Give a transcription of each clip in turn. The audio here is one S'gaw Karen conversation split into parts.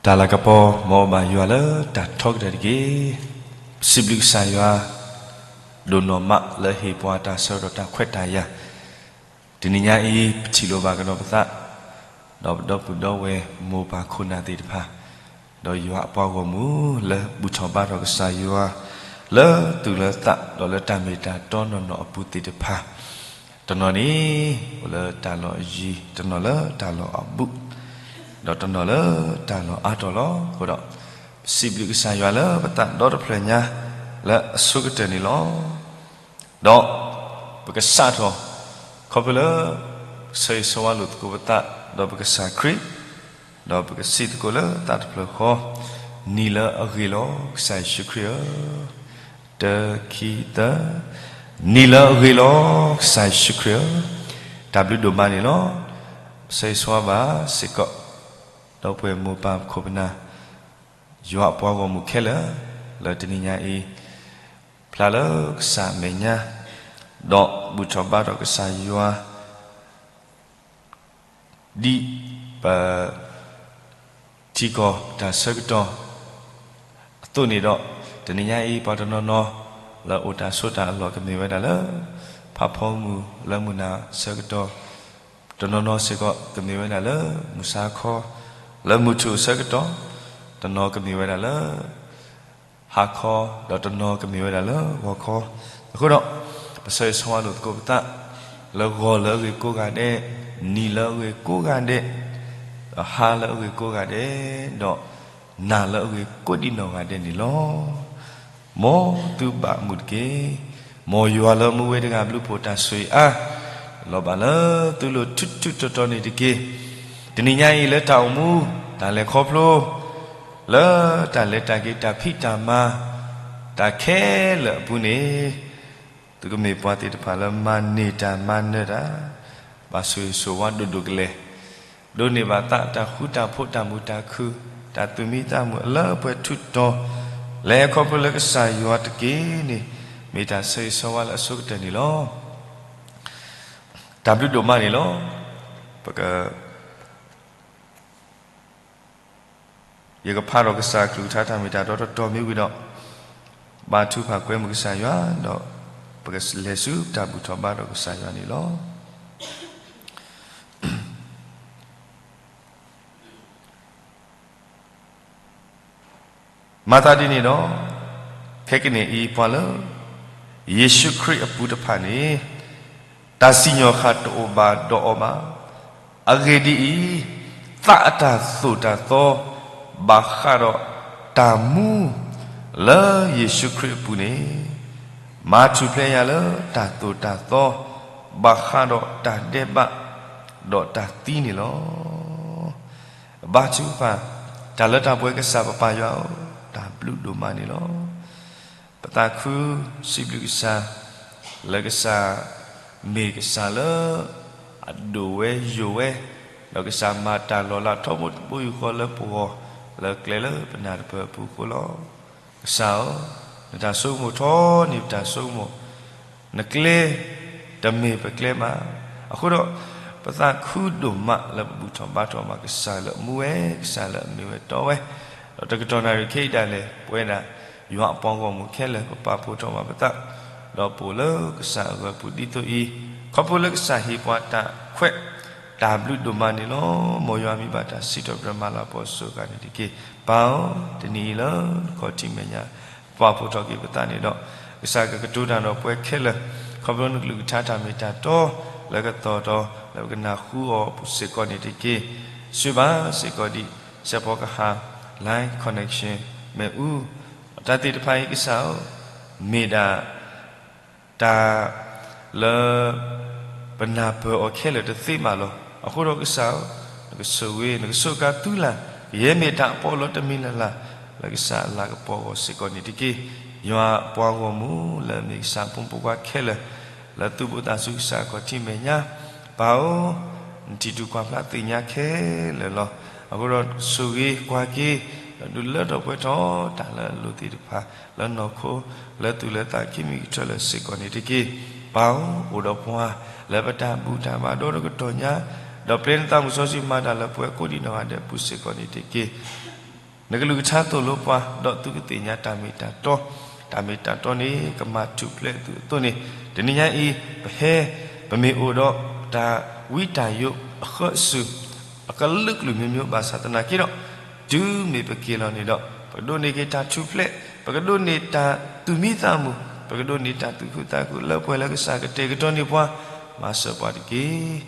တၢ်လၤကပီၤ မ်အဘၣ်ယွၤလၢတၢ်ထီကတၢၢ်တက့ၢ်. စံးဘျုးကစၢ်ယွၤ ဒိၣ်နီၢ်မးလၢဟ့ၣ်ပှၤတၢ်ဆၢကတီၢ်တၢ်ခွဲးတၢ်ယာ်, တနံၤညါအံၤ ပထံၣ်လိာ်ဘၣ်ကဒီးပသး, ဒီးပဒီပုၢ်ဒီဝဲၢ်မိၢ်ပၢ်ခိၣ်နၢ်သ့ၣ်တဖၣ်, ဒီးယွၤအပှၤဂီၢ်မုၢ်လၢဘူၣ်ထီၣ်ဘါထီၣ်ကစၢ်ယွၤ လၢသူၣ်လၢသး ဒီးလၢတၢ်မ့ၢ်တၢ်တီနီၢ်နီၢ်အပူၤသ့ၣ်တဖၣ်, တနီၤန့ၣ် အိၣ်လၢတၢ်လီၢ်အယံၤ, တနီၤလၢတၢ်လီၢ်အဘူး, ဒီးတနီၤလၢတၢ်လီၢ်အါထီၣ်လီၤ. အဃိဒီး ပစံးဘျုးကစၢ်ယွၤလၢပသးဒီတဖျၢၣ်ညါ လၢအဆိကတၢၢ်န့ၣ်လီၤ. ဒီးပကစးထီၣ် ခီဖျိလၢ ဆၢဂ့ၤဆၢဝါလိာ်သကိးပသး ဒီးပကစၢ်ခရံာ်, ဒီးပကစံးသကိးလၢသးတဖျၢၣ်ဃီ, နံၤလၢအဂ့ၤလီၤ ကစၢ်ယ့ၣ်ၡူးခရံာ်ဧၢ, တၢ ခံ သၢ, နံၤလၢအဂ့ၤလီၤ ကစၢ်ယ့ၣ်ၡူးခရံာ်ဧၢ, တၢ်ဘျုးဒိၣ်မးန့ၣ်လီၤ. ပဆၢဂ့ၤဆၢဝါဘၣ်စ့ၢ်ကီး ဒီပုၢ်ဝဲၢ်မိၢ်ပၢ်ခိၣ်ပနၢ် ယွၤအပှၤဂီၢ်မုၢ်ခဲလၢာ် လၢတနံၤညါအံၤ ဖျါလၢကစၢ်အမဲာ်ညါ, ဒီးဘူၣ်ထီၣ်ဘါထီၣ်ကစၢ်ယွၤ ဒ်ပထံကီၢ်တၢ်ဆၢကတီၢ်အသိးန့ၣ်ဒီး, တနံၤညါအံၤ ပှၤတနီၤနီၤ လၢအိၣ်တၢ်ဆိးတၢ်အလီၢ် ကမ့ၢ်ဝဲဒၣ်လၢ ဖးဖီမုၢ်လၢမုၢ်နၤဆၢကတီၢ်, တနီၤနီၤစ့ၢ်ကီး ကမ့ၢ်ဝဲဒၣ်လၢ မုၢ်ဆါခီ လၢမုၢ်ထူၣ်ဆၢကတီၢ်, တနီၤကမ့ၢ်ဝဲဒၣ်လၢ ဟါခီ, ဒီးတနီၤကမ့ၢ်ဝဲဒၣ်လၢဂီၤခီ. အဃိဒီး ပဆၢဂ့ၤဆၢဝါလိာ်သကိးပသး လၢဂီၤလၢအဂ့ၤကိးဂၤဒဲး, နံၤလၢအဂ့ၤကိးဂၤဒဲး, ဒီးဟါလၢအဂ့ၤကိးဂၤဒဲး, ဒီးနၤလၢအဂ့ၤကိးဒံးနီၢ်ဂၤဒဲးန့ၣ်လီၤ. မ်သုဘၣ်မုာ်တက့ၢ်. မ်ယွၤလၢမူဝဲတဂၤဘျုးဖှိၣ်တၢ်ဆိၣ်ဂ့ၤအါ လီၤဘၣ်လၢသုလိၤထူးထူးတီၤတီၤန့ၣ်တက့ၢ်. တနံၤညါအံၤလၢတၢ်အိၣ်မူ တၢ်လဲၤခီဖျိ လၢတၢ်လဲၤတၢ်က့ၤ တၢ်ဖံးတၢ်မၤ တၢ်ခဲလၢာ်အပူၤန့ၣ်, သုကမ့ၢ်ပှၤသ့ၣ်တဖၣ်လၢမၤန့ၢ်တၢ်မၤနၢၤတၢ်, ဘၣ်ဆိၣ်ဂ့ၤဆိၣ်ဝါဒိၣ်ဒိၣ်ကလဲာ်, ဒိးန့ၢ်ဘၣ်သးတၢ်ဃူတၢ်ဖိး တၢ်မုာ်တၢ်ခုၣ် တၢ်သူၣ်မံသးမုာ်အလၢအပှဲၤထူးတီၤ, လဲၤခီဖျိလၢကစၢ်ယွၤတက့ၢ်န့ၣ် မ့ၢ်တၢ်ဆၢဂ့ၤဆၢဝါလၢအဆိကတၢၢ်န့ၣ်လီၤ. တၢ်ဘျုးဒိၣ်မးန့ၣ်လီၤ. ပက ယကဖးဒီးကစၢ်အကလုၢ်ကထါတၢ်မ့ၢ်တၢ်တီတီတီမ့ၢ်ဝံၤဒီး, ဘါထုကဖၣ်ကွဲမုာ်ကစၢ်ယွၤ, ဒီးပကလဲၤဆူတၢ်ဘူၣ်ထီၣ်ဘါထီၣ်ကစၢ်ယွၤန့ၣ်လီၤ. မၤသးဒ်န့ၣ်ဒီး, ခဲကနံၣ်အံၤ ပှၤလၢယ့ၣ်ၡူးခရံာ်အပူၤတဖၣ်န့ၣ်, တၢ်စံၣ်ညီၣ်ဃၣ်တအိၣ်ဘၣ်ဒီးအီၤဘၣ်. အဂ့ၢ်ဒ်အံၤ, သးအတၢ်သိၣ်တၢ်သီ ဘၣ်ဃးဒီးတၢ်မူ လၢယ့ၣ်ၡူးခရံာ်အပူၤန့ၣ်, မၤထူၣ်ဖျဲးယၤလၢတၢ်သိၣ်တၢ်သီ ဘၣ်ဃးဒီးတၢ်ဒဲးဘး ဒီးတၢ်သံန့ၣ်လီၤ. ဘါထုကဖၣ်, တၢ်လၢတၢ်ပှဲၤကစၢ်ပပၢ်ယွၤဧၢ, တၢ်ဘျုးဒိၣ်မးန့ၣ်လီၤ. ပသးခုစံးဘျုးကစၢ်, လၢကစၢ်မ့ၢ်ကစၢ်လၢ အဒိၣ်ဝဲယိာ်ဝဲ, ဒီးကစၢ်မၤတၢ်လီၤလးထီဘိတဘိယူၢ်ဃီလၢပဂီၢ် လၢကျဲလၢပနၢ်တပၢၢ်အပူၤအဃိလီၤ. ကစၢ်ဧၢ, နတၢ်ဆိကမိၣ်ထီန့ၢ်ပတၢ်ဆိကမိၣ်, နကျဲတမ့ၢ်ပကျဲဘၣ်. အဃိဒီး ပသးခုဒိၣ်မးလၢပဘူၣ်ထီၣ်ဘါထီၣ်ဘၣ်ကစၢ်လၢအမူဝဲ, ကစၢ်လၢအမ့ၢ်ဝဲတီဝဲ, ဒီးတကတီၢ်နၣ်ရံၣ်ခဲအံၤဒၣ်လဲာ် ပဝဲဒၣ်ယွၤအပှၤဂီၢ်မုၢ်ခဲလၢာ် ပပာ်ဖှိၣ်ထီၣ်ဘၣ်ပသး, ဒီးပအိၣ်လၢကစၢ်အဂၢၤပူၤဒ်သိးအံၤ, ခီဖျိလၢကစၢ်ဟ့ၣ်ပှၤတၢ်ခွဲး တၢ်ဘျုးဒိၣ်မးန့ၣ်လီၤ. မ်ယွၤမံဘၣ်တၢ်စံးထီၣ်ပတြၢၤမၤလၤကပီၤစ့ၢ်ကီးန့ၣ်တက့ၢ်. ပၢ်ဧၢ, တနံၤအံၤလၢနခီၣ်ထံးမဲာ်ညါ ပာ်ဖှိၣ်ထီၣ်က့ၤပသးန့ၣ်ဒီး, ကစၢ်ကကတိၤတၢ်ဒီးပှၤခဲလၢာ်, ခီဖျိနကလုၢ်ကထါတၢ်မ့ၢ်တၢ်တီ လၢကသီၣ်ဒီး လၢပကနၢ်ဟူအီၤပူၤစ့ၢ်ကီးန့ၣ်တက့ၢ်. ဆှၢဘၣ်စ့ၢ်ကီးဒံး စဲးဖီကဟၣ် line connection မ့ၣ်အူ, တၢ်သ့ၣ်တဖၣ်အံၤကစၢ်ဧၢ, မ့ၢ်ဒၣ် တၢ်လၢ ပနၢ်ပၢၢ်အီၤခဲလၢာ်တသ့ဘၣ်လီၤ. အဃိဒီးကစၢ်ဧၢ, နကဆိၣ်ဂ့ၤ နကဆိၣ်ကါသုလၢ်, ကယဲၢ်မ့ၢ်တၢ်အပီးလီတမံၤလၢ်လၢ် လၢကစၢ်အလၤကပီၤအဂီၢ်စ့ၢ်ကီးန့ၣ်တက့ၢ်. ယွၤအပှၤဂီၢ်မုၢ်လၢအမ့ၢ်ကစၢ်အဖိမုၣ်ဖိခွါခဲလၢာ် လၢသူၣ်ဘိသးစူၤကစၢ်အခီၣ်ထံးမဲာ်ညါ, ပၢ်ဧၢ, နထံၣ်တုၤကွၢ်ဖျါသ့ၣ်ညါခဲလၢာ်လီၤ. အဃိဒီးဆိၣ်ဂ့ၤကွၢ်က့ၤ ဒီးဒုးလၢထီၣ်ပှဲၤထီၣ်တၢ်လၢအလိၣ်သ့ၣ်တဖၣ် လၢနီၢ်ခိ လၢသူၣ်လၢသးခံမံၤကတၢၢ်လၢာ်စ့ၢ်ကီးန့ၣ်တက့ၢ်. ပၢ်ဧၢ, အိၣ်ဒီးပှၤလၢပတၢ်ဘူၣ်တၢ်ဘါဒီတကတီၢ်ညါ, ဒီးပျဲနသးမုၢ်စီဆှံမၤတၢ်လၢပှၤကိးဒံးနီၢ်ဂၤဒဲးအပူၤစ့ၢ်ကီးန့ၣ်တက့ၢ်. နကလုၢ်ကထါသိၣ်လိပှၤ, ဒီးသုကသ့ၣ်ညါတၢ်မ့ၢ်တၢ်တီ, တၢ်မ့ၢ်တၢ်တီန့ၣ် ကမၤထူၣ်ဖျဲးသုအသိးန့ၣ်, တနံၤညါအံၤ ပဟဲ ပမ့ၢ်အိၣ်ဒီးတၢ်ဝံတၢ်ယိးအဃၢအစု အကလုာ်ကလုာ်မျိုးမျိုး ဘၣ်ဆၣ်သနာ်က့ဒီး တုၤမ့ၢ်ပက့ၤလီၤန့ၣ်ဒီး ပကဒိးန့ၢ်က့ၤတၢ်ထူၣ်ဖျဲး, ပကဒိးန့ၢ်တၢ်သူၣ်မံသးမုာ်, ပကဒိးန့ၢ်တၢ်သူၣ်ခုသးခု လၢပှဲၤလၢကစၢ်ကတဲာ်ကတီၤန့ၢ်ပှၤ, မၤစၢၤပှၤတက့ၢ်.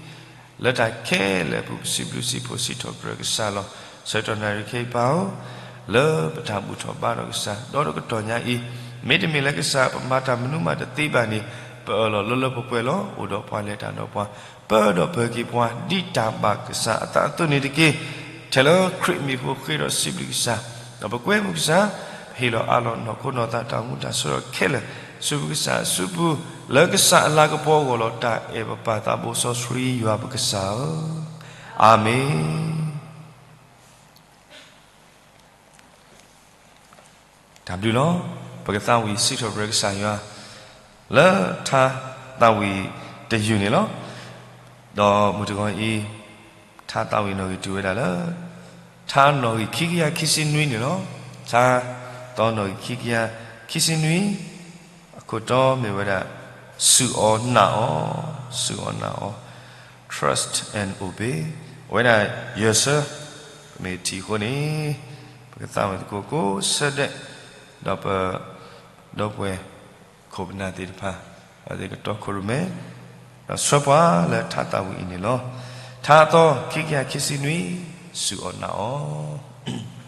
လၢတၢ်ခဲလၢာ်အပူၤ ပစံးဘျုးစံးဖှိၣ်စံးထီၣ်ပတြၢၤကစၢ်လီၤ. ဆၢကတီၢ်နၣ်ရံၣ်ခဲအံၤပၢ်ဧၢ, လၢပတၢ်ဘူၣ်ထီၣ်ဘါထီၣ်ကစၢ် ဒီတကတီၢ်ညါအံၤ, မ့တမ့ၢ်လၢကစၢ်ပမၤတၢ်မနုၤမးတသ့ဘၣ်န့ၣ်, ပအၢၣ်လီၤလၢလၢပှဲၤပှဲၤလီၤ. အိၣ်ဒီးပှၤလဲၤတၢ်ဒီးပှၤ, ပၢဒီးပၢၤက့ၤပှၤ ဒ်တၢ်ဘၣ်ကစၢ်အသးအသိးန့ၣ်တက့ၢ်. ထဲလၢခရံာ်မံၤဖိဃ့ဒီးစံးဘျုးကစၢ်, ဒီးပကွဲမုာ်ကစၢ်, ဟ့ၣ်လီၤအးလီၤနီၢ်ခိနီၢ်သးတၢ်အိၣ်မူတၢ်ဆၢကတီၢ်ခဲလၢာ်, ဆူပကစၢ်အစုပူၤ, လၢကစၢ်အလၤကပီၤအဂီၢ်လီၤ. တၢ်အဲၣ်ပပၢ်သးဘိစီဆှံယွၤပကစၢ်ဧၢ, အၤမ့ၣ်. တၢ်ဘျုးလီၤ. ပကသးဝံၣ်စံးထီၣ်ပတြၢၤကစၢ်ယွၤ လၢထါသးဝံၣ်တယုၢ်န့ၣ်လီၤ. ဒီးမုၢ်တဂီၤအံၤ ထါသးဝံၣ်နီၣ်ဂံၢ်တုၤဝဲဒၣ်လၢ ထါနီၣ်ဂံၢ်ခံကယၤခံဆံနွံန့ၣ်လီၤ. ထါသီနီၣ်ဂံၢ်ခံကယၤခံဆံနွံ အခိၣ်တီမ့ၢ်ဝဲဒၣ် စူၢ်အီၣ်နာ်အီၤ, စူၢ်အီၣ်နာ်အီၤ, trust and obey, အဝဲဒၣ်ယဲၢ်ဆၢ, ပမ့ၢ်ထံၣ်အဃိန့ၣ် ပကသးဝံၣ်သကိးကိးဆၢဒဲး, ဒီးပဒီပုၢ်ဝဲၢ်ခိၣ်ပနၢ်သ့ၣ်တဖၣ် အဝဲသ့ၣ်ကတီခိၣ်ရိၣ်မဲ, ဒီးဆှၢပှၤလၢထါသးဝံၣ်အံၤန့ၣ်လီၤ. ထါသီခံကယၤခံဆံနွံ, စူၢ်အီၣ်နာ်အီၤ.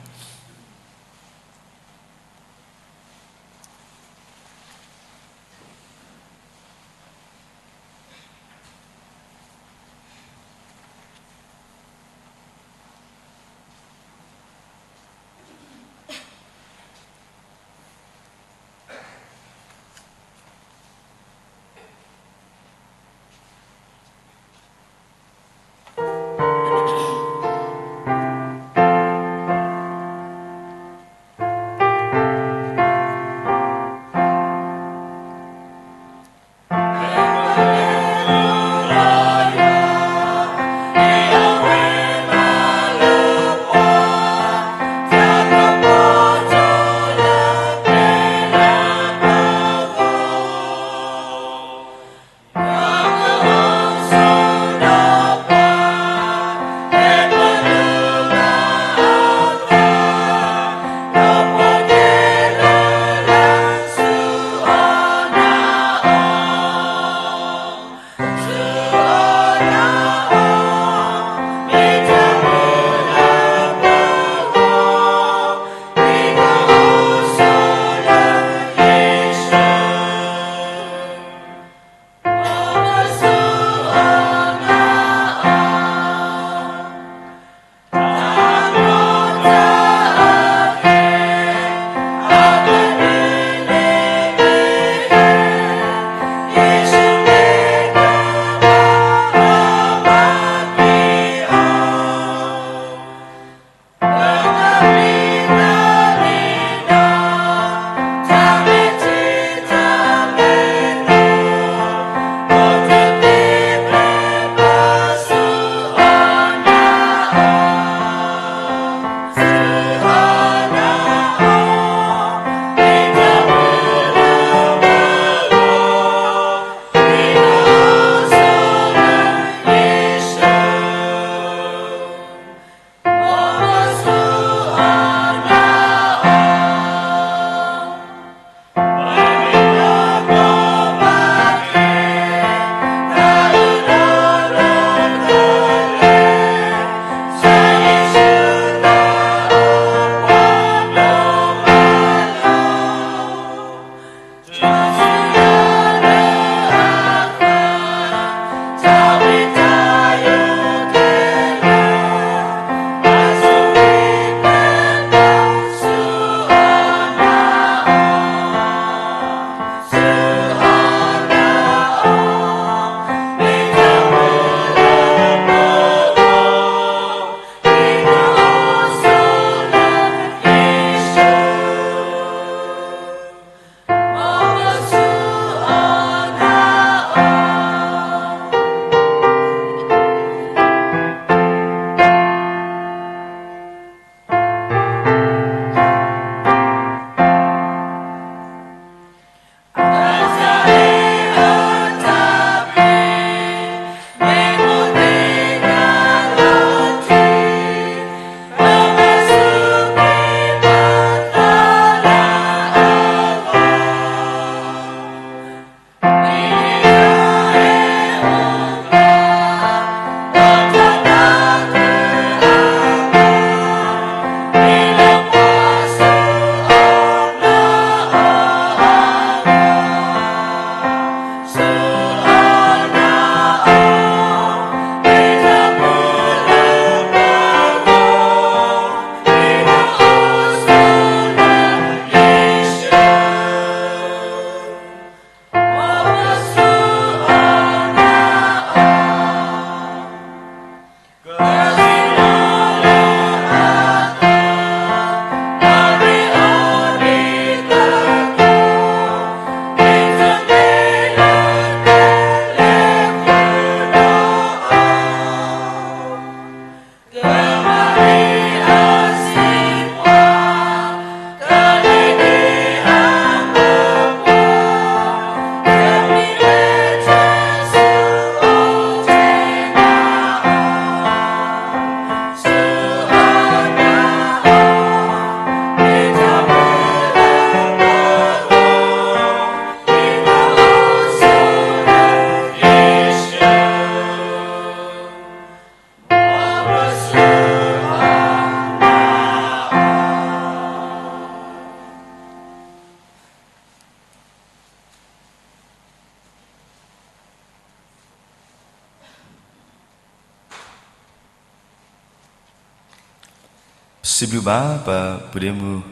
စံးဘျုးဘၣ်ပပုၢ်ဒ့မုၣ်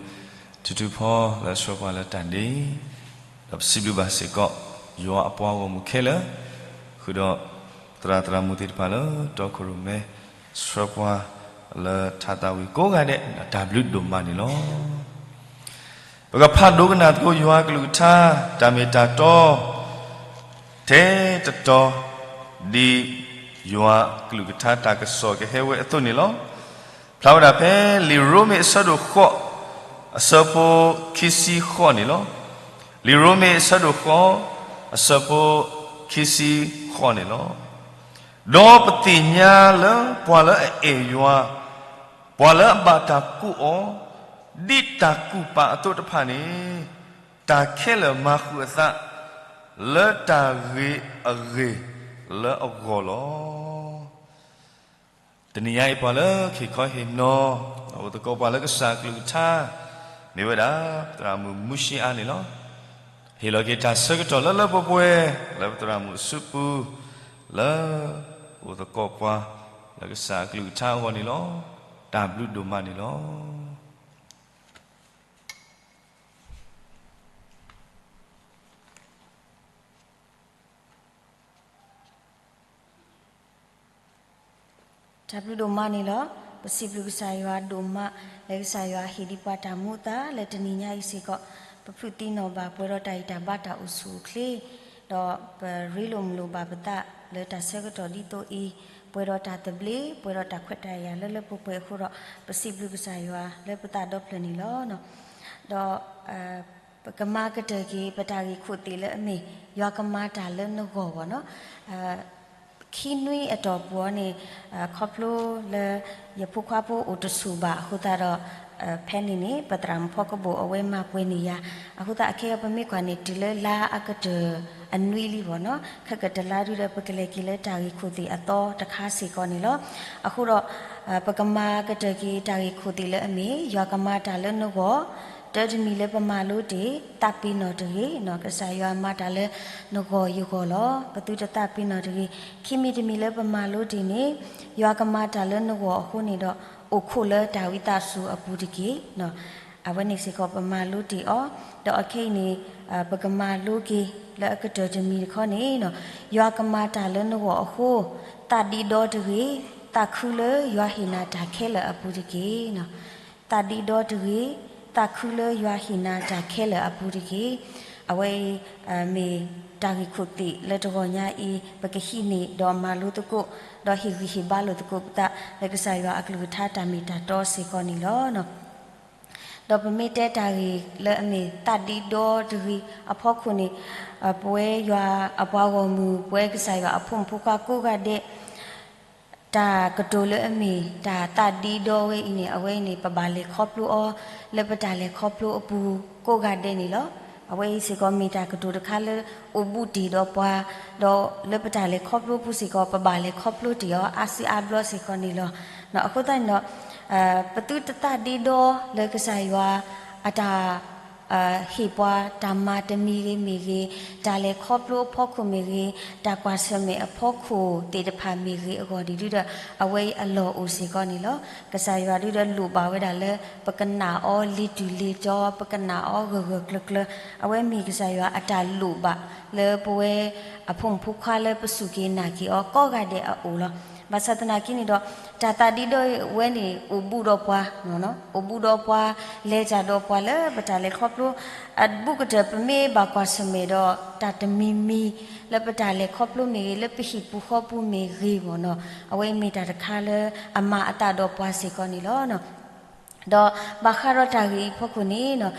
ထူထူဖီလၢဆှၢပှၤလၢတၢ်ဒ့, ဒီးပစံးဘျုးဘၣ်စ့ၢ်ကီး ယွၤအပှၤဂီၢ်မုၢ်ခဲလၢာ်, ဃုာ်ဒီးသရၣ်သရၣ်မုၣ်သ့ၣ်တဖၣ်လၢတီခိၣ်ရိၣ်မဲ ဆှၢပှၤလၢထါသးဝံၤကိးဂၤဒဲး တၢ်ဘျုးဒိၣ်မးန့ၣ်လီၤ. ပကဖးဒိကနၣ်သကိးယွၤအကလုၢ်ကထါ တၢ်မ့ၢ်တၢ်တီ ထဲတတီၤ ဒ်ယွၤအကလုၢ်ကထါတၢ်ကစီၣ်ကဟဲဝဲအသိးန့ၣ်လီၤ. ဖျါဝဲဒၣ်ဖဲလံာ်ရိမ့ၤအဆၢဒိၣ်ဃိး အဆၢဖိခံဆံဃိးန့ၣ်လီၤ. လံာ်ရိမ့ၤအဆၢဒိၣ်ဃိး အဆၢဖိခံဆံဃိးန့ၣ်လီၤ. ဒီးပသ့ၣ်ညါလၢပှၤလၢအအဲၣ်ယွၤ, ပှၤလၢအဘၣ်တၢ်ကူးအီၤ ဒ်တၢ်ကူၣ်ပာ်အသိးတဖၣ်န့ၣ်, တၢ်ခဲလၢာ်မၤဃုာ်အသး လၢတၢ်ဂ့ၤအဂ့ၢ်လၢအဂီၢ်လီၤ. တနံၤညါအံၤပှၤလၢဟ့ၣ်ခီဟ့ၣ်နီၤ အိၣ်သကိးပှၤလၢကစၢ်အကလုၢ်ကထါ မ့ၢ်ဝဲဒၣ် သရၣ်မုၣ်မူၡ့အါန့ၣ်လီၤ. ဟ့ၣ်လီၤက့ၤတၢ်ဆၢကတီၢ်လၢလၢပှဲၤပှဲၤ လၢပသရၣ်မုၣ်အစုပူၤ လၢအိၣ်သကိးပှၤလၢကစၢ်အကလုၢ်ကထါအဂီၢ်န့ၣ်လီၤ. တၢ်ဘျုးဒိၣ်မးန့ၣ်လီၤ. တၢ်ဘျုးဒိၣ်မးန့ၣ်လီၤ. ပစံးဘျုးကစၢ်ယွၤဒိၣ်မး လၢကစၢ်ယွၤဟ့ၣ်ဒံးပှၤတၢ်မူအသးလၢတနံၤညါအံၤစ့ၢ်ကီး, ပဖုးသံနီၣ်ဘၣ်ပှဲၤဒီးတၢ်ဂံၢ်တၢ်ဘါတၢ်အိၣ်ဆူၣ်အိၣ်ချ့, ဒီးပရ့လိာ်မုာ်လိာ်ဘၣ်ပသးလၢတၢ်ဆၢကတီၢ်ဒ်သိးအံၤ, ပှဲၤဒီးတၢ်သဘျ့ ပှဲၤဒီးတၢ်ခွဲးတၢ်ယာ်လၢလၢပှဲၤပှဲၤအဃိဒီး ပစံးဘျုးကစၢ်ယွၤလၢပသးဒီဖျၢၣ်န့ၣ်လီၤ. ဒီး ပကမၤကတၢၢ်က့ၤ ပတၢ်ဂ့ၢ်ခိၣ်သ့ၣ်လၢအမ့ၢ် ယွၤကမၤတၢ်လၢနဂီၢ်ဘၣ်နီၤ. ခံနွံအတီၢ်ပူၤအံၤန့ၣ် ခီဖျိလၢယဖိခွါဖိအိၣ်တဆူၣ်ဘၣ်အဃိသတးဒီး ဖဲန့ၣ်န့ၣ် ပသရၣ်မုၣ်ဖီကဘိၣ်အဝဲမၤပှဲၤန့ၢ်ယၤ, အဃိသတးအခဲအံၤပမ့ၢ်ကွၢ်န့ၣ် တုၤလၢလါအကတၢၢ်အနွံလံဘၣ်နီၤ. ခဲကတလါဒုဒီး ပကလဲၤက့ၤလၢတၢ်ဂ့ၢ်ခိၣ်သ့ၣ်အသီတခါစ့ၢ်ကီးန့ၣ်လီၤ. အဃိဒီး ပကမၤကတၢၢ်က့ၤတၢ်ဂ့ၢ်ခိၣ်သ့ၣ်လၢအမ့ၢ် ယွၤကမၤတၢ်လၢနဂီၢ်, တၢတမံၤလၢပမၤလိတ့ၢ် သးပ့ၤနီၣ်တဂ့ၤ, ကစၢ်ယွၤမၤတၢ်လၢနဂီၢ်ယဂီၢ်လီၤ. ပသုတသးပ့ၤနီၣ်တဂ့ၤ. ခံမံၤတမံၤလၢပမၤလိတ့ၢ်န့ၣ် ယွၤကမၤတၢ်လၢနဂီၢ်အဃိန့ၣ်ဒီး အိၣ်ခိးလၢတၢ်ဝံသးစူၤအပူၤတက့ၢ်. အဝဲန့ၣ်စ့ၢ်ကီးပမၤလိတ့ၢ်အီၤ, ဒီးအခဲအံၤန့ၣ် ပကမၤလိက့ၤလၢအကတၢၢ်တမံၤတခီန့ၣ်, ယွၤကမၤတၢ်လၢနဂီၢ်အဃိ, သးဒ့ဒီတဂ့ၤ, သးခုလၢယွၤဟ့ၣ်နၤတၢ်ခဲလၢာ်အပူၤတက့ၢ်. သးဒ့ဒီတဂ့ၤ, သးခုလၢယွၤဟ့ၣ်နၤတၢ်ခဲလၢာ်အပူၤတက့ၢ်. အဝဲအံၤ မ့ၢ်တၢ်ဂ့ၢ်ခိၣ်သ့ၣ်လၢတဂီၤညါအံၤ ပကဟံးန့ၢ်ဒီးမၤလိသကိး, ဒီးဟ့ၣ်ဂံၢ်ဟ့ၣ်ဘါလိာ်သကိးပသး လၢကစၢ်ယွၤအကလုၢ်ကထါတၢ်မ့ၢ်တၢ်တီစ့ၢ်ကီးန့ၣ်လီၤ. ဒီးပမ့ၢ်တဲတၢ်ဂ့ၢ်လၢအမ့ၢ်သးဒ့ဒီတဂ့ၤအဖီခိၣ်န့ၣ်, ပဝဲယွၤအပှၤဂီၢ်မုၢ် ပဝဲကစၢ်ယွၤအဖိမုၣ်ဖိခွါကိးဂၤဒဲး တၢ်ကတိၤလၢအမ့ၢ်တၢ်သးဒ့ဒီဝဲအံၤန့ၣ်, အဝဲအံၤန့ၣ် ပဘၣ်လဲၤခီဖျိအီၤ လၢပတၢ်လဲၤခီဖျိအပူၤကိးဂၤဒဲးန့ၣ်လီၤ. အဝဲအံၤစ့ၢ်ကီးမ့ၢ်တၢ်ကတိၤတခါလၢအိၣ်ဘူးတ့ၢ်ဒီးပှၤ, ဒီးလၢပတၢ်လဲၤခီဖျိပူၤစ့ၢ်ကီး ပဘၣ်လဲၤခီဖျိတ့ၢ်အီၤ အါစုအါဘျီစ့ၢ်ကီးန့ၣ်လီၤ. အဃိသတးန့ၣ်ဒီး ပသုတသးဒ့ဒီလၢကစၢ်ယွၤအတၢ် ဟ့ၣ်ပှၤတၢ်မၤတမံၤဂ့ၤမ့ၢ်ဂ့ၤ, တၢ်လဲၤခီဖျိအဖီခိၣ်မ့ၢ်ဂ့ၤ, တၢ်ကွၢ်ဆၢၣ်မဲာ်အဖီခိၣ်သ့ၣ်တဖၣ်မ့ၢ်ဂ့ၤအဂီၢ်န့ၣ်ဒုဒီး အဝဲအံၤအလီၢ်အိၣ်စ့ၢ်ကီးန့ၣ်လီၤ. ကစၢ်ယွၤဒုဒီးလိၣ်ဘၣ်ဝဲဒၣ်လၢ ပကနာ်အီၤလံၤတူာ်လံၤတီၤ, ပကနာ်အီၤဂၢၢ်ဂၢၢ်ကျၢၤကျၢၤ, အဝဲမ့ၢ်ကစၢ်ယွၤအတၢ်လိၣ်ဘၣ်လၢပဝဲအဖိမုၣ်ဖိခွါလၢပစူၢ်က့ၤနာ်က့ၤအီၤကိးဂၤဒဲးအအိၣ်လီၤ. ဘၣ်ဆၣ်သနာ်က့န့ၣ်ဒီး တၢ်သးဒ့ဒီဝဲန့ၣ် အိၣ်ဘူးဒီးပှၤ, အိၣ်ဘူးဒီးပှၤ, လဲၤတၢ်ဒီးပှၤလၢပတၢ်လဲၤခီဖျိ, အဘူးကတၢၢ်ပမ့ၢ်ဘၣ်ကွၢ်ဆၢၣ်မဲာ်ဒီး တၢ်တမံၤမံၤ လၢပတၢ်လဲၤခီဖျိမ့ၢ်ဂ့ၤ, လၢပဟံၣ်ပူၤဃီပူၤမ့ၢ်ဂ့ၤမ့ၢ်နီၤ, အဝဲအံၤမ့ၢ်တၢ်တခါလၢအမၤအသးဒီးပှၤစ့ၢ်ကီးန့ၣ်လီၤ. ဒီးဘၣ်ဃးဒီးတၢ်ဂ့ၢ်အံၤဖီခိၣ်န့ၣ်,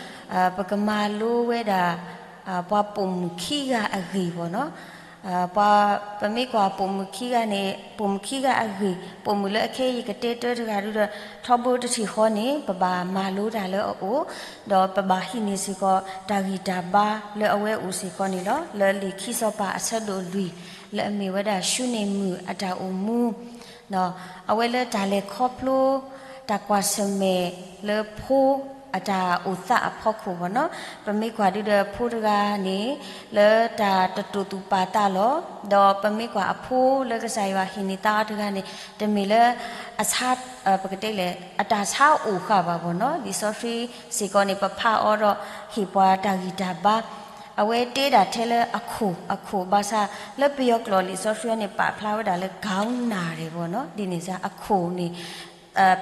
ပကမၤလိဝဲဒၣ် ပှၤပိာ်မုၣ်ခံဂၤအဂ့ၢ်ဘၣ်နီၤ. ပှၤ ပမ့ၢ်ကွၢ်ပိာ်မုၣ်ခံဂၤန့ၣ် ပိာ်မုၣ်ခံဂၤအဂ့ၢ်, ပိာ်မုၣ်လၢအခဲအံၤယကတဲတၢတဂၤဒုဒီး ထီဘိတထံၣ်ဃီန့ၣ် ပဘၣ်မၤလိတၢ်လၢအအိၣ်, ဒီးပဘၣ်ဟံးန့ၢ်စ့ၢ်ကီး တၢ်ဂံၢ်တၢ်ဘါလၢအဝဲအိၣ်စ့ၢ်ကီးန့ၣ်လီၤ. လၢလံာ်ခံစီၤပၤအဆၢဒိၣ်လွံၢ် လၢအမ့ၢ်ဝဲဒၣ်ၡူန့ၢ်မုၣ်အတၢ်အိၣ်မူ, အဝဲလၢတၢ်လဲၤခီဖျိ တၢ်ကွၢ်ဆၢၣ်မဲာ်လၢဖိ အတၢ်အိၣ်သးအဖီခိၣ်ဘၣ်နီၤ. ပမ့ၢ်ကွၢ်ဒုဒီးဖိတဂၤန့ၣ် လၢတၢ်တတိာ်သူၣ်ပာ်သးလီၤ. ဒီးပမ့ၢ်ကွၢ်အဖိလၢကစၢ်ယွၤဟ့ၣ်န့ၢ်သးအီၤတဂၤန့ၣ် တမ့ၢ်လၢ အဆါ ပကတဲလဲၣ် အတၢ်ဆါအိၣ်ဃာ်ဘၣ်ဘၣ်နီၤ. လံာ်စီဆှံစ့ၢ်ကီးန့ၣ် ပဖးအီၤဒီးဟ့ၣ်ပှၤတၢ်ဂံၢ်တၢ်ဘါ အဝဲတဲဒၣ်ထဲလၢအခိၣ်အခိၣ် ဘၣ်ဆၣ်လၢပယီၤကျိာ်လံာ်စီဆှံန့ၣ် ပာ်ဖျါဝဲဒၣ်လၢ ကနၣ်ရယ် ဘၣ်နီၤ. ဒ်န့ၣ်စ့ၢ်အခိၣ်န့ၣ်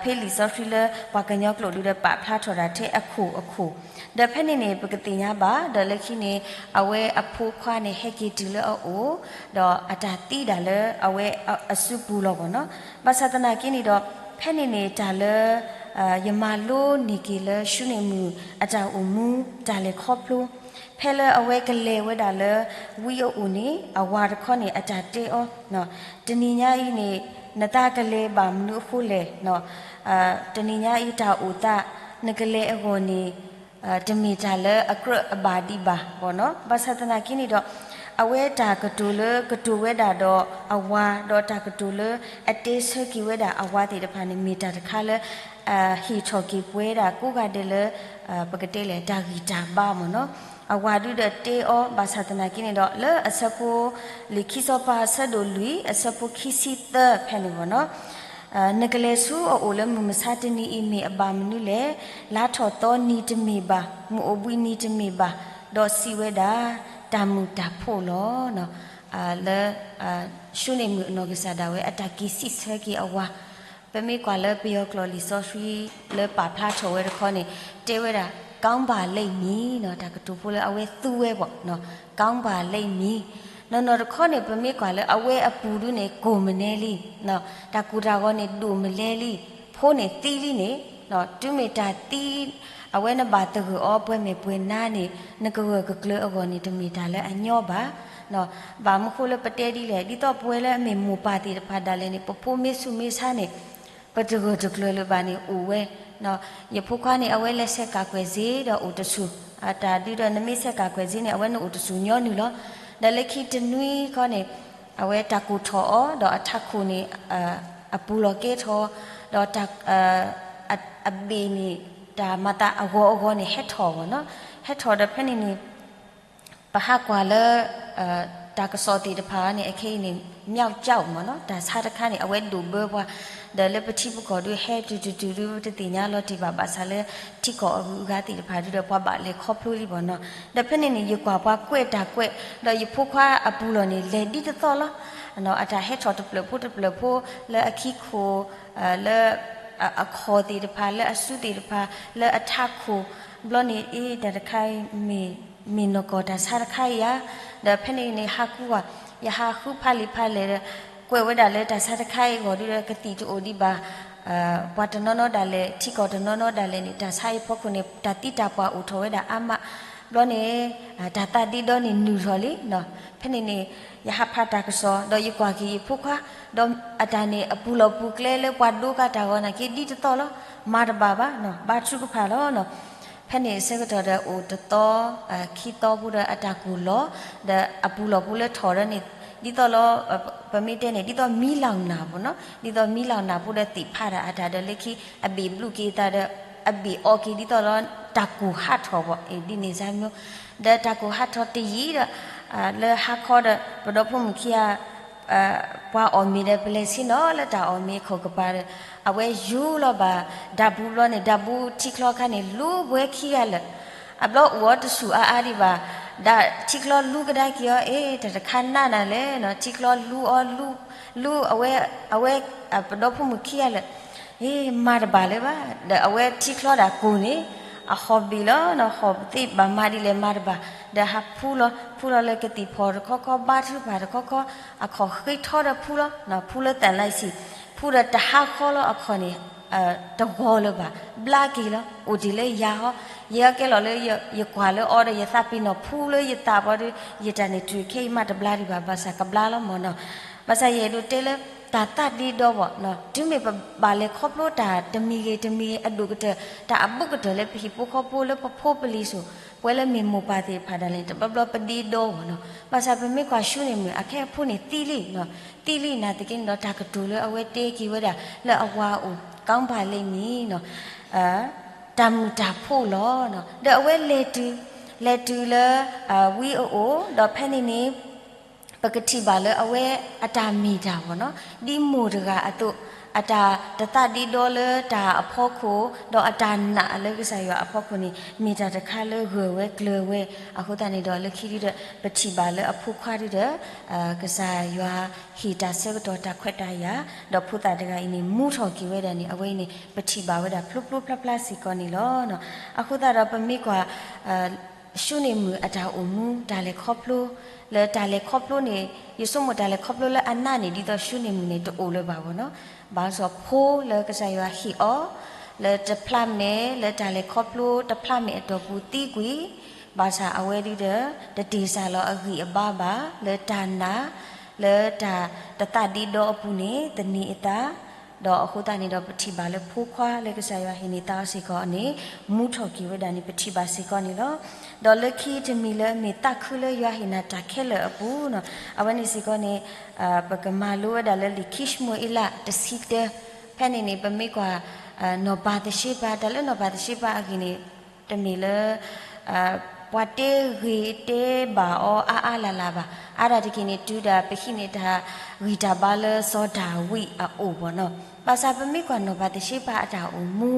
ဖဲလံာ်စီဆှံလၢပှၤကညီကျိာ်ဒုဒီးပာ်ဖျါထီၣ်ဒၣ်ထဲအခိၣ်အခိၣ် ဒီးဖဲန့ၣ်န့ၣ် ပကသ့ၣ်ညါဘၣ် ဒီးလၢခံန့ၣ် အဝဲအဖိခွါန့ၣ် ဟဲက့ၤတုၤလၢအအိၣ် ဒီးအတၢ်သံဒၣ်လၢအဝဲအစုပူၤလီၤဘၣ်နီၤ. ဘၣ်ဆၣ်သနာ်က့န့ၣ်ဒီး ဖဲန့ၣ်န့ၣ် တၢ်လၢ ယမၤလိန့ၢ်က့ၤလၢ ၡူန့ၣ်မုၣ်အတၢ်အိၣ်မူ တၢ်လဲၤခီဖျိ ဖဲလၢအဝဲကလဲၤဝဲဒၣ်လၢ ဝံအအိၣ်န့ၣ် အဝၤတခီန့ၣ် အတၢ်တဲအီၤ တနံၤညါအံၤန့ၣ် နတၢ်ကလဲၤဘၣ်မနုၤအဃိလဲၣ် တနံၤညါအံၤတၢ်အိၣ်သး နကလဲၤအဂီၢ်န့ၣ် တမ့ၢ်တၢ်လၢအကြၢးအဘၣ်ဒံးဘၣ်ဘၣ်နီၤ. ဘၣ်ဆၣ်သနာ်က့န့ၣ်ဒီး အဝဲတၢ်ကတိၤလၢကတိၤဝဲဒၣ်ဒီးအဝၤ ဒီးတၢ်ကတိၤလၢအတဲဆၢက့ၤဝဲဒၣ်အဝၤသ့ၣ်တဖၣ်န့ၣ် မ့ၢ်တၢ်တခါလၢ ဟ့ၣ်ထီၣ်က့ၤပဝဲဒၣ်ကိးဂၤဒဲးလၢ ပကတဲလဲၣ် တၢ်ဂံၢ်တၢ်ဘါမ့ၢ်နီၤ. အဝၤဒုဒီးတဲအီၤ ဘၣ်ဆၣ်သနာ်က့န့ၣ်ဒီး လၢအဆၢဖိ လံာ်ခံစီၤပၤအဆၢဒိၣ်လွံၢ် အဆၢဖိခံဆံသၢဖဲန့ၣ်မ့ၢ်နီၤ နကလဲၤဆူအအိၣ်လၢမုၢ်မဆါတနံၤအံၤမ့ၢ်အဘၣ်မနုၤလဲၣ်. လါထီၣ်သီနံၤတမ့ၢ်ဘၣ်, မုၢ်အိၣ်ဘှံးနံၤတမ့ၢ်ဘၣ်, ဒီးစံးဝဲဒၣ် တၢ်မုာ်တၢ်ဖိးလီၤ. လၢ ၡူန့ၣ်မုၣ်အနီၢ်ကစၢ်ဒၣ်ဝဲ အတၢ်က့ၤစံးဆၢက့ၤအဝၤ ပမ့ၢ်ကွၢ်လၢပယီၤကျိာ်လံာ်စီဆှံလၢပာ်ဖျါထီၣ်ဝဲတခီန့ၣ် တဲဝဲဒၣ် ကောင်းပါလိမ့်မည် တၢ်ကတိၤဖိလၢအဝဲသူဝဲဘၣ် ကောင်းပါလိမ့်မည်. နီၢ်နီၢ်တခီန့ၣ် ပမ့ၢ်ကွၢ်လၢအဝဲအပူၤဒုန့ၣ် ကိၢ်မနုၤလံ, တၢ်ကူၣ်တၢ်ဂီၤန့ၣ် ဒိၣ်မနုၤလံ, ဖိန့ၣ်သံလံန့ၣ် တုၤမ့ၢ်တၢ်သံ အဝဲနဘၣ်သဂၢၢ်အီၤပှဲၤမဲာ်ပှဲၤနါန့ၣ် နကဂၢၢ်ကကျၢၤအဂီၢ်န့ၣ် တမ့ၢ်တၢ်လၢအညီဘၣ်. ဘၣ်မနုၤဃိလၢပတဲဒ်လဲၣ် ဒ်သိးပဝဲလၢအမ့ၢ်မိၢ်ပၢ်သ့ၣ်တဖၣ်ဒၣ်လဲာ်န့ၣ် ပဖိမ့ၢ်ဆူးမ့ၢ်ဆါန့ၣ် ပတဂၢၢ်တကျၢၤလၢၤဘၣ်န့ၣ် အိၣ်ဝဲ ယဖိခွါန့ၣ် အဝဲလဲၤဆဲးကၣ်ကွဲၢ်စ့ဒီးအိၣ်တဆူၣ်, တၢ်ဒုဒီးနမ့ၢ်ဆဲးကၣ်ကွဲၢ်စ့န့ၣ် အဝဲန့ၣ်အိၣ်တဆူၣ်ညီနုၢ်လီၤ. ဒီးလၢခံတနွံခီန့ၣ် အဝဲတၢ်ကိၢ်ထီၣ်အီၤ ဒီးအထးခိၣ်န့ၣ် အပူၤလီၤကဲထီၣ်, ဒီး အဘ့ၣ်န့ၣ် တၢ်မၤသးအဂီၤအဂီၤန့ၣ် ဟဲထီၣ်ဘၣ်နီၤ, ဟဲထီၣ်ဒီးဖဲန့ၣ်န့ၣ် ပဟးကွၢ်လၢ တၢ်ကစီၣ်သ့ၣ်တဖၣ်န့ၣ် အခဲအံၤန့ၣ် မျောက်ကျောက် မ့ၢ်နီၤ, တၢ်ဆါတခါန့ၣ် အဝဲဒိၣ်ဘၢပှၤ, ဒီးလၢပထံပကီၢ်ဒုးဟဲတုၤတုၤတုၤဒုး ပတသ့ၣ်ညါလီၤတံၢ်ဘၣ် ဘၣ်ဆၣ်လၢထံကီၢ်အဂုၤအဂၤသ့ၣ်တဖၣ်ဒုးဒီး ပှၤဘၣ်လဲၤခီဖျိလံဘၣ်နီၤ. ဒီးဖဲန့ၣ်န့ၣ် ယကွၢ်ပှၤကွဲးတၢ်ကွဲး ဒီးယဖိခွါအပူၤလီၢ်န့ၣ် လဲၤဒ်တသီလီၤ. အတၢ်ဟဲထီၣ်တဖျၢၣ်ဖိတဖျၢၣ်ဖိ လၢအခံခိၣ် လၢ အခီၣ်သ့ၣ်တဖၣ် လၢအစုသ့ၣ်တဖၣ် လၢအထးခိၣ် ဘျီန့ၣ်အ့ တၢ်တခါအံၤ မ့ၢ်နီၢ်ကီၢ်တၢ်ဆါတခါအံၤဧါ. ဒီးဖဲန့ၣ်န့ၣ် ဟးကူဝဲ ယဟးဃုဖးလံာ်ဖးလဲၢ်ဒီး ကွဲးဝဲဒၣ်လၢတၢ်ဆါတခါအံၤအဂီၢ်ဒုးဒီး ကသံၣ်တအိၣ်ဒံးဘၣ် ပှၤတနီၤနီၤဒၣ်လဲာ် ထံကီၢ်တနီၤနီၤဒၣ်လဲာ်န့ၣ် တၢ်ဆါအံၤဖီခိၣ်န့ၣ် တၢ်သံတၢ်ပှၢ်အိၣ်ထီၣ်ဝဲဒၣ်အါမး ဘျီန့ၣ် တၢ်သးဒ့ဒီန့ၣ်နုာ်ထီၣ်လံ. ဖဲန့ၣ်န့ၣ် ယဟးဖးတၢ်ကစီၣ် ဒီးယကွၢ်က့ၤယဖိခွါ ဒီးအတၢ်န့ၣ် အပူၤလီၢ်ပူၤကျဲလၢပှၤဒိကနၣ်တၢ်ဂီၤနာ်က့ ဒ်တသီလီၤ. မၤတဘၣ်ဘၣ် ဘါထုကဖၣ်လီၤ. ဖဲန့ၣ်အဆၢကတီၢ်ဒီးအိၣ်တသီ ခံသီဖိဒီးအတၢ်ကူၣ်လီၤ ဒီးအပူၤလီၢ်ပူၤလၢထီၣ်ဒီးန့ၣ် ဒ်သိးလီၤ ပမ့ၢ်တဲန့ၣ် ဒ်သိးမံလီၤနၢ်ဖိနီၤ ဒ်သိးမံလီၤနၢ်ဖိဒီးသ့ၣ်ဖးဒၣ်အတၢ်ဒီးလၢခံ အဘ့ၣ်ဘျုးက့ၤအသးဒီး အဘ့ၣ်အီက့ၤဒ်သိးလီၤ တၢ်ကူၣ်ဟးထီၣ်ဘၣ် ဒ်န့ၣ်စ့ၢ်မ့ၢ် ဒီးတၢ်ကူၣ်ဟးထီၣ်တယံာ်ဒီး လၢဟါခီဒီး ပဒီဖိမုၣ်ခံဂၤ ပှၤအီၣ်မ့ၤဒီး ပလဲၤဆ့ၣ်နီၤလၢတၢ်အီၣ်မ့ၤခိၣ်ကပၤဒီး အဝဲယူၤလီၤဘၣ် ဒၢ်ပူၤဘျီန့ၣ် ဒၢ်ပူၤထံချီခါန့ၣ် လူၤဘှဲခံဂၤလၢာ် အဘျီအိၣ်အီၤတဆူၣ်အါအါဒံးဘၣ် ဒၢ်ထံချီလူၤကဒါက့ၤအီၤ အ့ တၢ်တခါနးနၤလဲၣ်နီၤ ထံချီလူၤအီၤ လူၤ လူၤ အဝဲ အဝဲ ပဒီဖိမုၣ်ခံဂၤလၢာ် အ့ မၤတဘၣ်လၢၤဘၣ် ဒီးအဝဲထံချီဒၣ်ကူၣ်န့ၣ် အဟီၣ်ဘ့ၣ်လီၤနီၤ ဟီၣ်သ့ဘၣ်မၤဒ်လဲၣ်မၤတဘၣ် ဒီးဟးဖူလီၤ ဖူလီၤလၢကသံၣ်ဖီၣ်တခီခီ ဘါထုကဖၣ်တခီခီ အခီၣ်ဃ့ထီဒီးဖူလီၤ ဖူလၢသၣ်လါဆံၣ် ဖူဒီးတဟါဃီလီၤ အခီၣ်န့ၣ် တဂီၤလၢၤဘၣ် ဘျါက့ၤလီၤ အိၣ်တ့ၢ်လၢယၤဟီ ယဲအကဲလီၤလၢ ယကွၢ်လၢအီၤဒီး ယသးပ့ၤနီၣ်ဖူလၢယသးပှၤဒီး ယတၢ်န့ၣ်တုၤခဲအံၤမးတဘျါဒံးဘၣ် ဘၣ်ဆၣ်ကဘျါလီၤမ့ၢ်နီၤ ဘၣ်ဆၣ်ယအဲၣ်ဒိးတဲလၢ တၢ်သးဒ့ဒီဘၣ် တုၤမ့ၢ်ပဘၣ်လဲၤခီဖျိတၢ်တမံၤဂ့ၤတမံၤဂ့ၤ အဒိၣ်ကတၢၢ် တၢ်အဘူးကတၢၢ်လၢပဟံၣ်ဖိဃီဖိလၢပဖိပလံၤစိၤ ပဝဲလၢမ့ၢ်မိၢ်ပၢ်သ့ၣ်တဖၣ်ဒၣ်လဲာ် တဘျီဘျီပဒ့ဒီဘၣ်နီၤ ဘၣ်ဆၣ်ပမ့ၢ်ကွၢ်ၡူန့ၣ်မုၣ် အခဲအံၤအဖိန့ၣ်သံလံ သံလံနာ်သက့န့ၣ်ဒီး တၢ်ကတိၤလၢအဝဲတဲက့ၤဝဲဒၣ်လၢအဝၤအအိၣ် ကောင်းပါလိမ့်မည်နီၤ တၢ်မုာ်တၢ်ဖိးလီၤ. ဒီးအဝဲလဲၤတုၤ, လဲၤတုၤလၢ ဝံအအိၣ်, ဒီးဖဲန့ၣ်န့ၣ် ပကထံၣ်ဘၣ်လၢအဝဲအတၢ်မ့ၢ်တၢ်ဘၣ်နီၤ, ဒ်မိၢ်တဂၤအသိး, အတၢ်တသးဒ့ဒီလၢတၢ်အဖီခိၣ်, ဒီးအတၢ်နာ်လၢကစၢ်ယွၤအဖီခိၣ်န့ၣ် မ့ၢ်တၢ်တခါလၢဂၢၢ်ဝဲကျၢၤဝဲ. အဃိသတးန့ၣ်ဒီး လၢခံဒုဒီး ပထံၣ်ဘၣ်လၢအဖိခွါဒုဒီး ကစၢ်ယွၤဟ့ၣ်တၢ်ဆၢကတီၢ်တၢ်ခွဲးတၢ်ယာ်, ဒီးဖိသၣ်တဂၤအံၤန့ၣ် မူထီၣ်က့ၤဝဲဒၣ်န့ၣ် အဝဲအံၤန့ၣ် ပထံၣ်ဘၣ်ဝဲဒၣ်ဖျိဖျိဖျါဖျါစ့ၢ်ကီးန့ၣ်လီၤ. အဃိသတးဒီးပမ့ၢ်ကွၢ် ၡူန့ၣ်မုၣ်အတၢ်အိၣ်မူ တၢ်လဲၤခီဖျိ, လၢတၢ်လဲၤခီဖျိန့ၣ် ယဆိကမိၣ်တၢ်လဲၤခီဖျိလၢအနးန့ၣ် ဒ်သိးၡူန့ၣ်မုၣ်န့ၣ် တအိၣ်လၢၤဘၣ်ဘၣ်နီၤ. ဘၣ်ဆၣ်ဖိလၢကစၢ်ယွၤဟ့ၣ်အီၤ လၢတဖျါမဲာ် လၢတၢ်လဲၤခီဖျိတဖျါမဲာ်အတီၢ်ပူၤသံကွံာ်, ဘၣ်ဆၣ်အဝဲဒုဒီး တတ့ၢ်စၢ်လီၤအဂံၢ်အဘါဘၣ် လၢတၢ်နာ် လၢတၢ်တသးဒ့ဒီအပူၤန့ၣ် သန့ၤအသး ဒီးအဃိသတးန့ၣ်ဒီး ပထံၣ်ဘၣ်လၢဖိခွါလၢကစၢ်ယွၤဟ့ၣ်န့ၢ်သးအီၤစ့ၢ်ကီးန့ၣ် မူထီၣ်က့ၤဝဲဒၣ်န့ၣ် ပထံၣ်ဘၣ်စ့ၢ်ကီးန့ၣ်လီၤ. ဒီးလၢခံတမံၤလၢအမ့ၢ်သးခုလၢယွၤဟ့ၣ်နၤတၢ်ခဲလၢာ်အပူၤနီၤ, အဝဲန့ၣ်စ့ၢ်ကီးန့ၣ် ပကမၤလိဝဲဒၣ်လၢလံာ်ခံၡမူၤအ့လးတဆံတၢ, ဖဲန့ၣ်န့ၣ် ပမ့ၢ်ကွၢ် နီၢ်ပၤသရှ့ပၤ, တၢ်လၢနီၢ်ပၤသရှ့ပၤအဂ့ၢ်န့ၣ် တမ့ၢ်လၢ ပှၤတဲဂ့ၤတဲဘၣ်အီၤအါအါလၢ်လၢ်ဘၣ်. အါဒၣ်တက့ၢ်န့ၣ် တုၤဒၣ်ပဟံးန့ၢ်တၢ်ဂံၢ်တၢ်ဘါလၢစီၤဒၤဝံးအအိၣ်ဘၣ်နီၤ. ဘၣ်ဆၣ်ပမ့ၢ်ကွၢ်နီၢ်ပၤသရှ့ပၤအတၢ်အိၣ်မူ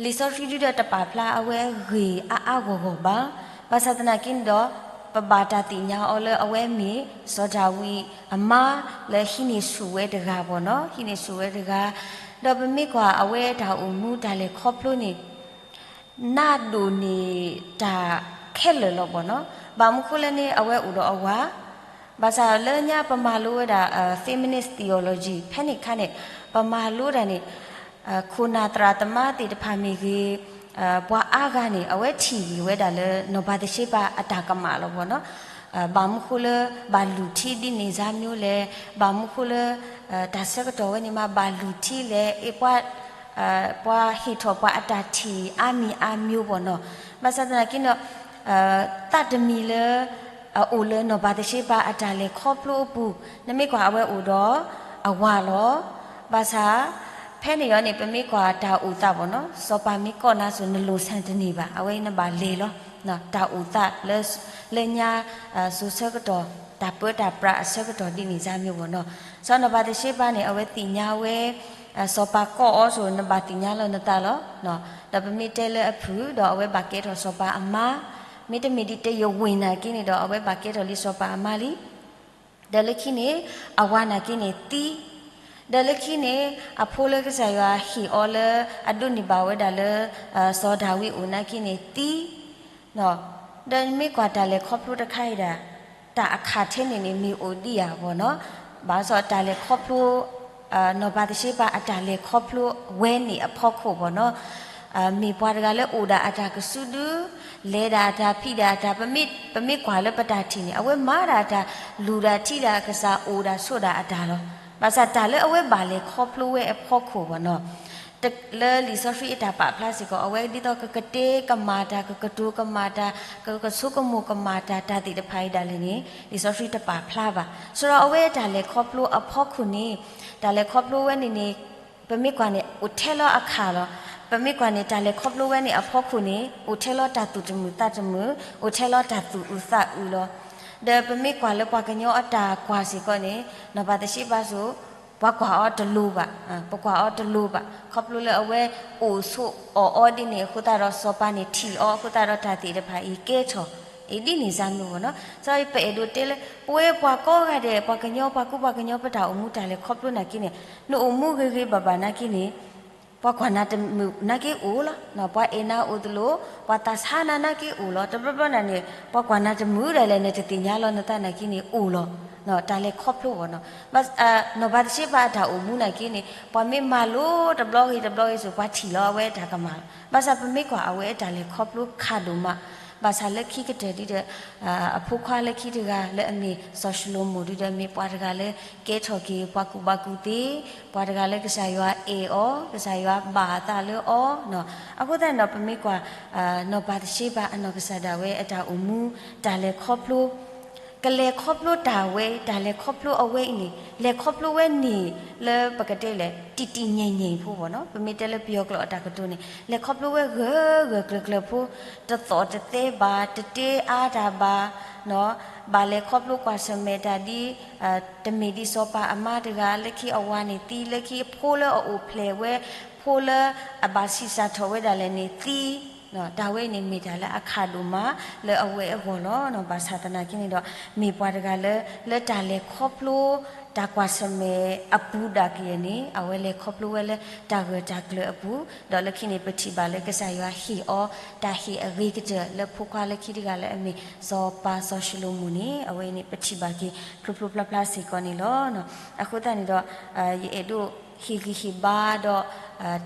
လံာ်စီဆှံဒုဒီးတပာ်ဖျါအဝဲဂ့ၢ်အါအါဂီၢ်ဂီၢ်ဘၣ်. ဘၣ်ဆၣ်သနာ်က့န့ၣ်ဒီး ပဘၣ်တၢ်သ့ၣ်ညါအီၤလၢအဝဲမ့ၢ်စီၤဒၤဝံးအမါ လၢဟံးန့ၢ်ဆူၣ်ဝဲတဂၤဘၣ်နီၤ, ဟံးန့ၢ်ဆူၣ်ဝဲတဂၤ. ဒီးပမ့ၢ်ကွၢ်အဝဲတၢ်အိၣ်မူတၢ်လဲၤခီဖျိန့ၣ် နးဒိၣ်န့ၢ်တၢ်ခဲလၢာ်လီၤဘၣ်နီၤ. ဘၣ်မနုၤဃိလဲၣ်န့ၣ် အဝဲအိၣ်ဒီးအဝၤ, ဘၣ်ဆၣ်လၢညါပမၤလိဝဲဒၣ် feminist theology ဖဲန့ၣ်အခါန့ၣ် ပမၤလိဒၣ်န့ၣ် ခိၣ်နၢ်သရၣ်သမါသ့ၣ်တဖၣ်မ့ၢ်ဂ့ၤ, ပှၤအါဂၤန့ၣ် အဝဲထံၣ်ဂ့ၤဝဲဒၣ်လၢနီၢ်ပၤသရှ့ပၤအတၢ်ကမၣ်လီၤဘၣ်နီၤ. ဘၣ်မနုၤဃိလၢ ဘၣ်လူၢ်ထံဒ်န့ၣ်စၢ်မ့ၢ်လဲၣ်, ဘၣ်မနုၤဃိလၢ တၢ်ဆၢကတီၢ်ဝဲန့ၣ်မး ဘၣ်လူၢ်ထံလဲၣ်, အ့ၣ်ပှၤ ပှၤဟ့ၣ်ထီၣ်ပှၤအတၢ်ထံၣ်အါမံၤအါမံၤဘၣ်နီၤ. ဘၣ်ဆၣ်သနာ်က့ဒီး သးတမံၤလၢ အအိၣ်လၢနီၢ်ပၤသရှ့ပၤအတၢ်လဲၤခီဖျိအပူၤ, နမ့ၢ်ကွၢ်အဝဲအိၣ်ဒီးအဝၤလီၤ. ဘၣ်ဆၣ် ဖဲန့ၣ်အီၤန့ၣ် ပမ့ၢ်ကွၢ်တၢ်အိၣ်သးဘၣ်နီၤ, စီၤပၤမ့ၢ်ကိးနၤစိၤ နလိၣ်ဆၣ်တန့ၢ်ဘၣ်, အဝဲနဘၣ်လဲၤလီၤ. တၢ်အိၣ်သးလၢ လၢညါ စိၤဆၢကတီၢ် တၢ်ပၢတၢ်ပြးအဆၢကတီၢ်ဒ်န့ၣ်စၢ်မ့ၢ်ဘၣ်နီၤ. စီၤနီၢ်ပၤသရှ့ပၤန့ၣ် အဝဲသ့ၣ်ညါဝဲ စီၤပၤကိးအီၤစိၤ နဘၣ်သ့ၣ်ညါလီၤနသးလီၤ. ဒီးပမ့ၢ်တဲလၢအဖုၣ် ဒီးအဝဲဘၣ်ကဲထီၣ်စီၤပၤအမါ, မ့တမ့ၢ်ဒ်တဲယဝ့ၢ်နာ်က့န့ၣ်ဒီး အဝဲဘၣ်ကဲထီၣ်လံစီၤပၤအမါလံ. ဒီးလၢခံန့ၣ် အဝၤနာ်က့န့ၣ်သံ, ဒီးလၢခံန့ၣ် အဖိလၢကစၢ်ယွၤဟ့ၣ်အီၤလၢအဒိးန့ၢ်ဘၣ်ဝဲဒၣ်လၢ စီၤဒၤဝံးအိၣ်နာ်က့န့ၣ်သံ ဒီးမ့ၢ်ကွၢ်တၢ်လဲၤခီဖျိတခါအံၤဒၣ် တၢ်အခါထဲန့ၣ်န့ၣ် မ့ၢ်အိၣ်ဒံးဧါဘၣ်နီၤ. ဘၣ်ဆၣ်တၢ်လဲၤခီဖျိ နီၢ်ပၤသရှ့ပၤအတၢ်လဲၤခီဖျိဝဲန့ၣ်အဖီခိၣ်ဘၣ်နီၤ, မ့ၢ်ပှၤတဂၤလၢအိၣ်ဒၣ်အတၢ်ကစုဒု, လဲၤဒၣ်အတၢ်ဖံးဒၣ်အတၢ်, ပမ့ၢ်ကွၢ်လၢပတၢ်ထံၣ်န့ၣ် အဝဲမၤဒၣ်အတၢ်, လူၤဒၣ်ထံဒၣ်အကစၢ်, အိၣ်ဒၣ်ဆိးဒၣ်အတၢ်လီၤ. ဘၣ်ဆၣ်တၢ်လၢအဝဲဘၣ်လဲၤခီဖျိဝဲအဖီခိၣ်ဘၣ်နီၤ လၢလံာ်စီဆှံအတၢ်ပာ်ဖျါစ့ၢ်ကီး အဝဲဒ်သိးကကတဲကမၣ်တၢ်, ကကတိၤကမၣ်တၢ်, ကကဆိကမိၣ်ကမၣ်တၢ်, တၢ်သ့ၣ်တဖၣ်အံၤဒၣ်လဲာ်န့ၣ် လံာ်စီဆှံတပာ်ဖျါဘၣ်. ဆိဒီးအဝဲတၢ်လဲၤခီဖျိအဖီခိၣ်န့ၣ်, တၢ်လဲၤခီဖျိဝဲန့ၣ်န့ၣ် ပမ့ၢ်ကွၢ်န့ၣ် အိၣ်ထဲလီၤအခါလီၤ. ပမ့ၢ်ကွၢ်န့ၣ် တၢ်လဲၤခီဖျိဝဲန့ၣ်အဖီခိၣ်န့ၣ် အိၣ်ထဲလီၤတၢ်သူၣ်တမုာ်သးတမုာ်, အိၣ်ထဲလီၤတၢ်သူၣ်အုးသးအုးလီၤ. ဒီးပမ့ၢ်ကွၢ်လၢပှၤကညီအတၢ်ကွၢ်စ့ၢ်ကီးန့ၣ် နီၢ်ပၤသရှ့ပၤစိၤ ပှၤကွၢ်အီၤတလိၤဘၣ်, ပကွၢ်အီၤတလိၤဘၣ်. ခီဖျိလၢအဝဲ အိၣ်ဆိးအီၣ်အီဒ်န့ၣ်အဃိသတးဒီး စီၤပၤန့ၣ်ထံၣ်အီၤအဃိသတးဒီး တၢ်သ့ၣ်တဖၣ်အံၤကဲထီၣ်, အံၤဒ်န့ၣ်စၢ်မ့ၢ်ဘၣ်နီၤ. စီၤပအဲၣ်ဒိးတဲလၢ ပဝဲပှၤကိးဂၤဒဲး ပှၤကညီ ပှၤကူပှၤကညီ ပတၢ်အိၣ်မူတၢ်လဲၤခီဖျိနာ်က့န့ၣ် နအိၣ်မူဂ့ၤဂ့ၤဘၣ်ဘၣ်နာ်က့န့ၣ် ပှၤကွၢ်နၤတမုာ်နာ်က့အိၣ်လီၤ. ပှၤအဲၣ်နၤအိၣ်တလိၤ, ပှၤသးဆါနၤနာ်က့အိၣ်လီၤ. တဘျီဘျီနၤန့ၣ် ပှၤကွၢ်နၤတမုာ်ဒၣ်လဲာ် နတသ့ၣ်ညါလီၤနသးနာ်က့န့ၣ်အိၣ်လီၤ. တၢ်လဲၤခီဖျိဘၣ်နီၤ. နီၢ်ပၤသရှ့ပၤအတၢ်အိၣ်မူနာ်က့န့ၣ် ပှၤမ့ၢ်မၤလိတဘျီဂ့ၤတဘျီဂ့ၤစိၤ ပှၤထံၣ်လီၤအဝဲတၢ်ကမၣ်လီၤ. ဘၣ်ဆၣ်ပမ့ၢ်ကွၢ်အဝဲအတၢ်လဲၤခီဖျိခးဒိၣ်မး, ဘၣ်ဆၣ်လၢခံကတၢၢ်ဒ်ဒီး အဖိခွါလၢခံတဂၤလၢအမ့ၢ်စီၤၡလိၤမိၣ်ဒ်ဒီး မ့ၢ်ပှၤတဂၤလၢကဲထီၣ်က့ၤ ပှၤကူၣ်ဘၣ်ကူၣ်သ့, ပှၤတဂၤလၢကစၢ်ယွၤအဲၣ်အီၤ, ကစၢ်ယွၤဘၣ်အသးလၢအီၤ. အဃိသတးန့ၣ်ဒီး ပမ့ၢ်ကွၢ် နီၢ်ပၤသရှ့ပၤအနီၢ်ကစၢ်ဒၣ်ဝဲအတၢ်အိၣ်မူ တၢ်လဲၤခီဖျိ ကလဲၤခီဖျိတၢ်ဝဲ တၢ်လဲၤခီဖျိအဝဲအံၤန့ၣ် လဲၤခီဖျိဝဲန့ၣ် လၢပကတဲလဲၣ် တံၢ်တံၢ်ညံၣ်ညံၣ်ဖိဘၣ်နီၤ, ပမ့ၢ်တဲလၢပယီၤကျိာ်အတၢ်ကတိၤန့ၣ် လဲၤခီဖျိဝဲဂၢၢ်ဂၢၢ်ကျၢၤကျၢၤဖိ, တသီၣ်တသဲဘၣ်, တတ့အါတၢ်ဘၣ်, ဘၣ်လဲၤခီဖျိကွၢ်ဆၢၣ်မဲာ်တၢ်ဒ် တမ့ၢ်ဒ်စီၤပၤအမါတဂၤ လၢခံအဝၤန့ၣ်သံ, လၢခံအဖိလၢအအိၣ်ဖျဲၣ်ဝဲ, ဖိလၢအဘၣ်ဆံးစၢ်ထီၣ်ဝဲဒၣ်လဲာ်န့ၣ်သံ, တၢ်ဝဲအံၤန့ၣ်မ့ၢ်တၢ်လၢအခးဒိၣ်မးလၢအဝဲအဂီၢ်လီၤ. ဘၣ်ဆၣ်သနာ်က့န့ၣ်ဒီး မ့ၢ်ပှၤတဂၤလၢ လၢတၢ်လဲၤခီဖျိ တၢ်ကွၢ်ဆၢၣ်မဲာ်အပူၤဒၣ်ကယဲၢ်န့ၣ် အဝဲလဲၤခီဖျိဝဲလၢတၢ်ဂၢၢ်တၢ်ကျၢၤအပူၤ, ဒီးလၢခံန့ၣ် ပထံၣ်ဘၣ်လၢကစၢ်ယွၤဟ့ၣ်အီၤ တၢ်ဟ့ၣ်အဂ့ၤကတၢၢ်လၢဖိခွါလၢခံတဂၤလၢအမ့ၢ်စီၤပၤစီၤၡလိၤမိၣ်န့ၣ် အဝဲအံၤန့ၣ် ပထံၣ်ဘၣ်က့ၤဖျိဖျိဖျါဖျါစ့ၢ်ကီးန့ၣ်လီၤ. အဃိသတးန့ၣ်ဒီး ယအဲၣ်ဒိးဟ့ၣ်ဂံၢ်ဟ့ၣ်ဘါဒီး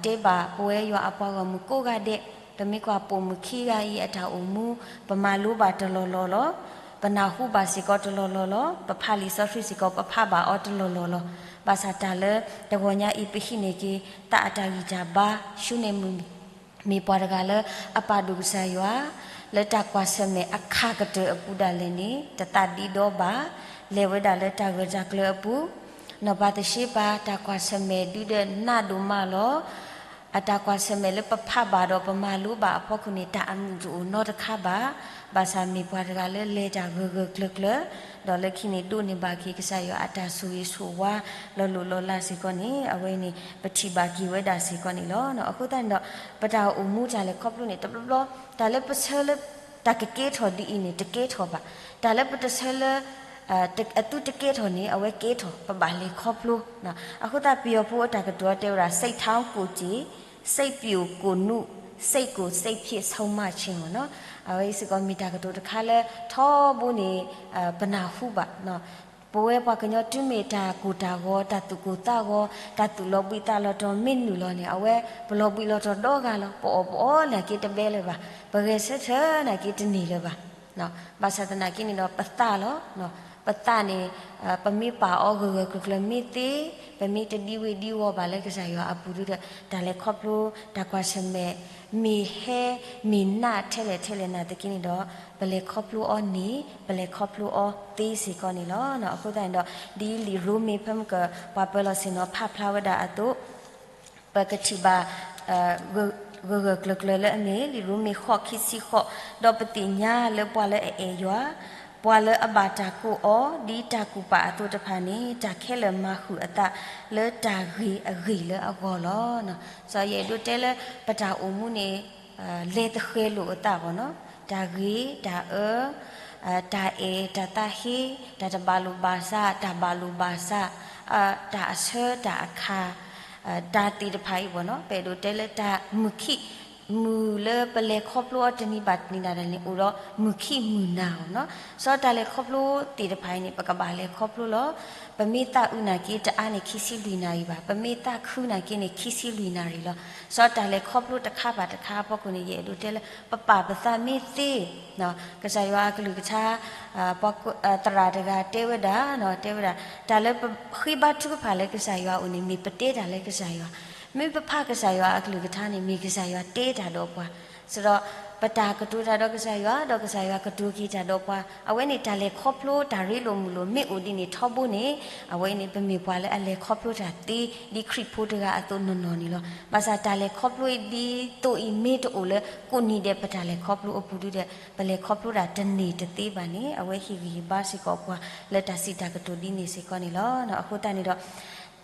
တဲဘၣ်ပဝဲယွၤအပှၤဂီၢ်မုၢ်ကိးဂၤဒဲး, ပမ့ၢ်ကွၢ်ပိာ်မုၣ်ခံဂၤအံၤအတၢ်အိၣ်မူ ပမၤလိဘၣ်တလီၢ်လီၢ်လီၤ. ပနၢ်ဟူဘၣ်စ့ၢ်ကီးတလီၢ်လီၢ်လီၤ. ပဖးလံာ်စီဆှံစ့ၢ်ကီး ပဖးဘၣ်အီၤတလီၢ်လီၢ်လီၤ. ဘၣ်ဆၣ်တၢ်လၢတဂီၤညါအံၤ ပဟံးန့ၢ်က့ၤ သးအတၢ်ဂံၢ်တၢ်ဘါ ရှုံးန့ၢ်မုၢ် မ့ၢ်ပှၤတဂၤလၢအပာ်ဒိၣ်ကစၢ်ယွၤ လၢတၢ်ကွၢ်ဆၢၣ်မဲာ်အခးကတၢၢ်အပူၤဒၣ်လဲာ်န့ၣ် တသးဒ့ဒီဘၣ်, လဲၤဝဲဒၣ်လၢတၢ်ဂၢၢ်တၢ်ကျၢၤအပူၤ, နီၢ်ပၤသရှ့ပၤ တၢ်ကွၢ်ဆၢၣ်မဲာ်ဒုးဒီးနးဒိၣ်မးလီၤ. အတၢ်ကွၢ်ဆၢၣ်မဲာ်လၢပဖးဘၣ်ဒီးပမၤလိဘၣ်အဖီခိၣ်န့ၣ် တၢ်အမုာ်တအိၣ်နီတခါဘၣ်. ဘၣ်ဆၣ်မ့ၢ်ပှၤတဂၤလၢလဲၤတၢ်ဂၢၢ်ဂၢၢ်ကျၢၤကျၢၤ, ဒီးလၢခံန့ၣ်ဒိးန့ၢ်ဘၣ်က့ၤကစၢ်ယွၤအတၢ်ဆိၣ်ဂ့ၤဆိၣ်ဝါလီၤလိၢ်လီၤလးစ့ၢ်ကီးန့ၣ် အဝဲန့ၣ် ပထံၣ်ဘၣ်က့ၤဝဲဒၣ်စ့ၢ်ကီးန့ၣ်လီၤ. အဃိသတးန့ၣ်ဒီး ပတၢ်အိၣ်မူတၢ်လဲၤခီဖျိန့ၣ် တဘျီဘျီ တၢ်လၢပဆၢလၢ တၢ်ကကဲထီၣ်ဒ်အံၤန့ၣ် တကဲထီၣ်ဘၣ်. တၢ်လၢပတဆၢလၢ အသုတကဲထီၣ်န့ၣ် အဝဲကဲထီၣ် ပဘၣ်လဲၤခီဖျိ. အဃိသတးပယီၤဖိအတၢ်ကတိၤတဲဝဲဒၣ် စိတ်ထောင့်ကိုယ်ကြည်, စိတ်ပျို့ကိုယ်နု, စိတ်ကိုစိတ်ဖြင့်ဆုံးမခြင်း မ့ၢ်နီၤ. အဝဲအံၤစ့ၢ်ကီးမ့ၢ်တၢ်ကတိၤတခါလၢ ထီဘိန့ၣ် ပနၢ်ဟူဘၣ် ပဝဲပှၤကညီတုၤမ့ၢ်တၢ်ကိၢ်တၢ်ဂီၤ တၢ်သူၣ်ကိၢ်သးဂီၤ တၢ်သူၣ်လီၤဘှံးသးလီၤတီၤမ့ၢ်နုာ်လီၤန့ၣ် အဝဲပလီၤဘှံးလီၤတီၤဒီဂၤလီၤ. ပအီၣ်ပအီလၢက့တဘဲလၢၤဘၣ်, ပဂဲၤဆၢထၢၣ်နာ်က့တန့ၢ်လၢၤဘၣ်. ဘၣ်ဆၣ်သနာ်က့န့ၣ်ဒီးပသးလီၤ. ပသးန့ၣ် ပမ့ၢ်ပာ်အီၤဂၢၢ်ဂၢၢ်ကျၢၤကျၢၤမ့ၢ်သ့, ပမ့ၢ်တဒံဝ့ၤဒံဝီၤဘၣ်လၢကစၢ်ယွၤအပူၤဒီး တၢ်လဲၤခီဖျိ တၢ်ကွၢ်ဆၢၣ်မဲာ် မ့ၢ်ဟဲ မ့ၢ်နးထဲလဲၣ်ထဲလဲၣ်နာ်သက့န့ၣ်ဒီး ပလဲၤခီဖျိအီၤန့ၣ် ပလဲၤခီဖျိအီၤသ့စ့ၢ်ကီးန့ၣ်လီၤ. အဃိသတးန့ၣ်ဒီး ဒ်လံာ်ရိမ့ၤဖဲမုၢ်က ပှၤပၢၤလီၢ်ဆ့ၣ်နီၤဖးဖျါဝဲဒၣ်အသိး ပကထံၣ်ဘၣ် ဂၢၢ်ဂၢၢ်ကျၢၤကျၢၤလၢအမ့ၢ် လံာ်ရိမ့ၤဃိးခံဆံဃိး, ဒီးပသ့ၣ်ညါလၢပှၤလၢအအဲၣ်ယွၤ, ပှၤလၢအဘၣ်တၢ်ကိးအီၤ ဒ်တၢ်ကူၣ်ပာ်အသိးတဖၣ်န့ၣ် တၢ်ခဲလၢာ်မၤဃုာ်အသးလၢတၢ်ဂ့ၤအဂ့ၢ်လၢအဂီၢ်လီၤ. စီၤယအဲၣ်ဒိးတဲလၢပတၢ်အိၣ်မူန့ၣ် လဲၤသဃဲၤလိာ်အသးဘၣ်နီၤ, တၢ်ဂ့ၤတၢ်အၢ တၢ်အဲၣ် တၢ်သးဟ့ တၢ်တဘၣ်လိာ်ဘၣ်စး တၢ်ဘၣ်လိာ်ဘၣ်စး တၢ်အဆၢတၢ်အခါ တၢ်သ့ၣ်တဖၣ်အံၤဘၣ်နီၤ ပအဲၣ်ဒိးတဲလၢတၢ်မုာ်ခံ မုာ်လၢပလဲၤခီဖျိအီၤတနံၤဘၣ်တနံၤဒၣ်လဲာ်န့ၣ် အိၣ်ဒီးမုာ်ခံမုာ်နၤအီၤနီၤ. စီၤတၢ်လဲၤခီဖျိသ့ၣ်တဖၣ်အံၤန့ၣ် ပကဘၣ်လဲၤခီဖျိလီၤ. ပမ့ၢ်သးအုးနာ်က့တအါန့ၣ် ခံဆံလွံၢ်နၣ်ရံၣ်ဘၣ်, ပမ့ၢ်သးခုနာ်က့န့ၣ် ခံဆံလွံၢ်နၣ်ရံၣ်လီၤ. စီၤတၢ်လဲၤခီဖျိတခါဘၣ်တခါအဖီခိၣ်န့ၣ် ယအဲၣ်ဒိးတဲလၢ ပပာ်ပသးမ့ၢ်သ့ ကစၢ်ယွၤအကလုၢ်ကထါ ပှၤသရၣ်တဂၤတဲဝဲဒၣ်, တဲဝဲဒၣ် တၢ်လၢပဃ့ဘါထုကဖၣ်လၢကစၢ်ယွၤအအိၣ်န့ၣ် မ့ၢ်ပတဲတၢ်လၢကစၢ်ယွၤ, မ့ၢ်ပဖးကစၢ်ယွၤအကလုၢ်ကထါန့ၣ် မ့ၢ်ကစၢ်ယွၤတဲတၢ်ဒီးပှၤ, စးဒီး ပတၢ်ကတိၤတၢ်ဒီးကစၢ်ယွၤ ဒီးကစၢ်ယွၤကတိၤက့ၤတၢ်ဒီးပှၤ, အဝဲန့ၣ်တၢ်လဲၤခီဖျိတၢ်ရ့လိာ်မုာ်လိာ်မ့ၢ်အိၣ်ဒ်န့ၣ်ထီဘိန့ၣ်, အဝဲန့ၣ်ပမ့ၢ်ပှၤလၢအလဲၤခီဖျိတၢ်သ့ ဒ်ခရံာ်ဖိတဂၤအသိးနီၢ်နီၢ်န့ၣ်လီၤ. ဘၣ်ဆၣ်တၢ်လဲၤခီဖျိအံၤဒ်သိးအံၤမ့ၢ်တအိၣ်လၢကိးနံၤဒဲးပတၢ်လဲၤခီဖျိအပူၤဒုဒီး ပလဲၤခီဖျိတၢ်တန့ၢ်တသ့ဘၣ်န့ၣ် အဝဲဟ့ၣ်ဂံၢ်ဟ့ၣ်ဘါစ့ၢ်ကီးပှၤလၢတၢ်စံးတၢ်ကတိၤဒ်န့ၣ်စ့ၢ်ကီးန့ၣ်လီၤ. အဃိသတးန့ၣ်ဒီး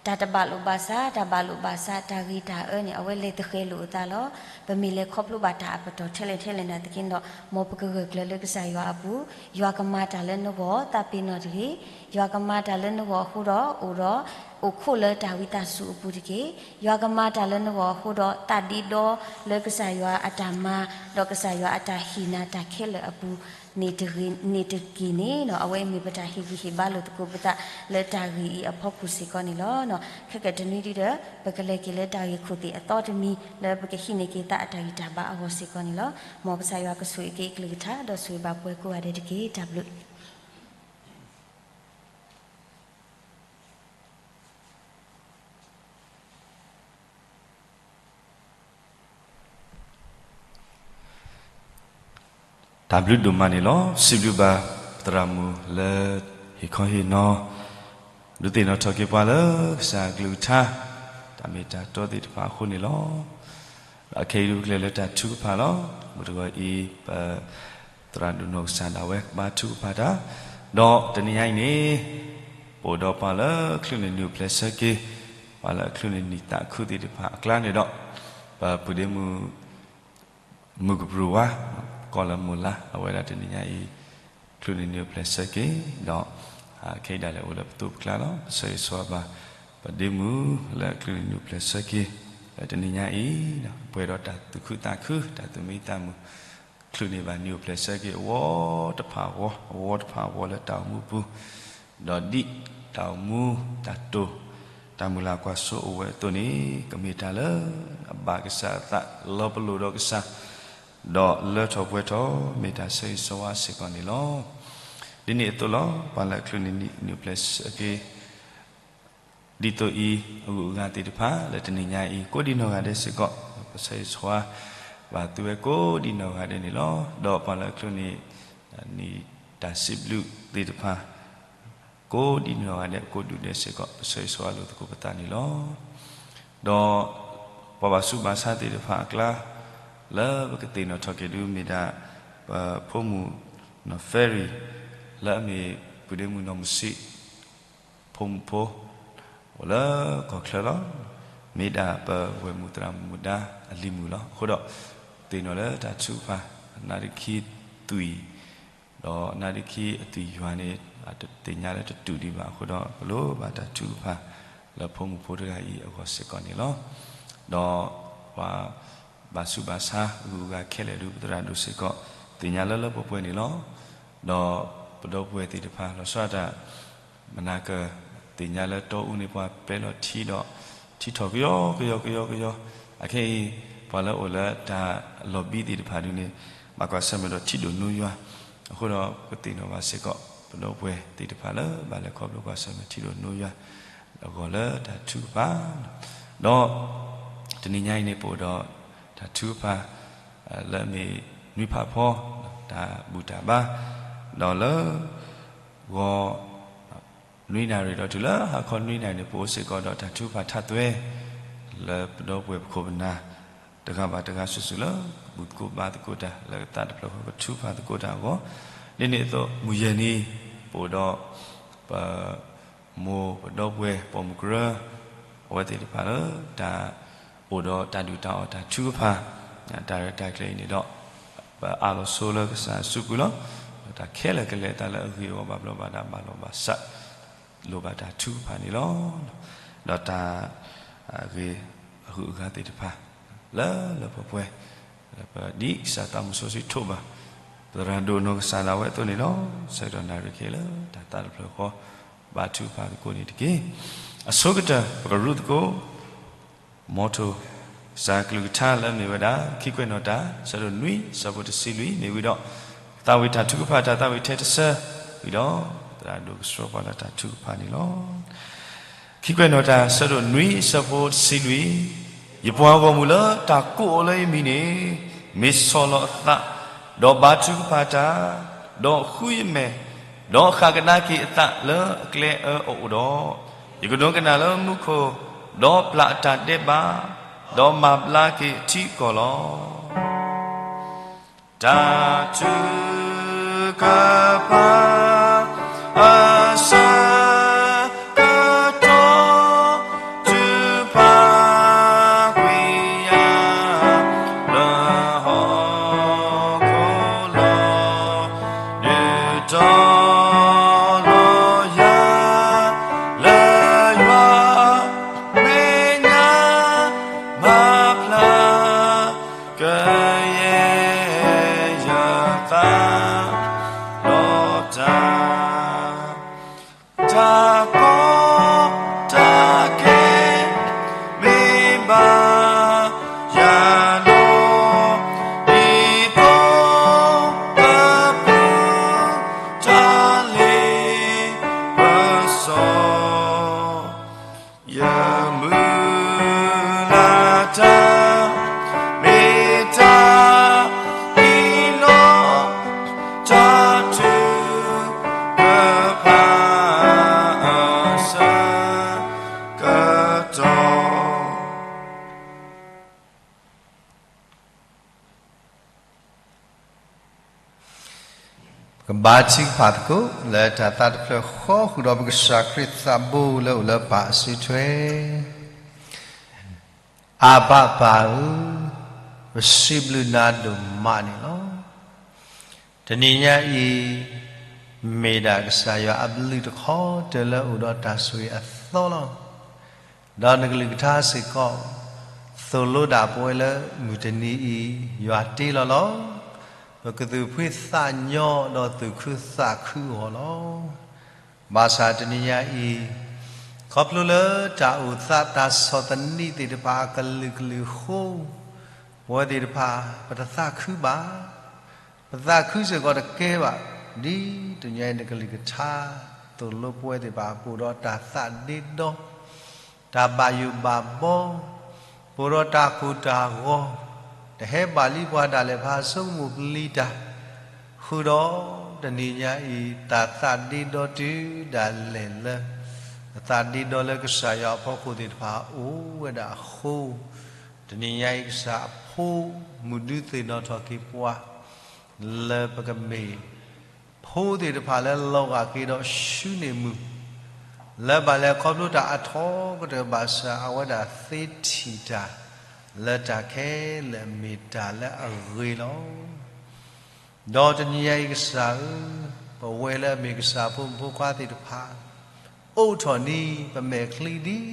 တၢ်တဘၣ်လိာ်ဘၣ်စး တၢ်ဘၣ်လိာ်ဘၣ်စး တၢ်ဂ့ၤတၢ်အၢန့ၣ် အဝဲလဲၤသဃဲၤလိာ်အသးလီၤ. ပမ့ၢ်လဲၤခီဖျိဘၣ်တၢ်အပတီၢ်ထဲလဲၣ်ထဲလဲၣ်နာ်သက့န့ၣ်ဒီး မ်ပကဂၢၢ်ကျၢၤလၢကစၢ်ယွၤအပူၤ, ယွၤကမၤတၢ်လၢနဂီၢ် သးပ့ၤနီၣ်တဂ့ၤ, ယွၤကမၤတၢ်လၢနဂီၢ်အဃိဒီး အိၣ်ဒီး အိၣ်ခိးလၢတၢ်ဝံသးစူၤအပူၤတက့ၢ်. ယွၤကမၤတၢ်လၢနဂီၢ်အဃိဒီး သးဒ့ဒီလၢကစၢ်ယွၤအတၢ်မၤ ဒီးကစၢ်ယွၤအတၢ်ဟ့ၣ်နၤတၢ်ခဲလၢာ်အပူၤ န့ၣ်တဂ့ၤ န့ၣ်တက့ၢ်န့ၣ် အဝဲအံၤမ့ၢ်ပတၢ်ဟ့ၣ်ဂံၢ်ဟ့ၣ်ဘါလိာ်သကိးပသးလၢတၢ်ဂ့ၢ်အံၤအဖီခိၣ်စ့ၢ်ကီးန့ၣ်လီၤ. ခဲကတနွံဒုဒီး ပကလဲၤက့ၤလၢတၢ်ဂ့ၢ်ခိၣ်သ့ၣ်အသီတမံၤ လၢပကဟံးန့ၢ်က့ၤသးအတၢ်ဂံၢ်တၢ်ဘါအဂီၢ်စ့ၢ်ကီးန့ၣ်လီၤ. မ်ကစၢ်ယွၤကဆိၣ်ဂ့ၤက့ၤအကလုၢ်ကထါ ဒီးဆိၣ်ဂ့ၤဘၣ်ပှၤကိးဂၤဒဲးတက့ၢ်. တၢ်ဘျုး တၢ်ဘျုးဒိၣ်မးန့ၣ်လီၤ. စံးဘျုးဘၣ် သရၣ်မုၣ်လၢဟ့ၣ်ခီဟ့ၣ်နီၤ ဒုးသ့ၣ်နီၣ်ထီၣ်က့ၤပှၤလၢကစၢ်အကလုၢ်ကထါ တၢ်မ့ၢ်တၢ်တီသ့ၣ်တဖၣ်အဃိန့ၣ်လီၤ. ဒီးခဲအံၤဒုးပကျဲၤလၢတၢ်ထုကဖၣ်လီၤ. မုၢ်တဂီၤအံၤ ပသရၣ်ဒိၣ်နီၢ်ကစၢ်ဒၣ်ဝဲကဘါထုကဖၣ်တၢ်, ဒီးတနံၤညါအံၤန့ၣ် ပအိၣ်ဒီးပှၤလၢချုးန့ၢ်နံၣ်အိၣ်ဖျဲၣ်ဆၢက့ၤ ပှၤလၢအချုးန့ၢ်နံၣ်သးခုသ့ၣ်တဖၣ်အကျါန့ၣ်ဒီး ပပုၢ်ဒ့မုၣ် မုၢ်ကပြုၢ်ဝါ ကိးလၢမိၢ်လါ အဝဲဒၣ်တနံၤညါအံၤ ချုးန့ၢ်နံၣ်အိၣ်ဖျဲၣ်ဆၢက့ၤ ဒီး ခဲအံၤဒၣ်လဲာ်အိၣ်လၢပသိးပကျါလီၤ. ပဆၢဂ့ၤဆၢဝါဘၣ် ပဒ့မုၣ်လၢအချုးန့ၢ်နံၣ်အိၣ်ဖျဲၣ်ဆၢက့ၤ လၢတနံၤညါအံၤ ပှဲၤဒီးတၢ်သူၣ်ခုသးခု တၢ်သူၣ်မံသးမုာ် ချုးန့ၢ်ဘၣ်နံၣ်အိၣ်ဖျဲၣ်ဆၢက့ၤ အဝီတဖၣ်အဂီၢ် အဝီတဖၣ်အဂီၢ်လၢတၢ်အိၣ်မူပူၤ ဒီးဒ်တၢ်အိၣ်မူ တၢ်တိာ် တၢ်မုၢ်လၢ်ကွၢ်စိအိၣ်ဝဲအသိးန့ၣ် ကမ့ၢ်တၢ်လၢအဘၣ်ကစၢ်အသး လီၤပလိာ်ဒီးကစၢ် ဒီးလၢထီၣ်ပှဲၤထီၣ် မ့ၢ်တၢ်ဆၢဂ့ၤဆၢဝါစ့ၢ်ကီးန့ၣ်လီၤ. ဒ်န့ၣ်အသိးလီၤ. ပှၤလၢအချုးန့ၢ်နံၣ်အိၣ်ဖျဲၣ်ဆၢက့ၤ ဒ်သိးအံၤ အဂုၤအဂၤသ့ၣ်တဖၣ် လၢတနံၤညါအံၤ ကိးဒံနီၢ်ဂၤဒဲးစ့ၢ်ကီး ပဆၢဂ့ၤဆၢဝါဘၣ်သုဝဲကိးဒံနီၢ်ဂၤဒဲးန့ၣ်လီၤ. ဒီးပှၤလၢအချုးန့ၢ် နံၣ်တၢ်စံးဘျုးသ့ၣ်တဖၣ် ကိးဒံနီၢ်ဂၤဒဲး ကိးဒူၣ်ဒဲးစ့ၢ်ကီး ပဆၢဂ့ၤဆၢဝါလိာ်သကိးပသးန့ၣ်လီၤ. ဒီးပှၤဘၣ်ဆူးဘၣ်ဆါသ့ၣ်တဖၣ်အကျါ လၢပကသ့ၣ်နီၣ်ထီၣ်က့ၤဒုးမ့ၢ်ဒၣ် ပဖိမုၣ်နီၢ် Ferry လၢအမ့ၢ်ပုၢ်ဒ့မုၣ်နီၢ်မုၢ်ဆံး ဖိမုၣ်ဖိ အိၣ်လၢကီၢ်ချၢလီၤ. မ့ၢ်ဒၣ်ပဝဲၢ်မုၣ်သရၣ်မုၣ်ဒါအလံၤမုၣ်လီၤ. အဃိဒီး သ့ၣ်နီၣ်လၢတၢ်ထုကဖၣ် အနါဒ့ခံသွံၣ် ဒီးအနါဒ့ခံအသွံၣ်ယွၤန့ၣ် အတသ့ၣ်ညါလၢတတူာ်ဒံးဘၣ်အဃိဒီး ပလိၣ်ဘၣ်တၢ်ထုကဖၣ် လၢဖိမုၣ်ဖိတဂၤအံၤအဂီၢ်စ့ၢ်ကီးန့ၣ်လီၤ. ဒီးပှၤဘၣ်ဆူးဘၣ်ဆါအဂုၤအဂၤခဲလၢာ်ဒုး ပသရၣ်ဒိၣ်စ့ၢ်ကီး သ့ၣ်ညါလၢလၢပှဲၤပှဲၤန့ၣ်လီၤ. ဒီးပဒီပုၢ်ဝဲၢ်သ့ၣ်တဖၣ် လီၤဆီဒၣ်တၢ် မနၤက သ့ၣ်ညါလၢတီအူန့ၣ် ပှၤပဲလီၤထံဒီး ထံထီၣ်ကယီကယီကယီကယီ, အခဲအံၤ ပှၤလၢအိၣ်လၢတၢ်လီၢ်ဘံသ့ၣ်တဖၣ်ဒုးန့ၣ် ဘၣ်ကွၢ်ဆၢၣ်မဲာ်ဒီးထံဒိၣ်နိယွၤ, အဃိဒီးပသ့ၣ်နီၣ်ဘၣ်စ့ၢ်ကီး ပဒီပုၢ်ဝဲၢ်သ့ၣ်တဖၣ်လၢဘၣ်လဲၤခီဖျိကွၢ်ဆၢၣ်မဲာ်ထံဒိၣ်နိယွၤ အဂီၢ်လၢတၢ်ထုကဖၣ်, ဒီး တနံၤညါအံၤန့ၣ် ပအိၣ်ဒီးတၢ်ထုကဖၣ် လၢအမ့ၢ်နွံဖးဖီ တၢ်ဘူၣ်တၢ်ဘါ, ဒီးလၢ ဂီၤ နွံနၣ်ရံၣ်ဒီးတုၤလၢဟါခီနွံနၣ်ရံၣ်န့ၣ် ပအိၣ်စ့ၢ်ကီးဒီးတၢ်ထုကဖၣ်ထးသွဲ လၢပဒီပုၢ်ဝဲၢ်ပခိၣ်ပနၢ် တဂၤဘၣ်တဂၤစုာ်စုာ်လၢ ကဘူၣ်သကိးဘါသကိးတၢ် လၢကသးတဖျၢၣ်ဃီကထုကဖၣ်သကိးတၢ်အဂီၢ်, ဒ်န့ၣ်အသိး မုၢ်ယဲၢ်နံၤ ပအိၣ်ဒီး ပ မိၢ်ပဒီပုၢ်ဝဲၢ်ပိာ်မုၣ်ကရၢ အဝဲသ့ၣ်တဖၣ်လၢ တၢ်အိၣ်ဒီးတၢ်ဒုၣ်တၢ်အီၣ်တၢ်ထုကဖၣ် တၢ်ရဲၣ်တၢ်ကျဲၤအံၤန့ၣ်ဒီး ပအးလီၤဆိလၢကစၢ်အစုပူၤလီၤ. ဒီးတၢ်ခဲလၢာ်ကလဲၤအသးလၢအဂ့ၤအဝါဘၣ်ဘျီးဘၣ်ဒါဘၣ်လီၤဘၣ်စး လိၣ်ဘၣ်တၢ်ထုကဖၣ်န့ၣ်လီၤ. ဒီးတၢ် အဂ့ၤ အဂုၤအဂၤသ့ၣ်တဖၣ် လၢလၢပှဲၤပှဲၤ လၢပဒ်ကစၢ်သးမုၢ်စီဆှံထိးဘၣ် သရၣ်ဒိၣ်နီၢ်ကစၢ်ဒၣ်ဝဲအသိးန့ၣ်လီၤ. ဆၢကတီၢ်နၣ်ရံၣ်ခဲလၢာ် တၢ်သးတဖျၢၣ်ဃီ ဘါထုကဖၣ်သကိးန့ၣ်တက့ၢ်. အဆိကတၢၢ် ပကရူၢ်သကိး motto ကစၢ်ကလုၢ်ကထါလၢအမ့ၢ်ဝဲဒၣ် ခံကွဲးနီၣ်တၢ် ဆၢဒိၣ်နွံ ဆၢဖိတဆံလွံၢ် မ့ၢ်ဝံၤဒီး သးဝံၣ်တၢ်ထုကဖၣ် တၢ်သးဝံၣ်ထဲတဆၢ ဝံၤဒီး သရၣ်ဒိၣ်ကဆှီပှၤလၢတၢ်ထုကဖၣ်န့ၣ်လီၤ. ခံကွဲးနီၣ်တၢ် ဆၢဒိၣ်နွံ ဆၢဖိတဆံလွံၢ်, ယပှၤဂီၢ်မုၢ်လၢတၢ်ကိးအီၤလၢယမံၤန့ၣ် မ့ၢ်ဆီၣ်လီၤအသး, ဒီးဘါထုကဖၣ်တၢ်, ဒီးဃုယမဲာ်, ဒီးဃၣ်ကဒါက့ၤအသးလၢအကျဲအၢအအိၣ်ဒီး, ယကဒိကနၣ်လၢမူခိၣ်, ဒီးပျၢ်အတၢ်ဒဲးဘး, ဒီးမၤဘျါက့ၤအထံအကီၢ်လီၤ. တၢ်ထုကဖၣ်အဆၢကတီၢ် ထုကဖၣ်ကွံာ်ယၤ လၢဟီၣ်ခိၣ်လီၤ, ဒုးတီၤလီၤယၤ လၢယွၤမဲာ်ညါ မၤဖျါ ကယဲၢ်ယသး ဒီးတၢ် တၢ်ကီတၢ်ခဲ မ့ၢ်ဘၣ်ယၤလီၤ. ဒ်သိးပပူၤ တၢ်လ့ပစီ ယမုၢ်လၢ်တၢ် မ့ၢ်တၢ် ကဘါထုကဖၣ်သကိး လၢတၢ်သးတဖျၢၣ်ဃီဃုာ်ဒီး ပကစၢ်ခရံာ်သးဘိလၢအိၣ်လၢပၢ်အစုထွဲ. အၤဘၣ်ပၢ်ဧၢ, ပစံးဘျုးနၤဒိၣ်မးန့ၣ်လီၤ. တနံၤညါအံၤ မ့ၢ်ဒၣ်ကစၢ်ယွၤအဘျုးတခီတၢၤလၢအိၣ်ဒီးတၢ်ဆိၣ်ဂ့ၤအသီလီၤ. ဒီးနကလုၢ်ကထါစ့ၢ်ကီး သိၣ်လိဒၣ်ပဝဲလၢမုၢ်တနံၤအံၤ ယွၤတ့လီၤလီၤ. ပကသူၣ်ဖှံသးညီဒီးသူၣ်ခုသးခုအဂီၢ်လီၤ. ဘၣ်ဆၣ်တနံၤညါအံၤ ခီဖျိလၢတၢ်အိၣ်သးတၢ်ဆီၣ်သနံးသ့ၣ်တဖၣ်အကလုာ်ကလုာ်အဃိ ပဝဲသ့ၣ်တဖၣ် ပတသးခုဘၣ်. ပသးခုစ့ၢ်ကီးတကဲဘၣ်. ဒ်တနံၤညါအံၤ နကလုၢ်ကထါ သိၣ်လိပဝဲသ့ၣ်တဖၣ် ပအိၣ်ဒီးတၢ်သးဒ့ဒီ တၢ်ဘၣ်ယိၣ်ဘၣ်ဘီ, ပအိၣ်ဒီးတၢ်ကိၢ်တၢ်ဂီၤ, တဟဲဘၣ်လံပှၤဒၣ်လဲာ် ပဟးဆိကမိၣ်ပျံၤတၢ်, ဃုာ်ဒီးတနံၤညါအံၤ တၢ်သးဒ့ဒီတုၤဒၣ်လဲာ်လၢ ပသးဒ့ဒီလၢကစၢ်ယွၤအဖီခိၣ်သ့ၣ်တဖၣ်အိၣ်ဝဲဒၣ်အဃိ, တနံၤညါအံၤ ကစၢ်အဖိမုၢ်ဒုးသ့ၣ်နီၣ်ထီၣ်က့ၤပှၤ လၢပကမ့ၢ် ဖိသ့ၣ်တဖၣ်လၢလီၤဂာ်က့ၤဒီးဆူန့ၢ်မုၢ် လၢဘၣ်လဲၤခီဖျိတၢ်အထီကတၢၢ်ဘၣ်ဆၣ် အဝဲဒၣ်သ့ထံၣ်တၢ် လၢတၢ်ခဲလၢာ်မ့ၢ်တၢ်လၢအဂ့ၤလီၤ. ဒီးတနံၤညါအံၤ ကစၢ်ဧၢ, ပဝဲလၢအမ့ၢ်ကစၢ်ဖိမုၣ်ဖိခွါသ့ၣ်တဖၣ် အိးထီၣ်န့ၢ်ပမဲာ်ချံဒ်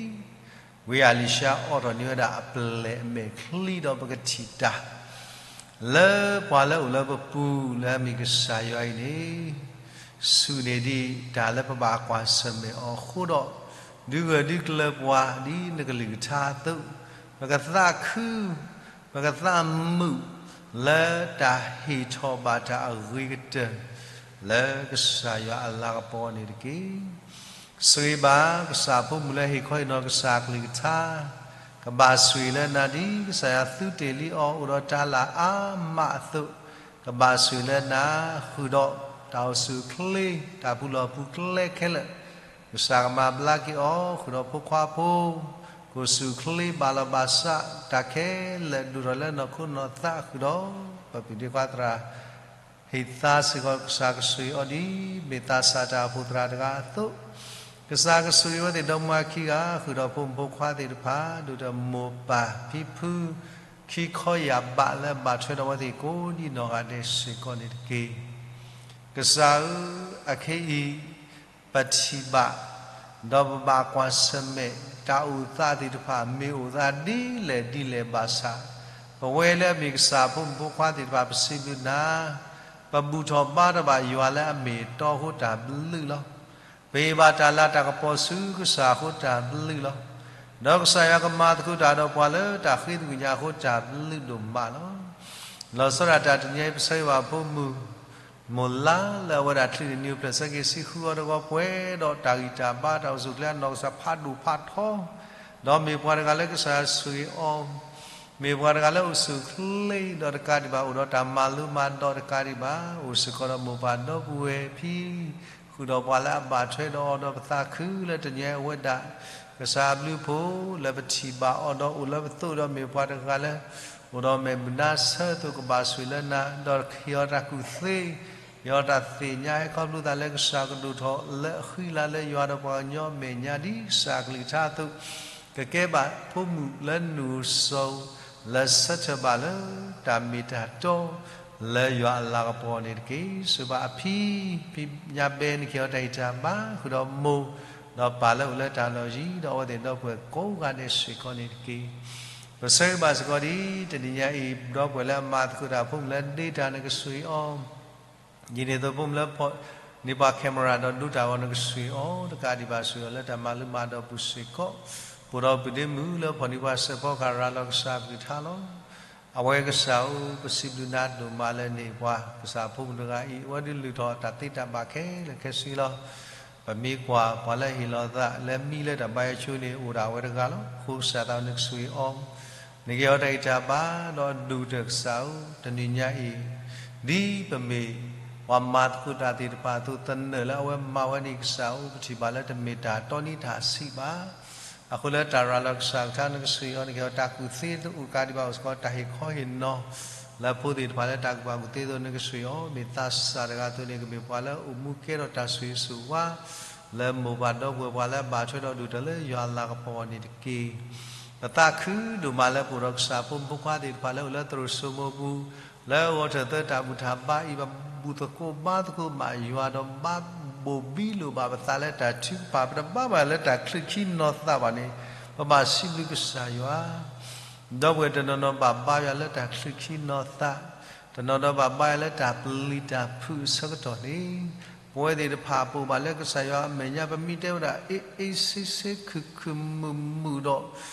ဝံအၤလံၤၡါအိးထီၣ်န့ၢ်ဝဲဒၣ်အပျဲၢ်အမဲာ်ချံဒီး ပကထံၣ်တၢ် လၢပှၤလၢအိၣ်လၢပပူၤလၢအမ့ၢ်ကစၢ်ယွၤအံၤန့ၣ် ဆူၣ်န့ၢ်ဒံးတၢ်လၢပဘၣ်ကွၢ်ဆၢၣ်မဲာ်အီၤအဃိဒီး ဒုးဂၢၢ်ဒုးကျၢၤပှၤဒ်နကလုၢ်ကထါအသိး, ပကသးခု ပကသးမုာ် လၢတၢ်ဟ့ၣ်ထီၣ်ဘၣ်တၢ်အဂ့ၤကတၢၢ် လၢကစၢ်ယွၤအလၤကပီၤန့ၣ်တက့ၢ်. ဆိၣ်ဂ့ၤဘၣ်ကစၢ်အဖိမုၣ်လၢဟ့ၣ်ခီဟ့ၣ်နီၤကစၢ်အကလုၢ်ကထါ, ကဘၣ်ဆိၣ်ဂ့ၤလၢနၤဒ်ကစၢ်ယွၤသုတ့ၢ်လံအီၤအိၣ်ဒီးတၢ်လၢအါမးအသိး, ကဘၣ်ဆိၣ်ဂ့ၤလၢနၤ ဃုာ်ဒီးတၢ်အိၣ်ဆူၣ်အိၣ်ချ့ တၢ်ပူၤလီၢ်ပူၤကျဲခဲလၢာ်, ကစၢ်ကမၤဘျါက့ၤအီၤ ဃုာ်ဒီးဖိခွါဖိ, ကအိၣ်ဆူၣ်အိၣ်ချ့ဘၣ်လီၤဘၣ်စး တၢ်ခဲလၢာ်ဒိၣ်ထီၣ်လၢနီၢ်ခိနီၢ်သးဃုာ်ဒီး ပပုၢ်ဒ့ခွါသရၣ် ဟ့ၣ်သါစ့ၢ်ကီး ကစၢ်ကဆိၣ်ဂ့ၤအီၤဒ်မ့ၢ်သးစၢ်တၢ်အိၣ်ဖှိၣ်သရၣ်တဂၤအသိး, ကစၢ်ကဆိၣ်ဂ့ၤအဝဲသ့ၣ်ဒီမါခံဂၤ ဃုာ်ဒီးဖိမုၣ်ဖိခွါသ့ၣ်တဖၣ် ဒိၣ်ဒီးမိၢ်ပၢ်ဖံဖု ခံခီယၢ်ဘးလၢအဘၣ်ထွဲဒီးအဝဲသ့ၣ်ကိးဒံနီၢ်ဂၤဒဲးစ့ၢ်ကီးန့ၣ်တက့ၢ်. ကစၢ်ဧၢ, အခဲအံၤ ပထံၣ်ဘၣ် ဒီးပဘၣ်ကွၢ်ဆၢၣ်မဲာ် တၢ်အိၣ်သးသ့ၣ်တဖၣ် မ့ၢ်အိၣ်သးဒ်လဲၣ်ဒ်လဲၣ်ဘၣ်ဆၣ်, ပဝဲလၢအမ့ၢ်ကစၢ်ဖိမုၣ်ဖိခွါသ့ၣ်တဖၣ် ပစံးဘျုးနၤ, ပဘူၣ်ထီၣ်ဘါထီၣ်ဘၣ်ယွၤလၢအမ့ၢ်အတီအဃိတၢ်ဘျုးလီၤ. ပဟ့ၣ်ဘၣ်တၢ်လၤတၢ်ကပီၤဆူကစၢ်အဃိတၢ်ဘျုးလီၤ. ဒီးကစၢ်ယွၤကမၤသကိးတၢ်ဒီးပှၤလၢတၢ်ဃ့သကွံၢ်ညါအဃိတၢ်ဘျုးဒိၣ်မးလီၤ. လီၤဆီဒၣ်တၢ်တနံၤအံၤ ပဆၢဂ့ၤဘၣ်ဖိမုၣ် မိၢ်လါလၢအဝဲဒၣ်ချုးန့ၢ်နံၣ်အိၣ်ဖျဲၣ်ဆၢက့ၤဆံဃုအီၤတဂီၤ ပှဲၤဒီးတၢ်ဂံၢ်တၢ်ဘါတၢ်အိၣ်ဆူၣ်အိၣ်ချ့အနီၢ်ကစၢ်ဖးဒိၣ်ဖးထီ, ဒီးမ့ၢ်ပှၤတဂၤလၢကစၢ်ယွၤဆိၣ်ဂ့ၤအီၤ, မ့ၢ်ပှၤတဂၤလၢအိၣ်ဆူၣ်အိၣ်ချ့ဒီးတကးဒံးဘၣ် အိၣ်ဒီးတၢ်မၤလိမၤဒိးတကးဒံးဘၣ် အိၣ်စ့ၢ်ကီးဒီးမိၢ်ပၢ်ဒီပုၢ်ဝဲၢ်ဖံ ဃုာ်ဒီးပှၤလၢအဘၣ်ထွဲဒီးအီၤဒီးပသးခုလၢတနံၤအံၤအဝဲဒၣ် ကစၢ်အဘျုးအဖှိၣ်လၢပထံၣ်ဘၣ်အီၤဒီးအိၣ်လၢပသိးဒီးမ့ၢ်ပှၤတဂၤလၢ အိၣ်ဒီးမဲာ်မုာ်နါဆၢအသိး ကဘၣ်ဆိၣ်ဂ့ၤလၢနၤ ဒီးဟ့ၣ်အီၤတၢ်ကူၣ်သ့, ဟ့ၣ်အီၤတၢ်သ့ၣ်ညါ ဟဲခီဖျိသးလၢကစၢ်ကဒိၣ်ထီၣ်လၢအဃံအလၤလၢယွၤဒီးပှၤကညီအမဲာ်ညါ ဒ်ကစၢ်အကလုၢ်ကထါအသိး ကကဲဘၣ်ဖိမုၣ်လၢနုၢ်စိၤ လၢဆၢထၢၣ်ဘၣ်လၢတၢ်မ့ၢ်တၢ်တီ လၢယွၤအလၤကပီၤန့ၣ်တက့ၢ်. ဆိၣ်ဂ့ၤဘၣ်အဖံ ဖံညါဘဲ နကဟ့ၣ်အီၤတၢ်ဂံၢ်တၢ်ဘါ ဃုာ်ဒီးမိၢ် ဒီးပၢ်လၢအိၣ်လၢတၢ်လီၢ်ယံၤ ဒီးအဝဲသ့ၣ်ဒီပုၢ်ဝဲၢ်ကိးဂၤဒဲးစ့ၢ်ကီးန့ၣ်တက့ၢ်. ပဆၢဂ့ၤဘၣ်စ့ၢ်ကီးဒ် တနံၤညါအံၤ ဒီပုၢ်ဝဲၢ်လၢအမၤသကိးတၢ် ဖိမုၣ်လၢဒ့တၢ် နကဆိၣ်ဂ့ၤအီၤ ဒ်န့ၣ်အသိး ဖိမုၣ်လၢဖီၣ်န့ၢ်ပှၤ camera ဒီးဒိတၢ်အဂီၢ် နကဆိၣ်ဂ့ၤအီၤ တကးဒံးဘၣ် ဆိၣ်ဂ့ၤအီၤလၢတၢ်မၤလိမၤဒိးအပူၤစ့ၢ်ကီး, ပအိၣ်ဒီးပုၢ်ဒ့မုၣ်လၢဖီၣ်န့ၢ်ပှၤစဲးဖီကဟၣ်ရၤလီၤကစၢ်အကလုၢ်ကထါလီၤ. အဝဲကစၢ်ဧၢ, ပစံးဘျုးနၤဒိၣ်မးလၢန့ၢ်ပှၤ ကစၢ်ဖိမုၣ်တဂၤအံၤ အဝဲဒုးလုၢ်ထီၣ်တၢ်သ့တၢ်ဘၣ်ခဲလၢာ်ခဲဆ့လီၤ. ပမ့ၢ်ကွၢ်ပှၤလၢဟ့ၣ်လီၤသးလၢမံလၢတၢ်ဘါယွၤအဆိန့ၣ် အိၣ်ဒၣ်ဝဲတဂၤလီၤ. အဃိကစၢ်သးနကဆိၣ်ဂ့ၤအီၤ, နကဟ့ၣ်အီၤတၢ်ဂံၢ်တၢ်ဘါ ဒီးအဒိၣ်ကတၢၢ်ကစၢ်ဧၢ, တနံၤညါအံၤ ဒ်ပမ့ၢ်ပှၤမၤသကိးတၢ်သ့ၣ်တဖၣ်အသိး သနၢၣ်လၢအဝဲမၤဝဲန့ၣ် ကစၢ်ဧၢ, ပထံၣ်ဘၣ်လၢတမ့ၢ်တၢ်တီန့ၢ်တၢ်ဆံးဘၣ်. အဃိလၢတၢ်ရၤလီၤကစၢ်ကထါ နကဆိၣ်ဂ့ၤအီၤ, နကဟ့ၣ်အီၤတၢ်ကူၣ်သ့တအိၣ်တကးဒံးဘၣ် အိၣ်စ့ၢ်ကီးတၢ်ဟ့ၣ်ခီဟ့ၣ်နီၤ လၢဖိသ့ၣ်တဖၣ်လၢတၢ်ကူၣ်ဘၣ်ကူၣ်သ့အသိး နကဆိၣ်ဂ့ၤအီၤ, မ့ၢ်သးစၢ်တဂၤအသိးန့ၣ် ကမ့ၢ်ပှၤလၢအိၣ်မူကဲထီၣ်တၢ်ဆိၣ်ဂ့ၤဆိၣ်ဝါ လၢမိၢ်ပၢ်ဒီပုၢ်ဝဲၢ်ပှၤလၢအဘၣ်ထွဲဒီးဒိၣ်ထီၣ်လၢယွၤအလၤကပီၤအဂီၢ်န့ၣ်တက့ၢ်. ပသးခုဒိၣ်မးလၢပအိၣ်ဒီးကစၢ်ဖိမုၣ်ဖိခွါသ့ၣ်တဖၣ်လၢအိၣ်လၢသရိာ်စိမိပူၤ, လၢဂီၤထၢၣ်သၢတၢ်ဘူၣ်တၢ်ဘါအံၤ ပဘူၣ်သကိးဘါသကိးဘၣ်ယွၤဒီးဘၣ်ဘိၣ်ဘံလိာ်ဘၣ်ပသးလၢတၢ်ထုကဖၣ်, ပတဘါဘၣ်လၢတၢ်ချုးခံနီၤသးဘၣ်န့ၣ် ပဘၣ်စံးဘျုးကစၢ်ယွၤ ဒီပုၢ်ဝဲၢ်တနီၤနီၤဘၣ်ဘါယွၤလၢတၢ်ချုးခံနီၤသး, တနီၤနီၤဘၣ်ဘါယွၤလၢတၢ်ပျံၤတၢ်ဖုးအဆၢကတီၢ်န့ၣ်, ပဝဲသ့ၣ်တဖၣ်ပအိၣ်ဘၣ်လၢကစၢ်ယွၤအမဲာ်ညါ ပမ့ၢ်တဲဝဲဒၣ် အ့အ့ဆ့ဆ့ခုၣ်ခုၣ်မုာ်မုာ်ဒီး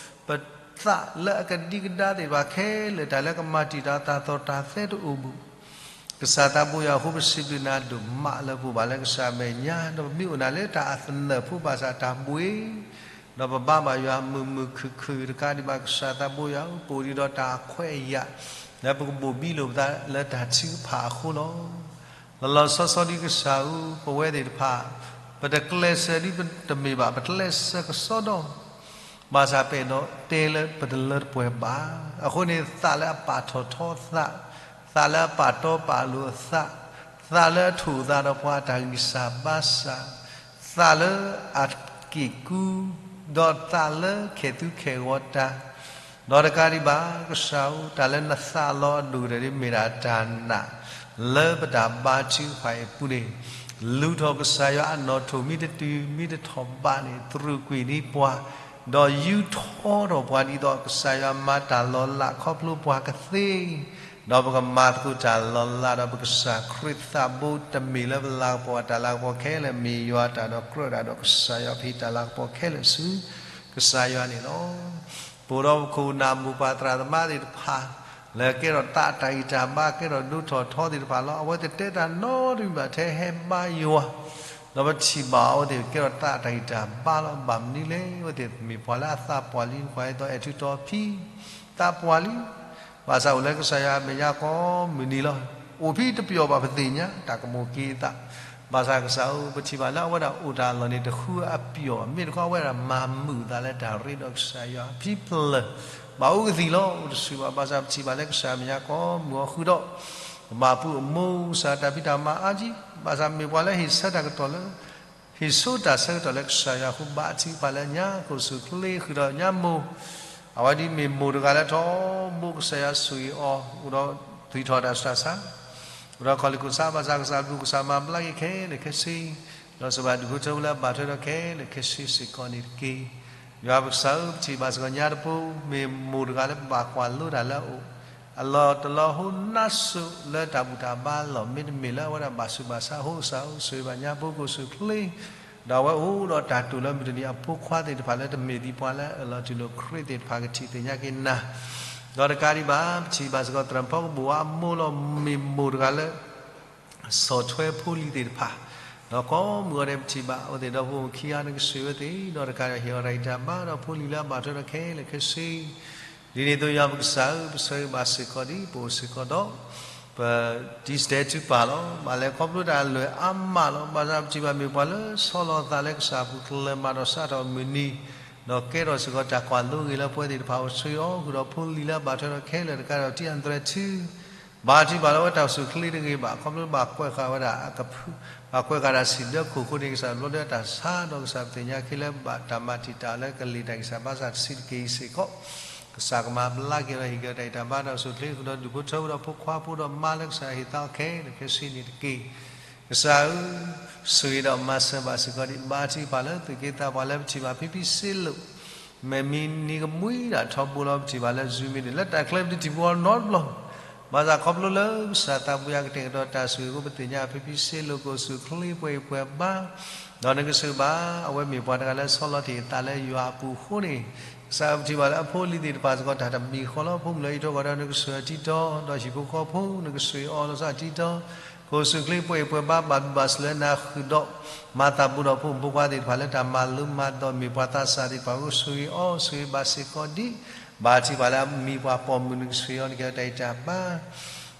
ပသးလၢအကဒံကဒါသ့ၣ်တဖၣ်ခဲလၢာ် တၢ်လၢကမၤတံာ်တာ်တၢ်သီၣ်တၢ်သဲတအိၣ်ဘူး ကစၢ်သးဘိယွၤအဃိ ပစံးဘျုးနၤဒိၣ်မးလၢပအိၣ်ဘၣ်လၢကစၢ်အမဲာ်ညါ, ဒီးပမ့ၢ်အိၣ်နၤလၢတၢ်အသနၢၣ်ဖိဘၣ်ဆၣ်တၢ်ဘှ့ၣ်, ဒီးပဘါဘၣ်ယွၤမုာ်မုာ်ခုၣ်ခုၣ်တကးဒံးဘၣ် ကစၢ်သးဘိယွၤဧၢ, ပအိၣ်ဒံးဒီးတၢ်အခွဲးအယာ် လၢပကဘိၣ်ဘံလိာ်ပသးလၢတၢ်ထုကဖၣ်အဃိလီၤ. လီၤလီၤဆီဆီဒ်ကစၢ်ဧၢ, ပဝဲသ့ၣ်တဖၣ် ပတကျဲးစၢးဒ်ပတမ့ၢ်ဘၣ်, ပတကျဲးစၢးကစီဒီ ဘၣ်ဆၣ်ပအဲၣ်ဒိးတဲလၢပတလၢတပှဲၤဘၣ်. အဃိန့ၣ် သးလၢအပာ်ထီၣ်ထီအသး, သးလၢအပာ်တီပာ်လိၤအသး, သးလၢအထိၣ်အသးဒီးပှၤအတၢ်ဂံၢ်စၢ်ဘါစၢ်, သးလၢအက့ၢ်ကူ, ဒီးသးလၢခဲၣ်သူခဲၣ်ဂီၤတၢ်, ဒီးတကးဒံးဘၣ် ကစၢ်ဧၢ, တၢ်လၢနသးလီၤအဒိၣ်ကတၢၢ်ဒ်မ့ၢ်ဒၣ်တၢ်နာ် လၢပတၢ်ဘါထုကဖၣ်အံၤအပူၤန့ၣ်, လူၤထီၣ်ကစၢ်ယွၤအနီၣ်ထိၣ်မံတတုၤမံတထီၣ်ဘးန့ၣ် တြူာ်ကွံာ်ဒံးပှၤ, ဒီးယူထီထီၣ်ပှၤဒ်သိး ကစၢ်ယွၤမၤတၢ်လီၤလးခီဖျိပှၤကသ့, ဒီးပကမၤသကိးတၢ်လီၤလးဒီးပကစၢ်ခရံာ်သးဘိ တမ့ၢ်လၢပလၤကပီၤအတၢ်လၤကပီၤခဲလၢာ်, မ့ၢ်ယွၤတၢ်ဒီးကြၢးတၢ်ဒီးကစၢ်ယွၤ ပဟ့ၣ်တၢ်လၤကပီၤခဲလၢာ်ဆူ ကစၢ်ယွၤန့ၣ်လီၤ. ပအိၣ်ဒီးပခိၣ်ပနၢ်မိၢ်ပၢ်သရၣ်သမါသ့ၣ်တဖၣ် လၢကဲထီၣ်သးတၢ်ဂံၢ်တၢ်ဘါ ကဲထီၣ်ဒိၣ်ထီၣ်ထီသ့ၣ်တဖၣ်လီၤ. အဝဲသ့ၣ်တဲတၢ်နီတမံၤဘၣ်ထဲဟဲဘါယွၤ, ဒီးပထံၣ်ဘၣ်အဝဲသ့ၣ်ကဲထီၣ်သးတၢ်ဂံၢ်တၢ်ဘါလီၤ. ဘၣ်မနုၤလဲၣ်, အဝဲသ့ၣ်မ့ၢ်ပှၤလၢအသးပှၢ်လံ, ပှၤဒ်သိးအဲၣ်ထုးတီၤဖံ သးပှၢ်လံ ဘၣ်ဆၣ်အိၣ်လၢကစၢ်ယွၤအမဲာ်ညါကိးမုၢ်နံၤလီၤ. အိၣ်ဖဲတပျီၢ်ဘၣ်ပသ့ၣ်ညါ တၢ်ကမိၣ်က့ၤအသး, ဘၣ်ဆၣ်ကစၢ်ဧၢ ပထံၣ်ဘၣ်လၢအဝဲဒၣ်အိၣ်တၢ်လီၢ်န့ၣ် တဃုအပျီၢ်, မ့ၢ်တခီအဝဲဒၣ်မၤမုာ်အသးလၢတၢ်ရ့ဒီးကစၢ်ယွၤ ဖံဖျၢၣ်, ဘၣ်အိၣ်ကသံၣ်လီၤ, အိၣ်တဆူၣ်ဘၣ်. ဘၣ်ဆၣ်ပထံၣ်ဘၣ်လၢကစၢ်အမဲာ်ညါကိးမုၢ်အီၤဃုာ်ဒီး ပဘၣ်ပုၢ်အမိၢ်ကစၢ်တၢ်ဖံးတၢ်မၤအါကံ, ဘၣ်ဆၣ်မ့ၢ်ပှၤလၢဟ့ၣ်ဆၢတၢ်ကတီၢ်လၢ ဟ့ၣ်ဆိတၢ်ဆၢကတီၢ်လၢကစၢ်ယွၤအဃိ ဘါထုကဖၣ်လၢညါ ကအိၣ်ဆူၣ်ချ့ဃုာ်ဒီးညါမိၢ်, အဝဲဒ်မ့ၢ်မိၢ်တဂၤလၢထီဘိကစၢ်ယွၤဆိၣ်ဂ့ၤအီၤ အိၣ်ဒီးသွံၣ်ထီၣ်တၢ်ဆူးတၢ်ဆါ, အိၣ်ဒီးခီၣ်လ့ၢ်ခိၣ်ဆါ, ဘၣ်ဆၣ်ကစၢ်ဘျုးကစၢ်မၤဘျါက့ၤခဲလၢာ်ခဲဆ့, ဒီးစံးဘၣ်ဒူၣ်ဖိထၢဖိလၢအဘၣ်ထွဲဒီးခဲလၢာ်ခဲဆ့စ့ၢ်ကီးန့ၣ်တက့ၢ်. ယွၤပကစၢ်ဧၢ, ပထံၣ်ဘၣ်စ့ၢ်ကီးညါတပူၤ မ့ၢ်မိၢ်တဂၤလၢဘၣ်ကွၢ်လိတၢ်လၢအအိၣ် အလီၢ်တလီၢ်ဟိနါစိၤလၢတၢ်ဘူၣ်တၢ်ဘါလီၢ် မ့တမ့ၢ်လၢအဝဲဒၣ်ဘၣ်ဆူးဘၣ်ဆါအဃိ ကစၢ်ဧၢ ဆိၣ်ဂ့ၤဘၣ်ညါဖိကအိၣ်ဆူၣ်ချ့, ဒီးအဝဲအိၣ်ဒီးတၢ်တိာ်လၢမုၢ်တနံၤအဖိခွါသ့ၣ်တဖၣ်လၢတမ့ၢ်ဒံးပှၤလၢအလီၤတူၢ်လိာ်ခရံာ်သ့ၣ်တဖၣ်ကထံၣ်သ့ၣ်ညါက့ၤနၤ, ဒီးတကးဒံးဘၣ် ပထံၣ်ဘၣ်စ့ၢ်ကီးသရၣ်ဖီကဘိၣ်ဝါအမိၢ်လီၤ မ့ၢ်မိၢ်တဂၤလၢ ဆီၣ်ထွဲဖိလံၤသ့ၣ်တဖၣ်, ဒီးကိးမုၢ်အီၤဒဲးပထံၣ်ဘၣ်အဝဲသ့ၣ်ဒီးဖိမုၣ်ခံဂၤန့ၣ်ကဆိၣ်ဂ့ၤဝဲသ့ၣ်, ဒီးတကးဒီးဟ့ၣ်အီၤတၢ်ဂံၢ်တၢ်ဘါဒီးဖိလံၤလၢအဘၣ်ထွဲဒီးခဲလၢာ်ခဲဆ့, ဒ်န့ၣ်အသိးယွၤပကစၢ်ဧၢ, ပဆိၣ်ဂ့ၤဘၣ်စ့ၢ်ကီးဒ်ပအိၣ်စ့ၢ်ကီးဒီး ပတံၤစတဲတၢ်ပာ်လီၤ, ဘၣ်လဲၤခီဖျိတၢ်အလွဲၢ်အါမးလီၤ. ဘၣ်ဆၣ်ပထံၣ်ဘၣ်မ့ၢ်ပှၤလၢဆီလီၤသးလၢကစၢ်အပူၤ ကလဲၤမၤဒီးစးထီၣ်မုၢ်နံၤ, ဒီးကဲထီၣ်စ့ၢ်ကီးတၢ်ကွၢ်လိဂ့ၤလၢပဝဲသ့ၣ်တဖၣ်အအိၣ် ဆိၣ်ဂ့ၤအီၤဃုာ်ဒီးဖိလံၤလၢအဘၣ်ထွဲဒီးခဲလၢာ်တကးဒီး တံၤအသရဲးထူ ဘၣ်ထံၣ်ဘၣ်လၢအဝဲတၢ်အိၣ်ဆူၣ်ချ့တဂ့ၤဘၣ်, ခီဖျိဘၣ်ကွဲးဃာ်ဝဲဒၣ်အကဖု, ဘၣ်ကွဲးဃာ်ဒၣ်စံၣ်ဒၢခိၣ်အဃိန့ၣ် ကစၢ်ဘျီဒၢတၢ်ဆါဒီးကစၢ်ပသ့ၣ်ညါခဲလၢာ်ဘၣ်တၢ်မၤတံာ်တာ်လၢကလံၤတၢ်ဂံၢ်စၢ်ဘါစၢ်တဆံးတက့ၢ်အံၤစ့ၢ်ကီး, ကစၢ်ကမၤဘျါက့ၤဒီးဟ့ၣ်က့ၤတၢ်ဂံၢ်တၢ်ဘါဒီးအိၣ်ဆူၣ်ချ့ ဃုာ်ဒီးဒူၣ်ဖိထၢဖိဒီးဖိခွါဖိဒီးမါလၢကစၢ်ဟ့ၣ်သါအီၤခဲလၢာ်ခဲဆ့န့ၣ်တက့ၢ်. ကစၢ်ဧၢ, ဆိၣ်ဂ့ၤဒီးမၤစၢၤဘၣ်စ့ၢ်ကီးဒံး ဘါထုကဖၣ်လၢသုးက့သးပှၢ်လၢပထံၣ်ဘၣ်ဖံဖံစ့လိာ် မ့ၢ်မံနံၤကမှံဒၣ်ထီဘိလီၤ ပထံၣ်ဘၣ်လၢ Zoom မ့ၢ်န့ၣ် လၢတၢ်ချၢပတထံၣ်ပှၤနီတဘျီ, ဘၣ်ဆၣ်ခီဖျိလၢကစၢ်သးပူၤယၤကတဲာ်ကတီၤတၢ်ဆိၣ်ဂ့ၤအဃိ ပသ့ၣ်ညါဖံဖံစ့လိာ်ကအိၣ်ဆူၣ်ချ့ ပှဲၤအံၤပှဲၤဘါ, ဒီးနကဆိၣ်ဂ့ၤဘၣ် အဝဲမ့ၢ်ပှၤတဂၤလၢဆီလီၤတ့ၢ်အသးလၢယွၤအပူၤအဃိန့ၣ်, ကစၢ်ဧၢ ပထံၣ်ဘၣ်လၢအဖိလံၤသ့ၣ်တဖၣ်စ့ၢ်ကီး တၢ်တမံၤဃီလီၤ ဖိမုၣ်လၢအံးထွဲကွၢ်ထွဲ နကဆိၣ်ဂ့ၤအီၤတံၤတီၤ ဒီးဟံၣ်ဖိဃီဖိ နကဆိၣ်ဂ့ၤအီၤလီၤဆီတံၤတီၤ ကအိၣ်ဆူၣ်ချ့ ပှဲၤအံၤပှဲၤဘါ ဘၣ်ဘျုးဘၣ်ဆိၣ်လၢနၤဃုာ်ဒီး မၤသးဘူးဒီးဖိမုၣ်ဖိခွါသ့ၣ်တဖၣ်လၢတၢ်မၤလိမၤဒိး မ့ၢ်ပှၤသးစၢ်သ့ၣ်တဖၣ် ကဆိၣ်ဂ့ၤအီၤ ဆိၣ်ဂ့ၤဘၣ်စ့ၢ်ကီးဒံး, ဘၣ်ထံၣ်ပှၤလၢအမံၤပှၤပိာ်မုၣ် နကဆိၣ်ဂ့ၤအီၤ နကဲထီၣ်တၢ်အံၤတၢ်ဘါ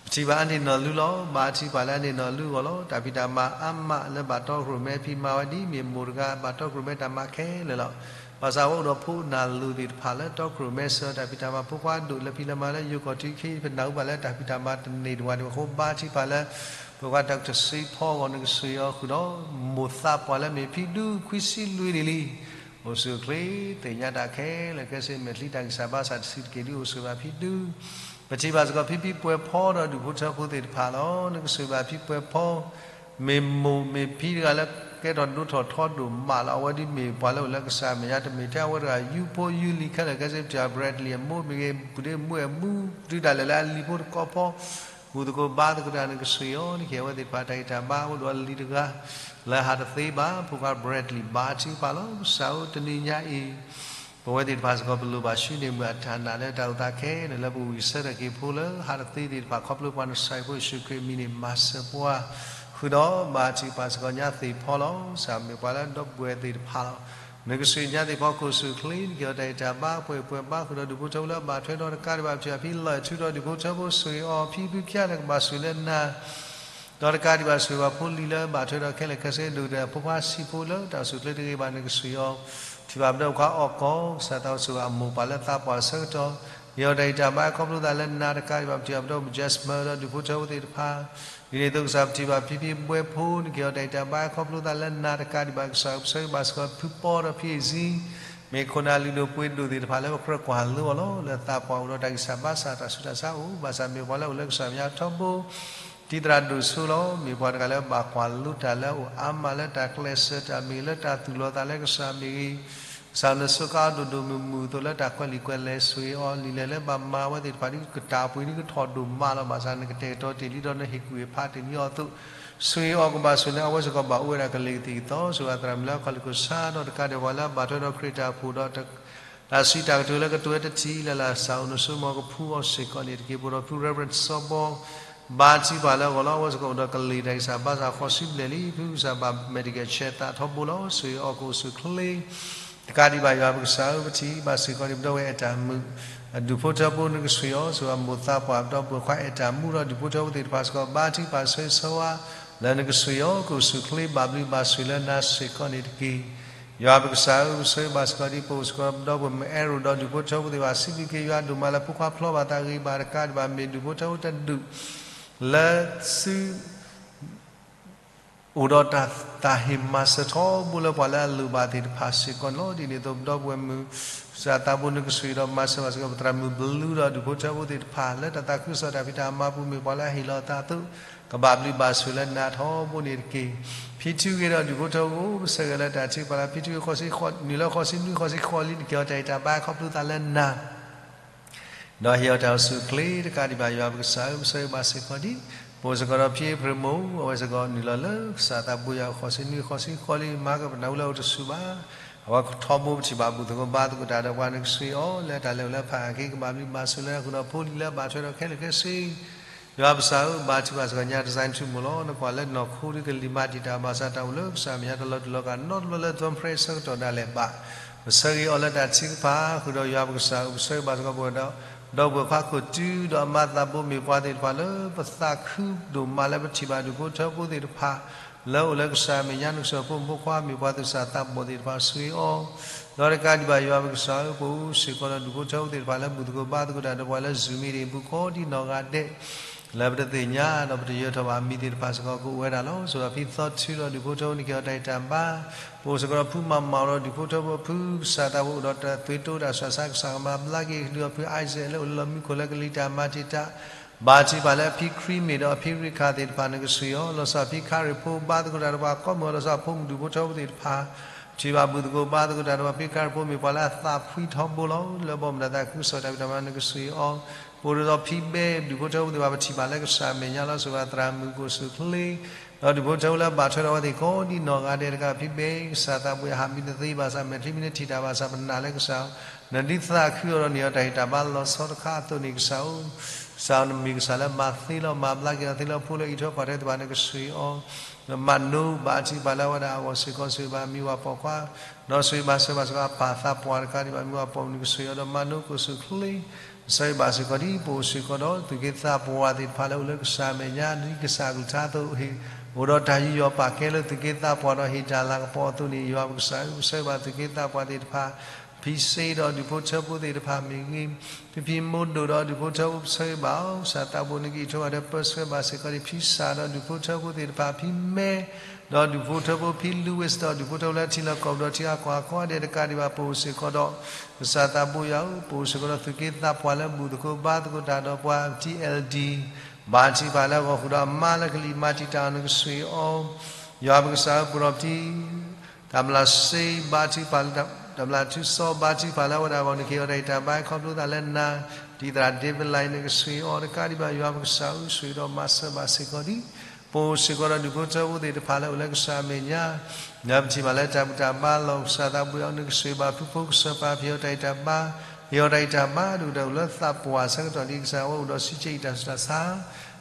ပထံၣ်ဘၣ်အန့ၣ်နီၢ်လုၢ်လီၤ, ဘၣ်ထံၣ်ပှၤလၢအန့ၣ်နီၢ်လုၢ်အဂီၢ်လီၤ. တၢ်ဖံးတၢ်မၤအါမးလၢဘၣ်တီခိၣ်ရိၣ်မဲဖံးမၤဝဲဒ်မ့ၢ်မိၢ်တဂၤ ဘၣ်တီခိၣ်ရိၣ်မဲတၢ်မၤခဲလၢာ်လီၤ. ဘၣ်ဆၣ်အဝဲအိၣ်ဒီးဖိနၢ်လိၤသ့ၣ်တဖၣ်လၢတီခိၣ်ရိၣ်မဲဆၢ တၢ်ဖံးတၢ်မၤဖိခွါဒိၣ်လၢဖံးလၢမၤလၢယိၤကီၢ်ထံခံ ပနၢ်ဟူဘၣ်လၢတၢ်ဖံးတၢ်မၤတန့ၢ်တဝၣ်ဒံးဘၣ်အဃိ ဘါထုကဖၣ်လၢ ပဝဲဒၣ်တၢ်ကတၢၢ်စ့ဖီအဂီၢ် နကစၢ်ယွၤဃုာ်ဒီး မိၢ်သးပှၢ်လၢမ့ၢ်ဖံဒူခွံဆံလွံၢ်နံၣ်လံ အိၣ်ဆူၣ်အိၣ်ချ့ သ့ၣ်ညါတၢ်ခဲလၢာ်ခဲဆ့ မဲာ်ချံတၢ်ဂံၢ်စၢ်ဘါစၢ်တဆံးတက့ၢ်ဒု အိၣ်ဆူၣ်ဘၣ်ဖံဒူ ပထံၣ်ဘၣ်စ့ၢ်ကီးဖံဖံပှဲၤဖီဒီးဒူၣ်ဖိထၢဖိသ့ၣ်တဖၣ်လီၤ. နကစၢ်ဘၣ်ဖံပှဲၤဖီ မ့ၢ်မိၢ်မ့ၢ်ဖံတဂၤလၢကဲထီၣ်ဒိၣ်ထီၣ်ထီဒိၣ်မးလီၤ. အဝဲဒ်မ့ၢ်ပှၤလၢအိၣ်လၢကစၢ်အမဲာ်ညါ တမ့ၢ်ထဲအဝဲတဂၤ ယူဖိယူလံၤခဲလၢာ်ခဲဆ့ ပထံၣ်ဘၣ် Bradley အမိၢ်မ့ၢ်ဂ့ၤ ပုၢ်ဒ့မုၣ်အမူ ဒုးတၢ်လဲၤလၢအလံၤဖိတကီၢ်ဖီ ဘူၣ်သကိးဘါသကိးတၢ် နကစၢ်ယွၤ နကဟ့ၣ်အဝဲသ့ၣ်တဖၣ်တၢ်ဂံၢ်တၢ်ဘါ အိၣ်ဒီးလံၤတဂၤ လၢဟးတသ့ဘၣ် ဖိခွါ Bradley ဘါထုကဖၣ်လီၤ. ကစၢ်ဧၢ တနံၤညါအံၤ ပဝဲသ့ၣ်တဖၣ်စ့ၢ်ကီး ပလိၣ်ဘၣ်ဆှၢန့ၢ်မုၢ်အတၢ်နာ်လၢတၢ်အိၣ်သးခဲလၢာ်လၢ ပဝံၢ်ဆၢထၢၣ်က့ၤဖိလၢဟးတသ့သ့ၣ်တဖၣ် ခီဖျိပှၤနဆှၢဖိယ့ၣ်ၡူးခရံာ်အမံၤန့ၣ် မၤစၢၤပှၤ ဃုာ်ဒီးဘါထုကဖၣ်စ့ၢ်ကီးညါသ့ၣ်ဖီလီၤ. ကစၢ်မ့ၢ်ပှၤလၢဒီပုၢ်ဝဲၢ်သ့ၣ်တဖၣ်လီၤ. နကစၢ်ညါသ့ၣ်ဖီ ကအိၣ်ဆူၣ်အိၣ်ချ့ နကဟ့ၣ်အီၤတၢ်ဂံၢ်တၢ်ဘါ ပှဲၤပှဲၤဘါ ဃုာ်ဒီးဒူၣ်ဖိထၢဖိလၢအဘၣ်ထွဲဒီးတကးဒံးဘၣ် ပထံၣ်ဘၣ်ဖံလီၢ်အဲၣ်ထူဒီးဒူၣ်ဖိထၢဖိ ဆိၣ်ဂ့ၤအီၤဖံဖုဖျါလၢကဘၣ်ဆိၣ်လၢနၤ ဒီးတကးဒံးဘၣ် ဆိၣ်ဂ့ၤဘၣ်ဖိလံၤလၢဘၣ်ထွဲဒီးခဲလၢာ်ခဲဆ့ ဒိၣ်ကတၢၢ်ဖိခွါဆံးဖိလၢတၢ်အိၣ်ဆူၣ်အိၣ်ချ့တဂ့ၤဘၣ် နကစၢ်ယွၤ ထံၣ်ဘၣ်ပဒီပုၢ်ဝဲၢ်ခွါအီၣ်ကီၢ် ကစၢ်သးအိၣ်ဆိၣ်ဂ့ၤအမိၢ်ပၢ်လၢသးပှၢ်အဆၢကတီၢ် ဟ့ၣ်အီၤတၢ်ဂံၢ်တၢ်ဘါ ခီဖျိသးလၢနၤ တကးဒံးဘၣ် ပထံၣ်ဘၣ်ပဒီပုၢ်ဝဲၢ် Jasmine ဒီးဒူၣ်ဖိထၢဖိသ့ၣ်တဖၣ် ဒ်န့ၣ်အသိးကစၢ် ပထံၣ်ဘၣ်ဖံဖံဘှဲဖိ နကဟ့ၣ်အီၤတၢ်ဂံၢ်တၢ်ဘါ ခီဖျိသးလၢနၤ တကးဒံးဘၣ် ကစၢ်ပဆၢဂ့ၤဘၣ်စ့ၢ်ကီး ဖုပီဒီးဖံအ့ၣ်စံ မ့ၢ်ခိၣ်နၢ်လုၢ်ဒိၣ်ပှ့ၤဒိၣ်သ့ၣ်တဖၣ်လၢပကြၢးကွၢ်လိအီၤလီၤ. လၢသးပှၢ်အိၣ်ဒီးတၢ်ဂံၢ်စၢ်ဘါစၢ် တၢ်ဆူးတၢ်ဆါအိၣ် ဘၣ်ဆၣ်မ့ၢ်ပှၤလၢအိၣ်လၢကစၢ်မဲာ်ညါထီဘိ တံၤသရၣ်ဒိၣ်စိလီၤ. မ့ၢ်ပှၤတဂၤလၢဘၣ်ကွၢ်လိတၢ်လၢအအိၣ်အါမးလၢတၢ်ကျဲးစၢးတၢ်မ့ၢ်ဂ့ၤ လၢတၢ်သူၣ်လီၤသးလၢကစၢ်မ့ၢ်ဂ့ၤ ကစၢ်နဆိးကါအီၤဒိၣ်ဒိၣ်မုၢ်မုၢ်အသိးလၢတၢ်ကွဲးလံာ်ကွဲးလဲၢ် ဆိၣ်ဂ့ၤအီၤ လံာ်လဲၢ်လၢဘၣ်မၤဝဲသ့ၣ်တဖၣ်ဒ်ကတၢ်ပှ့ၤဒ်ကထီၣ်ဒိၣ်မးလီၤ. ဘၣ်ဆၣ်နကတဲာ်ကတီၤတ့ၢ်လံဒီးနဟ့ၣ်ကူၣ်ဟ့ၣ်ဖးတ့ၢ်လံအီၤအသိး ဆိၣ်ဂ့ၤအီၤကဘၣ်ဆိၣ်လၢအဝဲစ့ၢ်ကီးဘၣ်အိၣ်ဝဲဒၣ်ကလံၤကသံၣ်ကသီ ဆိၣ်ဂ့ၤအသရၣ်မုၣ်လၢအခီၣ်လံၢ်ခိၣ်ဆါ ဒီးတကးဒံးပှၤလၢအဘၣ်ထွဲဒီးခရံာ်တၢ်အိၣ်ဖှိၣ်ဒီး တၢ်စံးတၢ်ကတိၤလၢကတိၤဝဲတထံၣ်လၢ်လၢ် ကစၢ်အိၣ်နဆိကမိၣ်ကဖှူအီၤစ့ၢ်ကီးန့ၣ်တက့ၢ်. ပအိၣ်ဒီးဖု Reverend စီၤဘီ ဘါထုကဖၣ်လၢအဂီၢ်လီၤ. အဝဲစ့ၢ်ကီးအိၣ်ဒီးကလံၤတၢ်ဂံၢ်စၢ်ဘါစၢ်ဃိးဆံဘျဲၣ်လံ ဖုကစၢ်ဘၣ် medical ဆဲးသးထီဘိလီၤ. ဆိၣ်ဂ့ၤအီၤကအိၣ်ဆူၣ်အိၣ်ချ့ တကးဒံးဘၣ်ယွၤပကစၢ်ဧၢ ပထံၣ်ဘၣ်စ့ၢ်ကီးန့ၣ် ပဒီပုၢ်ဝဲၢ်အဲၣ်တၢ်မုာ် ဒူၣ်ဖိထၢဖိ နကစၢ်ယွၤ ဆိၣ်ဂ့ၤမိၢ်သးပှၢ် ပဒီပုၢ်ဝဲၢ်ခွါအဲၣ်တၢ်မုာ်ဒီးဒူၣ်ဖိထၢဖိသ့ၣ်တဖၣ်စ့ၢ်ကီး ဘါထုကဖၣ်ဆိၣ်ဂ့ၤဆိၣ်ဝါ လၢနကစၢ်ယွၤ ကအိၣ်ဆူၣ်အိၣ်ချ့ ဘၣ်ဘျုးဘၣ်ဆိၣ်လၢနၤစ့ၢ်ကီးန့ၣ်တက့ၢ်. ယွၤပကစၢ်ဧၢ ပဆိၣ်ဂ့ၤဘၣ်စ့ၢ်ကီးဒ်ပအိၣ်စ့ၢ်ကီး ပဒီပုၢ်ဝဲၢ်မုၣ်အဲရိၣ်ဒီးဒူၣ်ဖိထၢဖိသ့ၣ်တဖၣ် စံးဘျုးက့ၤယွၤဒိၣ်မးလၢဖိခွါဖျီဘၣ်သးဂ့ၤဘၣ်တကးဒံးဘၣ် မ့ၢ်ဒူၣ်ဖိထၢဖိတဒူၣ် လၢသု အိၣ်ဒီးတၢ်သးဟ့မၤစၢၤထီဘိလၢပှၤလၢအလိၣ်ဘၣ်သ့ၣ်တဖၣ်စ့ၢ်ကီးန့ၣ်လီၤ. ဒ်န့ၣ်အသိး ပဒီပုၢ်ဝဲၢ်မုၣ် ကစၢ်သးဘိ နကစၢ်ယွၤဒီးမၤစၢၤဘၣ်စ့ၢ်ကီး ပသရၣ်မုၣ်ဘလူးဒီးဒူၣ်ဖိထၢဖိသ့ၣ်တဖၣ် လၢတၢ်သးခုကစီၣ်တၢ်ဖံးတၢ်မၤပူၤ မ့ၢ်ပှၤလၢအဟ့ၣ်လီၤအသးအသိး ကဘၣ်ဘျုးဘၣ်ဆိၣ်လၢနၤထီဘိန့ၣ်တက့ၢ်. ဖံထူဂ့ၤဒီးဒူၣ်ဖိထၢဖိ ပဆၢဂ့ၤလၢတၢ်ထုကဖၣ်လၢ ဖံထူဂ့ၤ ဃိးဆံနွံ ဃိးဆံဃိးလံ နကဟ့ၣ်အီၤတၢ်ဂံၢ်တၢ်ဘါ ခီဖျိသးလၢနၤ ဒီးဟ့ၣ်အီၤတၢ်အိၣ်ဆူၣ်အိၣ်ချ့တကးဒံးဘၣ် ယွၤပကစၢ်ဧၢ ပဆၢဂ့ၤဘၣ်စ့ၢ်ကီးဒ် ပအိၣ်စ့ၢ်ကီးဒီးဖံအ့ဖြ့ၣ်မိၢ် အဝဲစ့ၢ်ကီးနုာ်လီၤလၢကစၢ်သးဘိယွၤ ဃိးဆံနွံ ဃိးဆံဃိးလံ မၤကပနၢ်ဟူလၢအအိၣ်တဆူၣ်ဘၣ်. အဝဲထီဘိပထံၣ်ဘၣ်ဘူၣ်သကိးဘါသကိးတၢ်ဒီးပှၤ နကစၢ်ယွၤ လၢတၢ်လဲၤအိၣ်လၢဖးအါက့ ကဘၣ်ဘျုးဘၣ်ဆိၣ်လၢနၤ ဃုာ်ဒီးဖိလံၤလၢအဘၣ်ထွဲဒီးခဲလၢာ်ခဲဆ့ ယွၤပကစၢ်ဧၢ ဘါထုကဖၣ်စ့ၢ်ကီးညါ တစဲးထူမိၢ်လီၤ. နကွၢ်လၢနီၢ်ခိဒ်ကလံၤမၤတံာ်တာ် ဘၣ်ဆၣ်တၢ်အိၣ်လၢကစၢ်အမဲာ်ညါတလီၤတူာ်လီၤကာ်နီတဘျီလၢ သွဲဖရဲဆၢကတီၢ်ဒၣ်လဲာ်ဘၣ်. ပဆၢဂ့ၤအီၤလၢတၢ်ထုကဖၣ် ဃုာ်ဒီးယွၤပကစၢ်ဧၢ ပဆၢဂ့ၤဘၣ်စ့ၢ်ကီးပဝဲဒီး ဒီပုၢ်ဝဲၢ်ခွါခိၣ်တုဒီးအမါသးဘိ မ့ၢ်ပှၤသ့ၣ်တဖၣ်လၢပသးခုဒိၣ်မးလၢပထံၣ်ဘၣ် ဒူၣ်ဖိထၢဖိသ့ၣ်တဖၣ် လၢအိၣ်လၢကစၢ်အမဲာ်ညါ နကစၢ်ဖိမုၣ်ဖိခွါ မ့ၢ်ပှၤသူၣ်စၢ်သးဘီၣ်သ့ၣ်တဖၣ် ဆိၣ်ဂ့ၤအီၤ ဒီးတကးဒံးဘၣ်ယွၤပကစၢ်ဧၢ ပအိၣ်စ့ၢ်ကီးဒီးဒူၣ်ဖိထၢဖိသ့ၣ်တဖၣ်လၢဘူၣ်သကိးဘါသကိးတၢ်ဒီးပှၤလၢ Zoom meeting အပူၤကိးဒ်နီၢ်ဂၤဒဲး လၢပတသ့ၣ်ညါဒီးပတယၢၤထီၣ်ဘၣ်အမံၤသ့ၣ်တဖၣ်စ့ၢ်ကီး ကအိၣ်ဝဲဒၣ်လီၤ. ဆိၣ်ဂ့ၤဖံသီထူဒီးဒူၣ်ဖိထၢဖိ နကဟ့ၣ်အီၤတၢ်ဂံၢ်တၢ်ဘါ ပအိၣ်စ့ၢ်ကီးဒီးဖုမၤမၤဒီးဒူၣ်ဖိထၢဖိ ဖုကစၢ်သးဘိအိၣ်ဒီးတၢ်သွံၣ်တိတၢ်ဆူးတၢ်ဆါ ကစၢ်ကမၤဘျါက့ၤ ကဒုးအီၤဖု Isaac လၢအိၣ်လၢလီၢ်မံခိၣ်လၢကလံၤတၢ်မၤတံာ်တာ် ဘါထုကဖၣ်လၢဖံခရံမ့ၢ်ဒီးအဖံရ့ခၣ်သ့ၣ်တဖၣ် နကစၢ်ယွၤ လီၤဆီဖံခါရ့ၣ်ဖိ ဘါသကိးတၢ်ဒီးပှၤကိးမုၢ်ဂီၤ လီၤဆီဖိမုၣ်ဒူၣ်ဖိထၢဖိသ့ၣ်တဖၣ် ထံၣ်ဘၣ်ဘူၣ်သကိးဘါသကိးတၢ်ဒီးပှၤဖံခါရ့ၣ်ဖိ မ့ၢ်ပှၤလၢအသးဖှံထီဘိလီၤ. လၢဘီမုၢ်ဒီးသးခုကစီၣ်တၢ်ဖံးတၢ်မၤ နကစၢ်ယွၤ ပအိၣ်ဒီးဖံဘဲ ဒူၣ်ဖိထၢဖိသ့ၣ်တဖၣ် ပထံၣ်ဘၣ်လၢကစၢ်အမဲာ်ညါလီၤ. ဆိၣ်ဂ့ၤသရၣ်မုၣ်ကအိၣ်ဆူၣ်အိၣ်ချ့ ဒီးဒူၣ်ဖိထၢဖိလၢအဘၣ်ထွဲဒီးအဝဲသ့ၣ်ကိးဒ်နီၢ်ဂၤဒဲးတကး ဖံဘဲ ကစၢ်သးဘိ အဟးမံတသ့ဘၣ်ဆၣ် မဲာ်ချံမ့ၢ်နထံၣ်တၢ်ဘၣ်ဆၣ် ပနာ်လၢကစၢ် နဒုးသးခုအီၤဒီးန့ၢ်အီၤတၢ်ဟ့ၣ်တၢ်ဘါလီၤဆီတခါအသိးန့ၣ် ကစၢ်ဧၢ ကစၢ်နမ့ၢ်ကစၢ်လၢမၤသ့လီၤ မၤဘျါက့ၤအီၤသ့လီၤ. ဖိလၢအံးထွဲကွၢ်ထွဲသ့ၣ်တဖၣ် နကစၢ်ယွၤ မၤနိဘါထုကဖၣ်လၢအဝဲဒၣ်အဂီၢ်စ့ၢ်ကီး ဆိၣ်ဂ့ၤဘၣ်မံၤဝၤပိာ်ခွါ ဒီးဆိၣ်ဂ့ၤဘၣ်ဆိၣ်ဂ့ၤဘၣ်စ့ၢ်ကီးအပၢ်သးပှၢ်တကးဒံးဘၣ် မံၤဝၤပိာ်မုၣ် နကစၢ်ယွၤ ဒီးမၤနိကအိၣ်ဆူၣ်အိၣ်ချ့ ဆၢဂ့ၤဘၣ်စ့ၢ်ကီးဒ်ပအိၣ်စ့ၢ်ကီးဒီးသူၣ်က့သးပှၢ်သ့ၣ်တဖၣ်လၢအိၣ်လၢကစၢ်အမဲာ်ညါ ဒ်ကစၢ်အကလုၢ်ကထါအသိး ဟ့ၣ် အိၣ်ဒီးတၢ်ယူးယီၣ်ပာ်ကဲလၢသုးက့သးပှၢ်ဒီးဟ့ၣ်တၢ်လၤကပီၤအသိးန့ၣ် ယွၤပကစၢ်ဧၢ ပဆၢဂ့ၤဘၣ်သုးက့သးပှၢ်သ့ၣ်တဖၣ်, ဖံစ့ဒီးဒူၣ်ဖိထၢဖိသ့ၣ်တဖၣ်မ့ၢ်ဂ့ၤ, ဖံဖံမိၢ်ဒိၣ်ဒီးဒူၣ်ဖိထၢဖိ ပဆၢဂ့ၤဘၣ်အီၤ ကစၢ်သးဘိန့ၣ် ကအိၣ်ထီၣ်ဘၣ်ဒီးပၢဆှၢဘၣ်စ့ၢ်ကီးန့ၣ် ဖံစၢ်ဒီးဒူၣ်ဖိထၢဖိသ့ၣ်တဖၣ်, ဖံမဲ ဒီးဒူၣ်ဖိထၢဖိ, ဖံလူဝ့းဒီးဒူၣ်ဖိထၢဖိလၢထံလီၢ်ကီၢ်ပူၤဒီး ထံအကီၢ်အကီၢ်ဒဲးတကးဒံးဘၣ် ပအိၣ်စ့ၢ်ကီးဒီး ကစၢ်သးဘိယွၤဧၢ ပအိၣ်စ့ၢ်ကီးဒီးသုးက့သးပှၢ်လၢဘူၣ်သကိးဘါသကိးတၢ်ဒီးပှၤ ထံ L D ဘါထုကဖၣ်လၢအဂီၢ်ဃုာ်ဒီးအမါလၢကလံၤ မၤတံာ်တာ်အီၤ နကဆှဲးအီၤ ယွၤပကစၢ်ဧၢ ပဒီးပထံ တၢ်မျၢ်စ့ ဘါထုကဖၣ်လၢ တၢ်မျၢ်ထူစီ ဘါထုကဖၣ်လၢအဝဲဒၣ်အဂီၢ် နကဟ့ၣ်အီၤတၢ်ဂံၢ်တၢ်ဘါ ခီဖျိသးလၢနၤ, တံာ်သရၣ်ဒ့ပလၢ် နကဆှဲးအီၤတကးဒံးဘၣ် ယွၤပကစၢ်ဧၢ ဆှဲးဒီးမၤစၢၤဘၣ်စ့ၢ်ကီးဒံး ပအိၣ်စ့ၢ်ကီးဒီးဒူၣ်ဖိထၢဖိသ့ၣ်တဖၣ်လၢအိၣ်လၢကစၢ်အမဲာ်ညါ လၢပထံၣ်ဘၣ်လၢတၢ်ဘူၣ်တၢ်ဘါလီၢ် ကစၢ်သးဘိယွၤဧၢ နကဆှဲးဘၣ်ဖုဖိကစၢ်ပၢ် ဟ့ၣ်အီၤတၢ်ဂံၢ်တၢ်ဘါ, ဟ့ၣ်အီၤတၢ်ဂံၢ်တၢ်ဘါ ဒိၣ်ဒီးအိၣ်လၢသးပှၢ်ဆၢကတီၢ်ဒ်ကစၢ်အဝဲအိၣ်ဒီးဆံးကဲအံၤတၢ်ဆူးတၢ်ဆါ ဒ်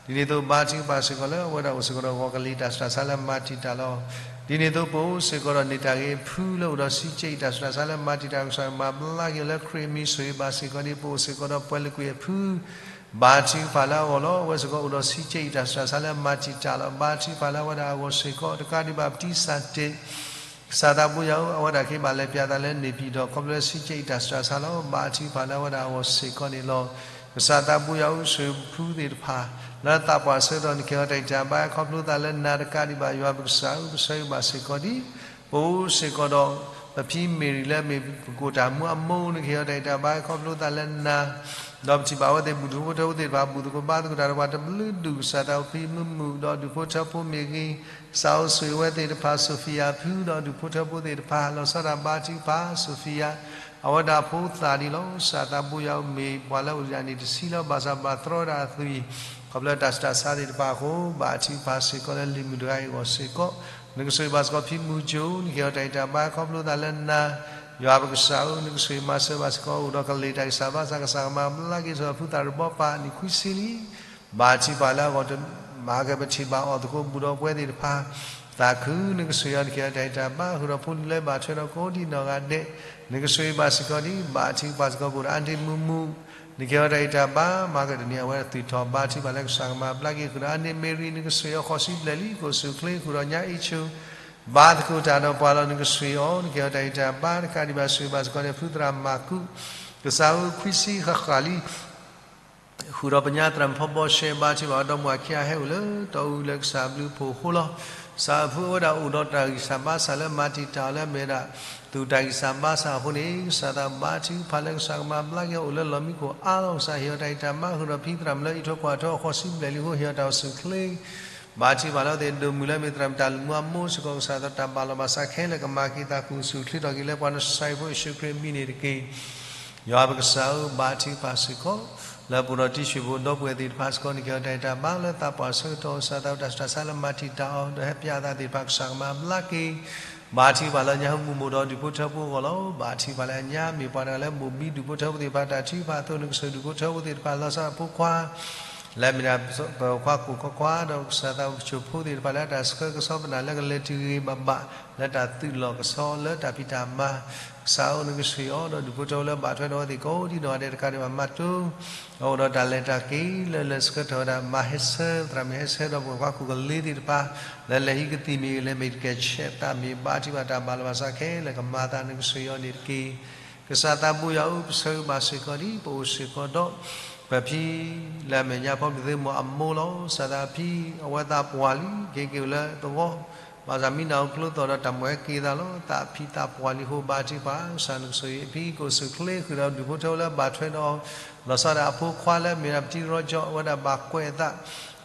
န့ၣ်အသိး ဘါထုကဖၣ်စ့ၢ်ကီးလၢ အဝဲဒၣ်အိၣ်စ့ၢ်ကီးဒီးဂီၤကလံၤတၢ်ဆူးတၢ်ဆါလၢမၤတံာ်တာ်လီၤ. ဒ်န့ၣ်အသိး ပအိၣ်စ့ၢ်ကီးဒီးန့ၢ်တၢ်ဂ့ၤအဖုလၢအိၣ်ဒီးဆံးကဲအံၤတၢ်ဆူးတၢ်ဆါလၢမၤတံာ်တာ် ကစၢ်မၤဘျါက့ၤအီၤလၢခရံာ်အမံၤ ဆိၣ်ဂ့ၤဘၣ်စ့ၢ်ကီးန့ၣ် ပအိၣ်စ့ၢ်ကီးဒီးပှၤလၢကွံာ်အဖု ဘါထုကဖၣ်လၢအဂီၢ်လီၤ. အဝဲစ့ၢ်ကီးအိၣ်ဒီးဆံးကဲအံၤတၢ်ဆူးတၢ်ဆါလၢမၤတံာ်တာ်လီၤ. ဘါထုကဖၣ်လၢအဝဲဒၣ်အဂီၢ်စ့ၢ်ကီး တကးဒံးဘၣ်ပတံၢ်စၢ်တ့ၢ် ကစၢ်သးဘိယွၤဧၢ အဝဲဒၣ်က့ၤဘၣ်လဲၤပၠးသးလၢန့ၣ်ပၠံၣ်တီၣ် ခီဖျိလၢဆံးကဲအံၤတၢ်ဆူးတၢ်ဆါလီၤ. ဘါထုကဖၣ်လၢအဝဲဒၣ်အဂီၢ်စ့ၢ်ကီးန့ၣ်လီၤ. ကစၢ်သးဘိယွၤဧၢ ဆှဲးဖုသ့ၣ်တဖၣ် လၢသးပှၢ်ဆၢကတီၢ် နကဟ့ၣ်အီၤတၢ်ဂံၢ်တၢ်ဘါ ခီဖျိသးလၢနၤတကးဒံးဘၣ် ယွၤပကစၢ်ဧၢ ပဆၢဂ့ၤဘၣ်စ့ၢ်ကီးဒံး ပအိၣ်စ့ၢ်ကီးဒီး ပဖံမ့ၢ်ရံၤလၢအမ့ၢ်ပကိာ်တၢ်မူအမိၢ် နကဟ့ၣ်အီၤတၢ်ဂံၢ်တၢ်ဘါ ခီဖျိသးလၢနၤ ဒီးပထံၣ်ဘၣ်အဝဲသ့ၣ်ဘူၣ်ဒူၣ်ဖိထၢဖိသ့ၣ်တဖၣ် ဘူၣ်သကိးဘါသကိးတၢ်ဒီးပှၤတဘျုးဒူၣ် ကစၢ်သးဘိဖံမုၢ်မုၢ်ဒီးဒူၣ်ဖိထၢဖိမ့ၢ်ဂ့ၤ, ကစၢ်ဧၢ ဆိၣ်ဂ့ၤအဝဲသ့ၣ်တဖၣ် Sophia ဖုဒီးဒူၣ်ဖိထၢဖိသ့ၣ်တဖၣ် လီၤဆီဒၣ်ဘါထုကဖၣ် Sophia အဝဲဒၣ်ဖိသၣ်ဒံးလီၤ. ကစၢ်သးဘိယွၤဧၢ မ့ၢ်ပှၤလၢအိၣ်ဒံးန့ၣ်တဆံလၢ ဘၣ်ဆၣ်ဘၣ်တြီဒၣ်အသွံၣ် ခီဖျိတၢ်ဆူးတၢ်ဆါသ့ၣ်တဖၣ်အဃိ ဘါထုကဖၣ်စ့ၢ်ကီးလၢလံၤမုၣ်တဂၤအံၤအဂီၢ်စ့ၢ်ကီး, နကဆိၣ်ဂ့ၤဘၣ်စ့ၢ်ကီးဖံမူကၠိ နကဟ့ၣ်အီၤတၢ်ဂံၢ်တၢ်ဘါ ခီဖျိသးလၢနၤ ယွၤပကစၢ်ဧၢ နကဆိၣ်ဂ့ၤမၤစၢၤဘၣ်စ့ၢ်ကီး အိၣ်ဒီးကလံၤတၢ်ဂံၢ်စၢ်ဘါစၢ် ကစၢ်ကမၤဘျါက့ၤစ့ၢ်ကီးဖုသးတဘီပၢ် နံၣ်ခွံဆံလံ ဘါထုကဖၣ်လၢအဂီၢ် မၤက့ၤပထံၣ်ဘၣ်အီၤသကိး ဘူၣ်ဒီးပဝဲသ့ၣ်တဖၣ် သးခု နကဆိၣ်ဂ့ၤအီၤ နကဟ့ၣ်အီၤတၢ်ဂံၢ်တၢ်ဘါ ဃုာ်ဒီးဖိလံၤလၢဘၣ်ထွဲဒီးကိးဒံးနီၢ်ဂၤဒဲး နကဆိၣ်ဂ့ၤဘၣ်စ့ၢ်ကီးဒံး ဘါထုကဖၣ်စ့ၢ်ကီး ပအိၣ်ဒီးအါန့ၢ်မူမူ နကဟ့ၣ်အီၤတၢ်ဂံၢ်တၢ်ဘါ မၤကတနံၤအဝဲသ့ၣ်ထီၣ် ဘါထုကဖၣ်လၢကစၢ်ကမၤဘျါက့ၤ ဃုာ်ဒီးအါန့ၢ်မ့ၢ်ရံၤ နကဆိၣ်ဂ့ၤအီၤဃိးဆံဘျဲၣ်လံ ကအိၣ်ဆူၣ်အိၣ်ချ့ ဃုာ်ဒီးညါအ့ၣ်ဆိ ဘါသကိးတၢ်ဒီးပှၤလီၤ နကဆိၣ်ဂ့ၤအီၤ နကဟ့ၣ်အီၤတၢ်ဂံၢ်တၢ်ဘါ တကးဒံးဘၣ်ဆိၣ်ဂ့ၤဘၣ်စ့ၢ်ကီးန့ၣ် ဖုသရၣ်မၤကူး ကစၢ်ဧၢ ခွံဆံဃၣ်ဃၣ်လံ ဃုာ်ဒီးပညါသရၣ်မုၣ်ဖီဘီရှဲ ဘါထုကဖၣ်ဒီးမိၢ်အခံဂၤဟဲအိၣ်လၢတီအူလၢကစၢ်ဘျုးဖှိၣ်အဃိလီၤ. ကစၢ်ဧၢ ဖုအဝဲဒၣ်အိၣ်ဒီးတၢ်ဂံၢ်စၢ်ဘါစၢ်လၢမၤတံာ်တာ်အီၤလၢအမ့ၢ်ဝဲဒၣ် သူၣ်တၢ်ဂံၢ်စၢ်ဘါစၢ်အဃိန့ၣ် ကစၢ်သးဘါထုကဖၣ်လၢကစၢ်ကမၤဘျါက့ၤအီၤအိၣ်လၢလီၢ်မံခိၣ်အါလီၤ. ကစၢ်ဟ့ၣ်အီၤတၢ်ဂံၢ်တၢ်ဘါ ဃုာ်ဒီးဖံသရၣ်မုၣ်လၢအံးထွဲကွၢ်ထွဲအဃိးဆံဘျဲၣ်လံအဃိ ဟ့ၣ်အီၤတၢ်အိၣ်ဆူၣ်အိၣ်ချ့ ဘါထုကဖၣ်လၢအဝဲသ့ၣ်ဒိၣ်မုၢ်လၢအမ့ၢ်သရၣ်မုၣ်တၢ်လုၢ်မူအမိၢ်စ့ၢ်ကီး ကစၢ်သးတၢ်ဘၣ်လီၤဘၣ်စးခဲလၢာ် ကမၤက့ၤသး ကအိၣ်ဆူၣ်အိၣ်ချ့ထီၣ်က့ၤလၢပှၤ နစၢ်ယွၤဖိယ့ၣ်ၡူးခရံာ်အမံၤန့ၣ်တက့ၢ်. ယွၤပကစၢ်ဧၢ ဘါထုကဖၣ်စ့ၢ်ကီး လၢပအိၣ်ဒီးတံၤဆံးဖိဒီပုၢ်ဝဲၢ်သ့ၣ်တဖၣ်စ့ၢ်ကီး နကဟ့ၣ်အီၤတၢ်ဂံၢ်တၢ်ဘါလၢသးပှၢ်ဆၢကတီၢ် ကစၢ်သးတၢ်ဆူးတၢ်ဆါလၢမၤတံာ်တာ်အီၤ ဒီးဟဲပၠးသးသ့ၣ်တဖၣ် ကစၢ်ကမၤဘျါက့ၤ ဘါထုကဖၣ်လၢညါဟူမူးမူးဒီး ဒူၣ်ဖိထၢဖိအဂီၢ်လီၤ. ဘါထုကဖၣ်လၢအညါ မ့ၢ်ပှၤတဂၤလၢဘိၣ်ဘံဒူၣ်ဖိထၢဖိသ့ၣ်တဖၣ်တၢ်ထုကဖၣ်အသိး နကဆိၣ်ဒူၣ်ဖိထၢဖိသ့ၣ်တဖၣ် လီၤဆီဒၣ်အဖိခွါ လၢအမ့ၢ်ဒၣ်ပခွါခိၣ်ခိၣ်ခွါ ဒီးကစၢ်သးပှၢ်ကၠိဖိသ့ၣ်တဖၣ် လၢတၢ်ဆှၢကဆှီပနၢ်လၢကလဲၤတုၤဂ့ၤဂ့ၤဘၣ်ဘၣ် လၢတၢ်သုးလီၢ်ကဆှီလၢတၢ်ဖံးတၢ်မၤ ကစၢ်ဧၢ နကဆိၣ်ဂ့ၤအီၤ ဒီးဒူၣ်ဖိထၢဖိလၢဘၣ်ထွဲဒီးအဝဲသ့ၣ်ကိးဒံနီၢ်ဂၤဒဲးတကးဒံးဘၣ်မၤတိ အိၣ်ဒီးတၢ်လဲၤတၢ်က့ၤလၢလဲၤဆှၢထီၣ်ဝဲဒၣ် မၤဟဲဆၢ သရၣ်မုၣ်ဟဲဆၢဒီးပှၤခွါခိၣ်ကလ့သ့ၣ်တဖၣ် လၢလဲၤဟံးကသံၣ်မ့ၢ်ဂ့ၤ လဲၤမ့ၢ်တကဲးဆဲးသးမ့ၢ် ဘါထုကဖၣ်တၢ်ဘၣ်လီၤဘၣ်စးခဲလၢာ်ကမၤသး နကဆိၣ်ဂ့ၤအီၤန့ၣ်တက့ၢ်. ကစၢ်သးဘိယွၤဧၢ ပဆၢဂ့ၤဘၣ်စ့ၢ်ကီးဒံး ပအိၣ်စ့ၢ်ကီးဒီး ပဖံ လၢအမဲာ်ညါဖီဘီသ့ၣ်မိၢ်အမိၢ်လီၤ. ကစၢ်သးဖံ အဝဲသးပှၢ်လံ က့ၤက့ၤအိၣ်လၢသဝီ ဘၣ်ဆၣ်မံနၢ်အိၣ်ကျိသီၣ်ဒီးတၢ်မိၣ်ဟဲက့ၤသးလီၤ. သးဖံသးပှၢ်လံအဃိ ဘါထုကဖၣ် ကစၢ်နကဆိၣ်ဂ့ၤဖံ ကအိၣ်ဆူၣ်အိၣ်ချ့ ဃုာ်ဒီးဒူၣ်ဖိထၢဖိလၢဘၣ်ထွဲဒီး လီၤဆီဒၣ်အဖိခွါလၢအမ့ၢ်ဒၣ်ပတံၤရီကၠီ အဝဲဒၣ်ဘၣ်ကွဲးအသး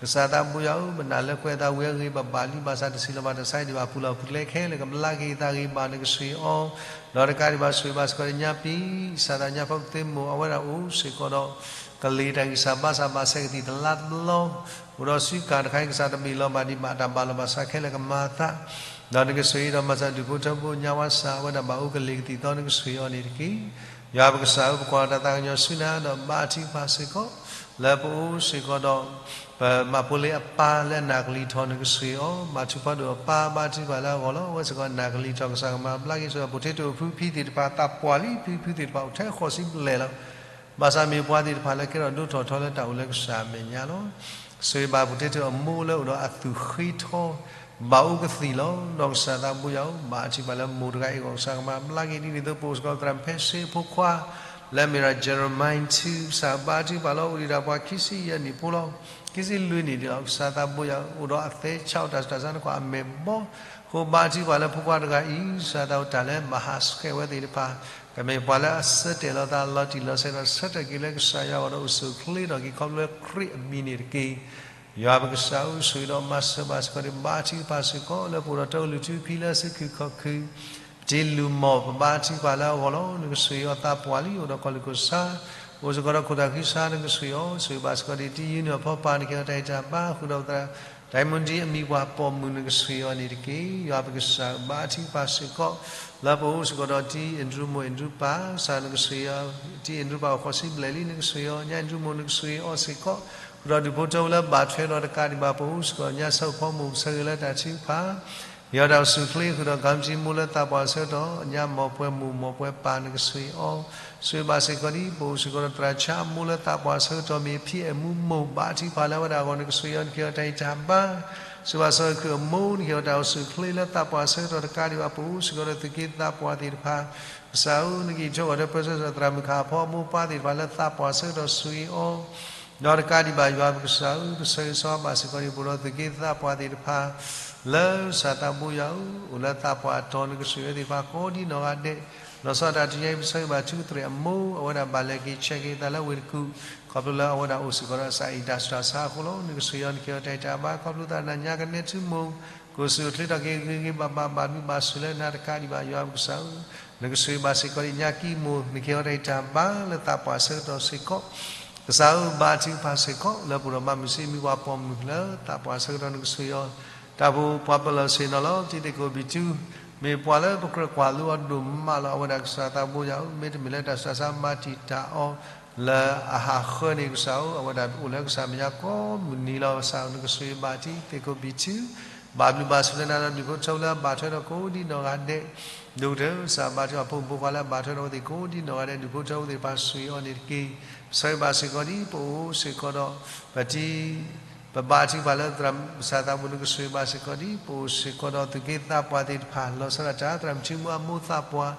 ကစၢ်သးဘိယွၤဧၢ ပနာ်လၢကွဲးအသးဝံၤအဂ့ၤ ဘၣ်ဘၣ်လံ ဘၣ်ဆၣ်တဆံးလီၤဘၣ် တၢ်ဆါအံၤဒံးဘၣ် ပူၤလီၢ်ပူၤကျဲခဲလၢာ်ကဘျါက့ၤအသးဂ့ၤဘၣ် နကဆိၣ်ဂ့ၤအီၤ ဒီးတကးဒံးဘၣ်ဆိၣ်ဂ့ၤဘၣ်စ့ၢ်ကီးညါပံၤ ကစၢ်သးညါဖီဘီသ့ၣ်မိၢ် အဝဲဒၣ်အိၣ်စ့ၢ်ကီးဒီး ကလ့ၤတၢ်ဂံၢ်စၢ်ဘါစၢ် ဘၣ်ဆဲးကသံၣ်တလါတဘျီ အိၣ်ဒီးစုကၢ်တခါအံၤ ကစၢ်တဘ့ၣ်လီၤဘၣ်ဒံးဘၣ် တၢ်ဘၣ်လီၤဘၣ်စးခဲလၢာ်ကမၤသး ဒီးနကဆိၣ်ဂ့ၤဒီးမၤစၢၤဒူၣ်ဖိထၢဖိညါဝါစၢ် အဝဲဒၣ်ဘၣ်အိၣ်ကလ့ၤကသံၣ်သီ နကဆိၣ်ဂ့ၤအီၤန့ၣ်တက့ၢ်. ယွၤပကစၢ်ဧၢ ပကွၢ်တၢ်သးကညီၤဆူနၤ ဒီးဘါထုကဖၣ်စ့ၢ်ကီး လၢပအိၣ်စ့ၢ်ကီးဒီး ပမၤဖိလ့အပၢ်လၢအနၢ်ကလံၤထီၣ် နကဆိၣ်ဂ့ၤအီၤ မၤထူဖးဒိၣ်အပၢ် ဘါထုကဖၣ်လၢအဂီၢ်လီၤ. အဝဲစ့ၢ်ကီးနၢ်ကလံၤထီၣ် ကစၢ်ကမၤဘျါက့ၤ ဆိၣ်ဂ့ၤပှၤဖိထံတအိၣ်ဖုဖံသ့ၣ်တဖၣ် သးပှၢ်လံ ဖံဖုသ့ၣ်တဖၣ်အိၣ်ထဲဃိးဆံဘျဲၣ်လီၤ. ဘၣ်ဆၣ်မ့ၢ်ပှၤသ့ၣ်တဖၣ်လၢကဲထီၣ်ဒိၣ်ထီၣ်ထီလၢတၢ်အိၣ်လၢကစၢ်အမဲာ်ညါလီၤ. ဆိၣ်ဂ့ၤဘၣ်ပူၤတ့ၢ်တ့ၢ်အမိၢ်လၢအိၣ်ဒီးအသူၣ်ဃ့ထီ ဘၣ်အူကသံၣ်လီၤ. ဒီးကစၢ်သးဘိယွၤဧၢ, ဘါထုကဖၣ်လၢမိၢ်တဂၤအံၤအဂီၢ် ကစၢ်ကမၤဘျါက့ၤဒ်န့ၣ်အသိး ပအိၣ်စ့ၢ်ကီးသရၣ်ဖဲစ့အဖိခွါ လၢအမ့ၢ်ဒၣ် Jeremiah two ကစၢ်ဘါထုကဖၣ်လၢအိၣ်ဒံးတၢ်ပှၤခံဆံယဲၢ်နံၣ်ဖိလီၤ. ခံဆံလွံၢ်နံၣ်ဒံးလီၤ. ကစၢ်သးဘိယွၤဧၢ, အိၣ်ဒီးအသဲဆါအီၤတၢ်ဆူးတၢ်ဆါနကွၢ်အမဲာ်ဘီ, အဃိဘါထုကဖၣ်လၢဖိခွါတဂၤအံၤ ကစၢ်သးဘိတၢ်လၢမၤဟးဆှဲးဝဲသ့ၣ်တဖၣ် ကမ့ၢ်ပှၤလၢအဆၢတဲာ်လီၤသးလီၤတံၢ်လီၤဆဲးဒီးဆၢထၢၣ်က့ၤလၢကစၢ်ယွၤအဂီၢ်ဒီးအိၣ်ဆူၣ်အိၣ်ချ့ထီၣ်က့ၤခီဖျိလၢခရံာ်အမံၤန့ၣ်တက့ၢ်. ယွၤပကစၢ်ဧၢ, ဆိၣ်ဂ့ၤဒီးမၤစၢၤဘၣ်စ့ၢ်ကီးန့ၣ် ဘါထုကဖၣ်စ့ၢ်ကီး လၢပအိၣ်ဒီးတၢ်အိၣ်လုၢ်ထူဖံးလၢအစုခုၣ်ခီၣ်ခုၣ် ပတံၤလုၢ်မီၢ် ပဘါထုကဖၣ်လၢအဂီၢ်လီၤ. နကဆိၣ်ဂ့ၤအီၤသးပှၢ်လံ, အိၣ်ဒီးကီၢ်လူၢ်ခိၣ်ဆါ, အိၣ်စ့ၢ်ကီးဒီးခိၣ်သးခုဆါ နကဆိၣ်ဂ့ၤအီၤ, ဆိၣ်ဂ့ၤဘၣ်စ့ၢ်ကီးဒ်တံၤယံၤနုၢ်အဖီပာ် နကဟ့ၣ်အီၤတၢ်အံၣ်တၢ်ဘါဃုာ်ဒီးသရၣ် ဒိၣ်မုၢ်ဒံအမံၤပှၢ်ပိာ်မုၣ် နကဆိၣ်ဂ့ၤအီၤန့ၣ်တက့ၢ်. ယွၤပကစၢ်ဧၢ, ဘါထုကဖၣ်စ့ၢ်ကီး လၢပအိၣ်စ့ၢ်ကီးဒီးတံၤအ့ၣ်ဒြူမိၢ်အ့ၣ်ဒြူပၢ်, ကစၢ်နကဆိၣ်ဂ့ၤအီၤ, တံၤအ့ၣ်ဒြူပၢ်အိၣ်ဃိးဆံဘျဲၣ်လံ နကဆိၣ်ဂ့ၤအီၤ, ညါအ့ၣ်ဒြူမိၢ် နကဆိၣ်ဂ့ၤအီၤစ့ၢ်ကီး, ဃုာ်ဒီးဒူၣ်ဖိထၢဖိလၢဘၣ်ထွဲဒီးတကးဒံးဘၣ် ပအိၣ်စ့ၢ်ကီး ညါဆၢဖီမိၢ် ကဆၢဂ့ၤလၢတၢ်ထုကဖၣ် ဟ့ၣ်အီၤတၢ်အိၣ်ဆူၣ်အိၣ်ချ့ ဃုာ်ဒီးကၣ်မံစံမိၢ်လၢသးပှၢ်ဆၢကတီၢ်, ညါမီၢ်ပှဲၤမိၢ်မီၢ်ပှဲၤပၢ် နကဆိၣ်ဂ့ၤအီၤ, ဆိၣ်ဂ့ၤဘၣ်စ့ၢ်ကီးဒ် ပအိၣ်စ့ၢ်ကီးဒီးသရၣ်ဆါအမိၢ်လၢသးပှၢ်ဆၢကတီၢ် မ့ၢ်ဖံအဲၣ်မူမိၢ် ဘါထုကဖၣ်လၢအဝဲဒၣ်အဂီၢ် နကဆိၣ်ဂ့ၤအီၤ နကဟ့ၣ်အီၤတၢ်အံၣ်တၢ်ဘါ ဆိၣ်ဂ့ၤဘၣ်စ့ၢ်ကီးခုၣ်အမိၢ် နကဟ့ၣ်အီၤတၢ်အိၣ်ဆူၣ်အိၣ်ချ့လၢသးပှၢ်ဆၢကတီၢ်တကးဒံးဘၣ် ပအိၣ်စ့ၢ်ကီးဒီးသုးက့သးပှၢ်သ့ၣ်တဖၣ်, ကစၢ်ဧၢ နကအံးထွဲကွၢ်ထွဲပၢဆှၢစ့ၢ်ကီး သရၣ်မုၣ်ခါအဖီအမိၢ်ပၢ်သ့ၣ်တဖၣ်လၢသးပှၢ်ဆၢကတီၢ် ဆိၣ်ဂ့ၤအီၤ ဒီးတကးဒံးဘၣ် ယွၤပကစၢ်ဧၢ, ပဆၢဂ့ၤဆၢဝါဘၣ်စ့ၢ်ကီးဒ် ပအိၣ်ဒီးသုးက့သးပှၢ်သ့ၣ်တဖၣ် လၢကစၢ်သးဘိယွၤဧၢ, အိၣ်လၢသးပှၢ်အတီၤ နကဆိၣ်ဂ့ၤအီၤသ့ၣ်တဖၣ်ကိးဒ်နီၢ်ဂၤဒဲး, လီၤဆီဒၣ်တၢ်တနံၤအံၤ ပဆၢဂ့ၤဘၣ်ထူကတြဲၤအမိၢ် အဝဲဒၣ်ဘၣ်လဲၤက့ၤဆဲးက့ၤအသးလၢဝ့ၢ်တကူၣ် ခီဖျိလၢအဝဲဒၣ်အိၣ်စ့ၢ်ကီးဒီးတၢ်အံၣ်တၢ်ဆူးတၢ်ဆါအဃိလီၤ. နကဆိၣ်ဂ့ၤအီၤ နကဟ့ၣ်အီၤတၢ်အံၣ်တၢ်ဘါ ခီဖျိသးနၤ ညါကနဲထူမိၢ် ကအိၣ်ဆူၣ်အိၣ်ချ့ထီၣ်က့ၤဂ့ၤဂ့ၤဘၣ်ဘၣ် ဘၣ်ဘျုးဘၣ်ဆိၣ်လၢနၤတကးဒံးဘၣ် ယွၤပကစၢ်ဧၢ, နကဆိၣ်ဂ့ၤဘၣ်စ့ၢ်ကီးဒ်ညါကံမိၢ် နကဟ့ၣ်အီၤတၢ်အံၣ်တၢ်ဘါလၢသးပှၢ်ဆၢကတီၢ်စ့ၢ်ကီး ကစၢ်ဧၢ ဘါထုကဖၣ်စ့ၢ်ကီး လၢပအိၣ်ဒီးမၤမုၢ်ဆ့မံၤပှၢ်ပိာ်မုၣ်လၢသးပှၢ်ဆၢကတီၢ် နကဆိၣ်ဂ့ၤအီၤ, တၢ်ဖိပှၤပၢၤလီၢ်ဆ့ၣ်နီၤလီၤ ပတံၤသကိးဘံၣ်ထူ, မ့ၢ်ပှၤလၢပကြၢးကွၢ်လိအီၤဒိၣ်မးလီၤ. အဝဲဒၣ်ကစၢ်သးဘိယွၤဧၢ, မ့တမ့ၢ်လၢတၢ်ဆူးတၢ်ဆါမၤတံာ်တာ်အီၤ လၢအဟးဃၢန့ၣ် ကစၢ်ဧၢ, အဝဲဒၣ်အိၣ်လၢကစၢ်မဲာ်ညါကိးမုၢ်နံၤလီၤ. ကစၢ်ဧၢ နကဆိၣ်ဂ့ၤဘၣ်တံၤသကိးဘံၣ်ထူ, ဘၣ်ဘျုးဘၣ်ဆိၣ်လၢနၤဒီးဒူၣ်ဖိထၢဖိလၢအဘၣ်ထွဲဒီးကိးဒ်နီၢ်ဂၤဒဲး, ဒိၣ်ကတၢၢ်ကစၢ်ဘါထုကဖၣ်ဖိမုၣ်ဖိခွါလၢအဘၣ်ထွဲဒီးအဝဲသ့ၣ်ကိးဒ်နီၢ်ဂၤဒဲး ဒူၣ်ဖိထၢဖိသ့ၣ်တဖၣ် ဆိၣ်ဂ့ၤအီၤန့ၣ်တက့ၢ်. ပဆၢဂ့ၤဘၣ်စ့ၢ်ကီးဒ် ပအိၣ်စ့ၢ်ကီးဒီး ပတံၤ ပဘါထုကဖၣ်လၢသရၣ်ကစၢ်သးဘိ နကဆိၣ်ဂ့ၤဘၣ်စ့ၢ်ကီးဒ် ပအိၣ်စ့ၢ်ကီးဒီးသုးက့သးပှၢ်သ့ၣ်တဖၣ် လီၤဆီဒၣ်တၢ် သရၣ်မုၣ်ထံမူအမိၢ်သးပှၢ်,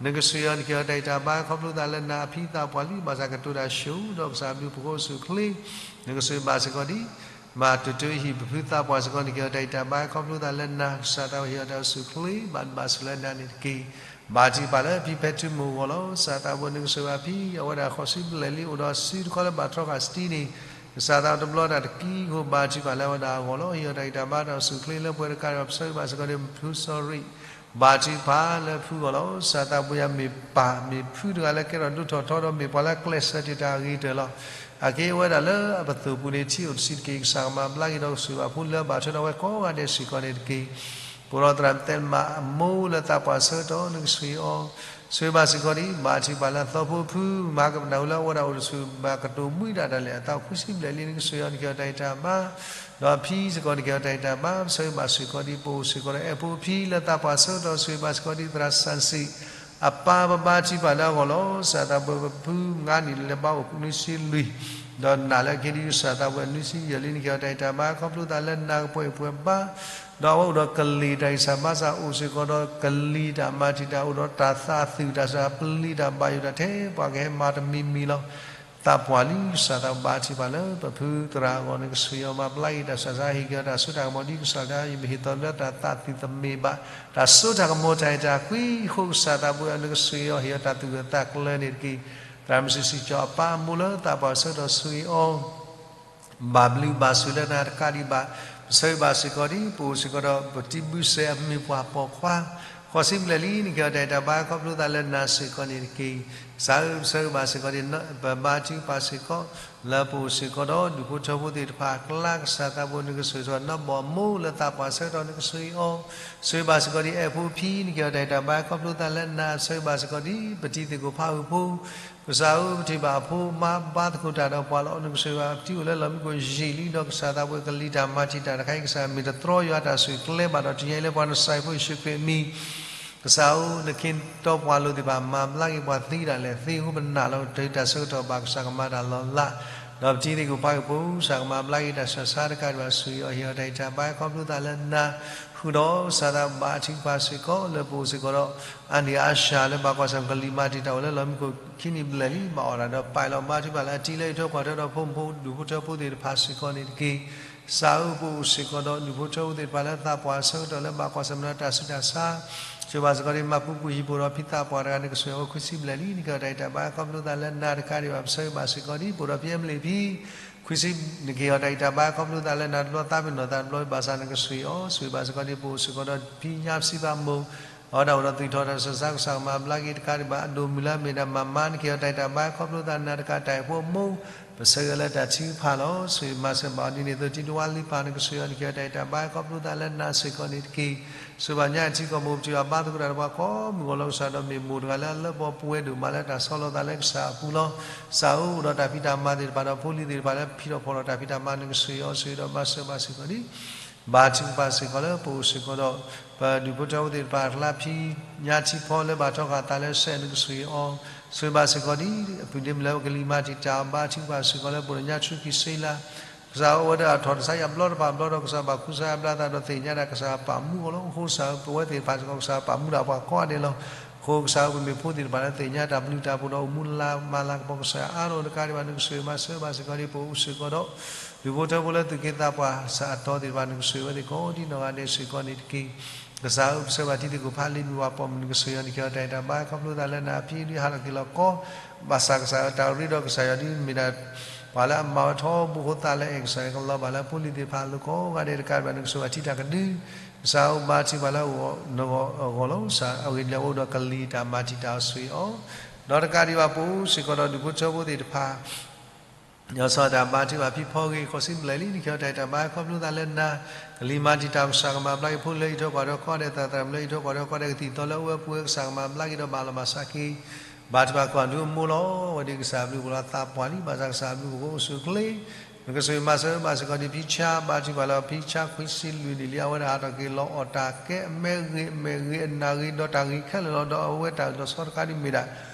နကဆိၣ်ဂ့ၤအီၤ နကဟ့ၣ်အီၤတၢ်အံၣ်တၢ်ဘါ ခီဖျိသးလၢနၤအဖံသးပှၢ်လံ ဘၣ်ဆၣ်ကတိၤတၢ်ဆိၣ်ဒီးကစၢ်ဘျုးဖှိၣ်အိၣ်ဆူၣ်အိၣ်ချ့, နကဆိၣ်ဂ့ၤဘၣ်စ့ၢ်ကီးဒ် မၤတိၢ်တိၢ်ဟံၣ်ပဖုသးပှၢ်စ့ၢ်ကီး နကဟ့ၣ်အီၤတၢ်အံၣ်တၢ်ဘါ ခီဖျိသးလၢနၤ ကစၢ်သးဘိဟ့ၣ်အီၤတၢ်အိၣ်ဆူၣ်အိၣ်ချ့ ဘၣ်ဘျုးဘၣ်ဆိၣ်လၢနၤန့ၣ်တက့ၢ်. ဘါထုကဖၣ်လၢဖံဖဲထူမိၢ်အဂီၢ်လီၤ. ကစၢ်သးဘိ နကဆိၣ်ဂ့ၤဘၣ်ဖံ အဝဲဒၣ်ဃိးဆံဘျဲၣ်လံ အိၣ်ဒီးစုတခီလၢဘၣ်ထီဃာ်စတံန့ၣ် ကစၢ်သးဘိတဘျီတၢ်တကံအဃိ ဘါထုကဖၣ်လၢအဝဲဒၣ်အဂီၢ်လီၤ. ဟ့ၣ်အီၤတၢ်အံၣ်တၢ်ဘါတၢ်အိၣ်ဆူၣ်အိၣ်ချ့လၢပှဲၤတကးဒီး ပဆၢဂ့ၤဘၣ်စ့ၢ်ကီးဒ် ဖုစီၤရံး ဘါထုကဖၣ်လၢဖုအဂီၢ်လီၤ. ကစၢ်သးဘိယွၤ မ့ၢ်ပၢ်မ့ၢ်ဖုတဂၤလၢကဲထီၣ်ဒိၣ်ထီၣ်ထီဒီး မ့ၢ်ပှၤလၢအကျဲးစၢးတ့ၢ်တၢ်အဂ့ၤကတၢၢ်လီၤ. အက့ၤဝဲဒၣ်လၢအပသိၣ်ပူၤန့ၣ် ထံအိၣ်တဆံးတက့ၢ်. ကစၢ်ကမၤဘျါက့ၤဒီးကဆိၣ်ဂ့ၤဘၣ်ဖိလၢအဘၣ်ထွဲဒီးအဝဲကိးဂၤဒဲးစ့ၢ်ကီးန့ၣ်တက့ၢ်. ပအိၣ်ဒီးသရၣ်သဲမးအမိၢ်လၢသးပှၢ်ဆၢကတီၢ် နကဆိၣ်ဂ့ၤအီၤ, ဆိၣ်ဂ့ၤဘၣ်စ့ၢ်ကီးဒ် ဘါထုကဖၣ်လၢအသီဖိအဖု မၤကပနၢ်ဝဲလၢအဝဲဒၣ်အိၣ်တဆူၣ်ဘၣ်ကတိၤဘှံးဒၣ်တၢ်လဲာ် အသးအိၣ်ခွံဆံဘျဲၣ်လံ နကဆိၣ်ဂ့ၤအီၤ နကဟ့ၣ်အီၤတၢ်အံၣ်တၢ်ဘါ ဒီးအဖံစ့ၢ်ကီး နကဟ့ၣ်အီၤတၢ်အံၣ်တၢ်ဘါ ပဆၢဂ့ၤဘၣ်စ့ၢ်ကီးဒ် ပအိၣ်စ့ၢ်ကီးဒီးအဲၣ်ဖိအဖံလၢသးပှၢ်ဆၢကတီၢ် ဆိၣ်ဂ့ၤဘၣ်စ့ၢ်ကီးဒ် သရၣ်စၣ်စံး အပၢ် ပဘါထုကဖၣ်လၢအဂီၢ်လီၤ. ကစၢ်သးဘိပဖုမုၢ်ဂါနံၣ်လၢဘါအိၣ်နွံဆံလွံၢ် ဒီးနာ်လၢအက့ၤဒ်ကစၢ်သးဘိအနွံဆံယဲၢ်လံ နကဟ့ၣ်အီၤတၢ်အံၣ်တၢ်ဘါ ခီဖျိသးလၢနၤကပှဲၤအံၤပှဲၤဘါ ဒီးအဝဲအိၣ်ဒီးကလံၤတၢ်ဂံၢ်စၢ်ဘါစၢ် အိၣ်စ့ၢ်ကီးဒီးကလံၤတၢ်မၤတံာ်တာ် အိၣ်ဒီးတၢ်သးသုးတၢ်စၢ် ပလံၤတၢ်ဘၣ်ယိၣ်တၢ်ထဲပှၤကဟဲမၤတမံၤမံၤလီၤ. သးပှၢ်လံ ကစၢ်သးဘိဘါထုကဖၣ်လၢပဖုသရၣ်အဂီၢ် နကဆိၣ်ဂ့ၤအီၤ မၤဘျါက့ၤတၢ်ဆူးတၢ်ဆါ ဟ့ၣ်က့ၤအီၤတၢ်စိတၢ်ကမီၤဒ်ကစၢ်လၢယမ့ၢ်ဟ့ၣ်သီလၢတၢ်သးသုးသမဲာ်ဘၣ် တၢ်စိတၢ်ကမီၤ တၢ်အဲၣ်တၢ်ကွံအဃိ ကစၢ်သးဘိယွၤ နကဆိၣ်ဂ့ၤအီၤ ဟ့ၣ်အီၤတၢ်သူၣ်ဂၢၢ်သးကျၢၤန့ၣ်တက့ၢ်. သရၣ်မုၣ်စံးစံးကၠီအပၢ်အမိၢ်လၢသးပှၢ်ဆၢကတီၢ် ဆိၣ်ဂ့ၤအီၤ ဘၣ်ဘျုးဘၣ်ဆိၣ်လၢနၤတကးဒံးဘၣ်, ပဆၢဂ့ၤဘၣ်စ့ၢ်ကီးဒ် ပအိၣ်စ့ၢ်ကီးဒီး ပတံၤဘုစဲးအမ့ၢ်ပှၤပိာ်ခွါ ဃိးဆံဘျဲၣ်လံ နကဟ့ၣ်အီၤတၢ်အံၣ်တၢ်ဘါ ခီဖျိသးလၢနၤစ့ၢ်ကီးန့ၣ်တက့ၢ်. ကစၢ်ဧၢ ပဆၢဂ့ၤဘၣ်စ့ၢ်ကီးဒ် ပဘါထုကဖၣ်စ့ၢ်ကီး လၢပအိၣ်စ့ၢ်ကီးဒီးဒူၣ်ဖိထၢဖိသ့ၣ်တဖၣ်အကျါ ကစၢ်သးဘိ နကဆိၣ်ဂ့ၤစ့ၢ်ကီး နီၢ်ဘီၣ်အမိၢ်လၢသးပှၢ်ဆၢကတီၢ် နကဆိၣ်ဂ့ၤအီၤ, ဆိၣ်ဂ့ၤဘၣ်စ့ၢ်ကီးဒ် အဲၣ်ဖိအဖံ နကဟ့ၣ်အီၤတၢ်အံၣ်တၢ်ဘါ ခီဖျိသးလၢနၤ ပဆၢဂ့ၤဘၣ်စ့ၢ်ကီးဒ် ပတံၤသကိးဖးဂုာ်ဖိ ကစၢ်ဧၢ ပထံၣ်ဘၣ်အဖိမါဘါသကိးတၢ်ဒီးပှၤလီၤ နကဆိၣ်ဂ့ၤဘၣ် ပတံၤအိၣ်လၢလီၢ်မံခိၣ်ယံာ်လံဒီး ကစၢ်သးဘိကလံၤတၢ်မၤတံာ်တာ်တခါအံၤ ကစၢ်မ့ၢ်တတြီယွၤတၢ်ဆိၣ်ကျဲဘၣ်ဒီး တနံၤအံၤလၢပှၤနစၢ်ဖိယ့ၣ်ၡူးခရံာ်အမံၤ ကစၢ်ဧၢ, နခ့နတီပှၤလိၤသ့ၣ်တဖၣ် မၤဘျါက့ၤပှၤသံဒၣ်လဲာ်သ့အဃိ ပနာ်လီၤတၢ်ဆၢကတီၢ်ဘၣ်ကစၢ်ကမၤတၢ်လီၤလး, ဒီးပတံၤသကိးပှၤကပူၤ ကစၢ်ကမၤဘျါက့ၤတၢ်ဆၢဆါတကးဒံးဘၣ် ဆိၣ်ဂ့ၤအီၤဟ့ၣ်အီၤတၢ်ဂံၢ်တၢ်ဘါခီဖျိသးလၢနၤ, ဃုာ်ဒီးကစၢ်သးဘါထုကဖၣ်စ့ၢ်ကီး လၢပအိၣ်စ့ၢ်ကီးဒီး အါန့ၢ်အါစှၤလၢဘၣ်ကွၢ်ဆၢၣ်မဲာ်ကလံၤမၤတံာ်တာ်အိၣ်လၢလီၢ်မံခိၣ်ခံနံၣ်ဘျဲၣ်လံ ဘၣ်အီၣ်တၢ်ဒီးပာ်လီၤဘါထုကဖၣ်လၢအတံၤလၢအံးထွဲကွၢ်ထွဲဒီးဖိမုၣ်ဖိဒူၣ်ဖိထၢဖိသ့ၣ်တဖၣ်စ့ၢ်ကီးန့ၣ်တက့ၢ်. ကစၢ်ဧၢ, ပအိၣ်စ့ၢ်ကီးဒီးဒူၣ်ဖိထၢဖိသ့ၣ်တဖၣ်လၢသးပှၢ်အဆၢကတီၢ်လၢဘၣ်ကွၢ်ဆၢၣ်မဲာ်ဒီးတၢ်ဆူးတၢ်ဆါ, ဆိၣ်ဂ့ၤဘၣ်စ့ၢ်ကီးဒ်မၤပူၤကွံာ်ဟံၣ်ပအိၣ်ဒီးဖံသးပှၢ်တဂၤ နကဆိၣ်ဂ့ၤအီၤခွံဆံဘျဲၣ်လံ နကဟ့ၣ်အီၤတၢ်ဂံၢ်တၢ်ဘါခီဖျိသးလၢနၤတကးဒံးဘၣ် ပဆၢဂ့ၤဘၣ်စ့ၢ်ကီးဒ်ပအိၣ်ဒီးဖံအဲမလ့းဖံ ခွံဆံ နကဟ့ၣ်အီၤတၢ်ဂံၢ်တၢ်ဘါခီဖျိသးလၢနၤတဘျီသးပ့ၤနီၣ်သးတဘျီဘၣ်ဆၣ် နကဆိၣ်ဂ့ၤအီၤ ဆိၣ်ဂ့ၤဘၣ်စ့ၢ်ကီးဒ်ပအိၣ်စ့ၢ်ကီးဒီးဖံညါပစံးဘၣ်မိၢ် အဝဲဒၣ်အိၣ်ဒီးသူၣ်ထီၣ်တၢ်ဆၢဆါ ကစၢ်ကမၤဘျါက့ၤတကးဒံးဘၣ် အဒိၣ်မုၢ်လၢအမ့ၢ်ဒၣ်မၤမါ နကဟ့ၣ်အီၤတၢ်ဂံၢ်တၢ်ဘါခီဖျိသးနၤတကးတၢ်အဲၣ်ဖိအမိၢ် ပဆၢဂ့ၤလၢတၢ်ထုကဖၣ်လီၤ. ဆိၣ်ဂ့ၤမၤစၢၤဘၣ်အီၤဒ်န့ၣ် သိးတံတဝါလံပၢ် နကဆိၣ်ဂ့ၤအီၤ နကဟ့ၣ်အီၤတၢ်ဂံၢ်တၢ်ဘါခီဖျိသးလၢနၤစ့ၢ်ကီးန့ၣ်တက့ၢ်. ဆိၣ်ဂ့ၤဘၣ်ညါအထံကီၢ်မိၢ် ပထံၣ်ဘၣ်ဘါသကိးတၢ်ဒီးပှၤကိးမုၢ်ဂီၢ်လီၤ. ကစၢ်ဒီးမ့ၢ်မိၢ်တဂၤလၢအလၢပှဲၤပဝဲဒိၣ်မးလၢတၢ်ဆီလီၤသးလၢကစၢ်အပူၤလီၤ. ကစၢ်ဧၢ, အိၣ်ဒီးတၢ်ဖံးတၢ်မၤသ့ၣ်တဖၣ်ဒီးဖိလံၤသ့ၣ်တဖၣ်လၢဖံးထီၣ်ဖီၣ်ထီၣ်တၢ်ဖံးတၢ်မၤ နကဆိၣ်ဂ့ၤအီၤ ဆိၣ်ဂ့ၤဒီးမၤစၢၤဘၣ်စ့ၢ်ကီးဒ် ဘါထုကဖၣ်စ့ၢ်ကီးလၢပအိၣ်စ့ၢ်ကီးဒီး ပဒူၣ်ဖိထၢဖိသ့ၣ်တဖၣ်အကျါ ဖံညါထံဖီလၢဘၣ်ထီဃာ်သးလၢစဲး နကဆိၣ်ဂ့ၤအီၤ ဆိၣ်ဂ့ၤဘၣ်စ့ၢ်ကီးဒ် အပုၢ်ဒ့မုၣ်လၢအကလံၤမၤတံာ်တာ်အီၤ ဘါထုကဖၣ်စ့ၢ်ကီးလၢပဒိၣ်ညါဆူကံၢ်စ့လး ကစၢ်ဧၢ, အဝဲဒၣ်ထီၣ်တစါယၤဘျီတဖၣ်ဘျီဒီး ကစၢ်ဘၣ်ခူစါယၤဘျါသးဒီးသ့ၣ်ညါဒၣ်ကစၢ်ပာ်မူအီၤလီၤ. အဃိကစၢ်ဧၢ, ပဝဲသ့ၣ်တဖၣ်စ့ၢ်ကီး ကစၢ်ပာ်မူဒၣ်ပှၤကိးဂၤဒဲးလီၤ. အဃိကစၢ်ဧၢ, ပမ့ၢ်ဖိသ့ၣ်တဖၣ်လၢသ့ၣ်ညါတၢ်ဘျုးတၢ်ဖှိၣ်ဒီးအိၣ်မူလၢမၤလၤကပီၤ ကစၢ်အါထီၣ်တကးဒံးဘၣ် နကဆိၣ်ဂ့ၤမၤစၢၤဘၣ်စ့ၢ်ကီးဒ်ပအိၣ်စ့ၢ်ကီးဒီး ဒူၣ်ဖိထၢဖိလၢသူၣ်က့သးပှၢ်စးထီသ့ၣ်တဖၣ် နကဆိၣ်ဂ့ၤဝဲသ့ၣ်ကိးဒ်နီၢ်ဂၤဒဲးစ့ၢ်ကီးန့ၣ်တက့ၢ်. ကစၢ်ဧၢ, ပဆၢဘၣ်တံၤသကိးဖးလံာ်မုၢ်ဝၤပိာ်မုၣ် နကဆိၣ်ဂ့ၤအီၤ နကဟ့ၣ်အီၤတၢ်ဂံၢ်တၢ်ဘါခီဖျိသးလၢနၤ အဖံအဒုဟးထီၣ်က့ၤလီၤကီ ဘၣ်ဆၣ်ကစၢ်အတၢ်ရ့ဒီးကစၢ်ယွၤဒ်မ့ၢ်ဒၣ် ပှၤလၢအမၤဝဲထီဘိဃိသးလၢအဲၣ်ကစၢ်ယွၤကလီၤဘၣ်လၢဖိလံၤသ့ၣ်တဖၣ်အလိၤကိးဂၤဒဲးတကးဒံးဘၣ် နကဆိၣ်ဂ့ၤအီၤထံတၢ်ကဒု ကစၢ်ဧၢ, ဘါထုကဖၣ်လၢအဂီၢ်လီၤ. ကစၢ်အဂ့ၢ်ဒ်လဲၣ် အိၣ်ဒီးကလံၤတၢ်မၤတံာ်တာ်အီၤဆိၣ်ဂ့ၤအီၤ ဒီးတကးဒံးဘၣ်ပအိၣ်စ့ၢ်ကီးဒီးဒူၣ်ဖိထၢဖိသ့ၣ်တဖၣ် ယွၤစီၤတၢ်ဘါထုကဖၣ်ဖံဖီဂ့ၤ ဃိးဆံဘျဲၣ်လံ နကဟ့ၣ်အီၤတၢ်ဂံၢ်တၢ်ဘါခီဖျိသးလၢနၤ ကလံၤမၤတံာ်တာ်ကစၢ်ကမၤဘျါက့ၤ ဖိလၢအံးထွဲကွၢ်ထွဲကိးဂၤဒဲး သရၣ်သမါလၢအံးထွဲကွၢ်ထွဲကိးဂၤဒဲး ကသံၣ်သီလၢအဝဲပူၤဝဲ ကစၢ်ကမၤဘျါက့ၤဒီးဘၣ်လီၤဘၣ်စးက့ၤ ဘါထုကဖၣ်ကိးဂၤဒဲး အမိၢ်လီၤ. အဝဲဒၣ်ကစၢ်အဘျုးအဖှိၣ်လီၤသးပှၢ်လံ ဘၣ်ဆၣ်ကစၢ်အဘျုးအဖှိၣ်အိၣ်ဆူၣ်အိၣ်ချ့ နကဆိၣ်ဂ့ၤမၤစၢၤဘၣ်စ့ၢ်ကီးဒ်ဖံဆါ ဘါထုကဖၣ်လၢဖံဆါခွံဆံလွံၢ်နံၣ်လံ အဝဲဒၣ်ဟးထီၣ်က့ၤလီၤအီၣ်တၢ်ကဲ အမဲဂ့ၤ အမဲာ်ဂ့ၤ အနၢ်ဂ့ၤ ဒီးတၢ်ဂ့ၤခဲလၢာ်လီၤ. ဒီးအဝဲတၢ်အၢၣ်လီၤဆီတခါဒ်မ့ၢ်ဒၣ်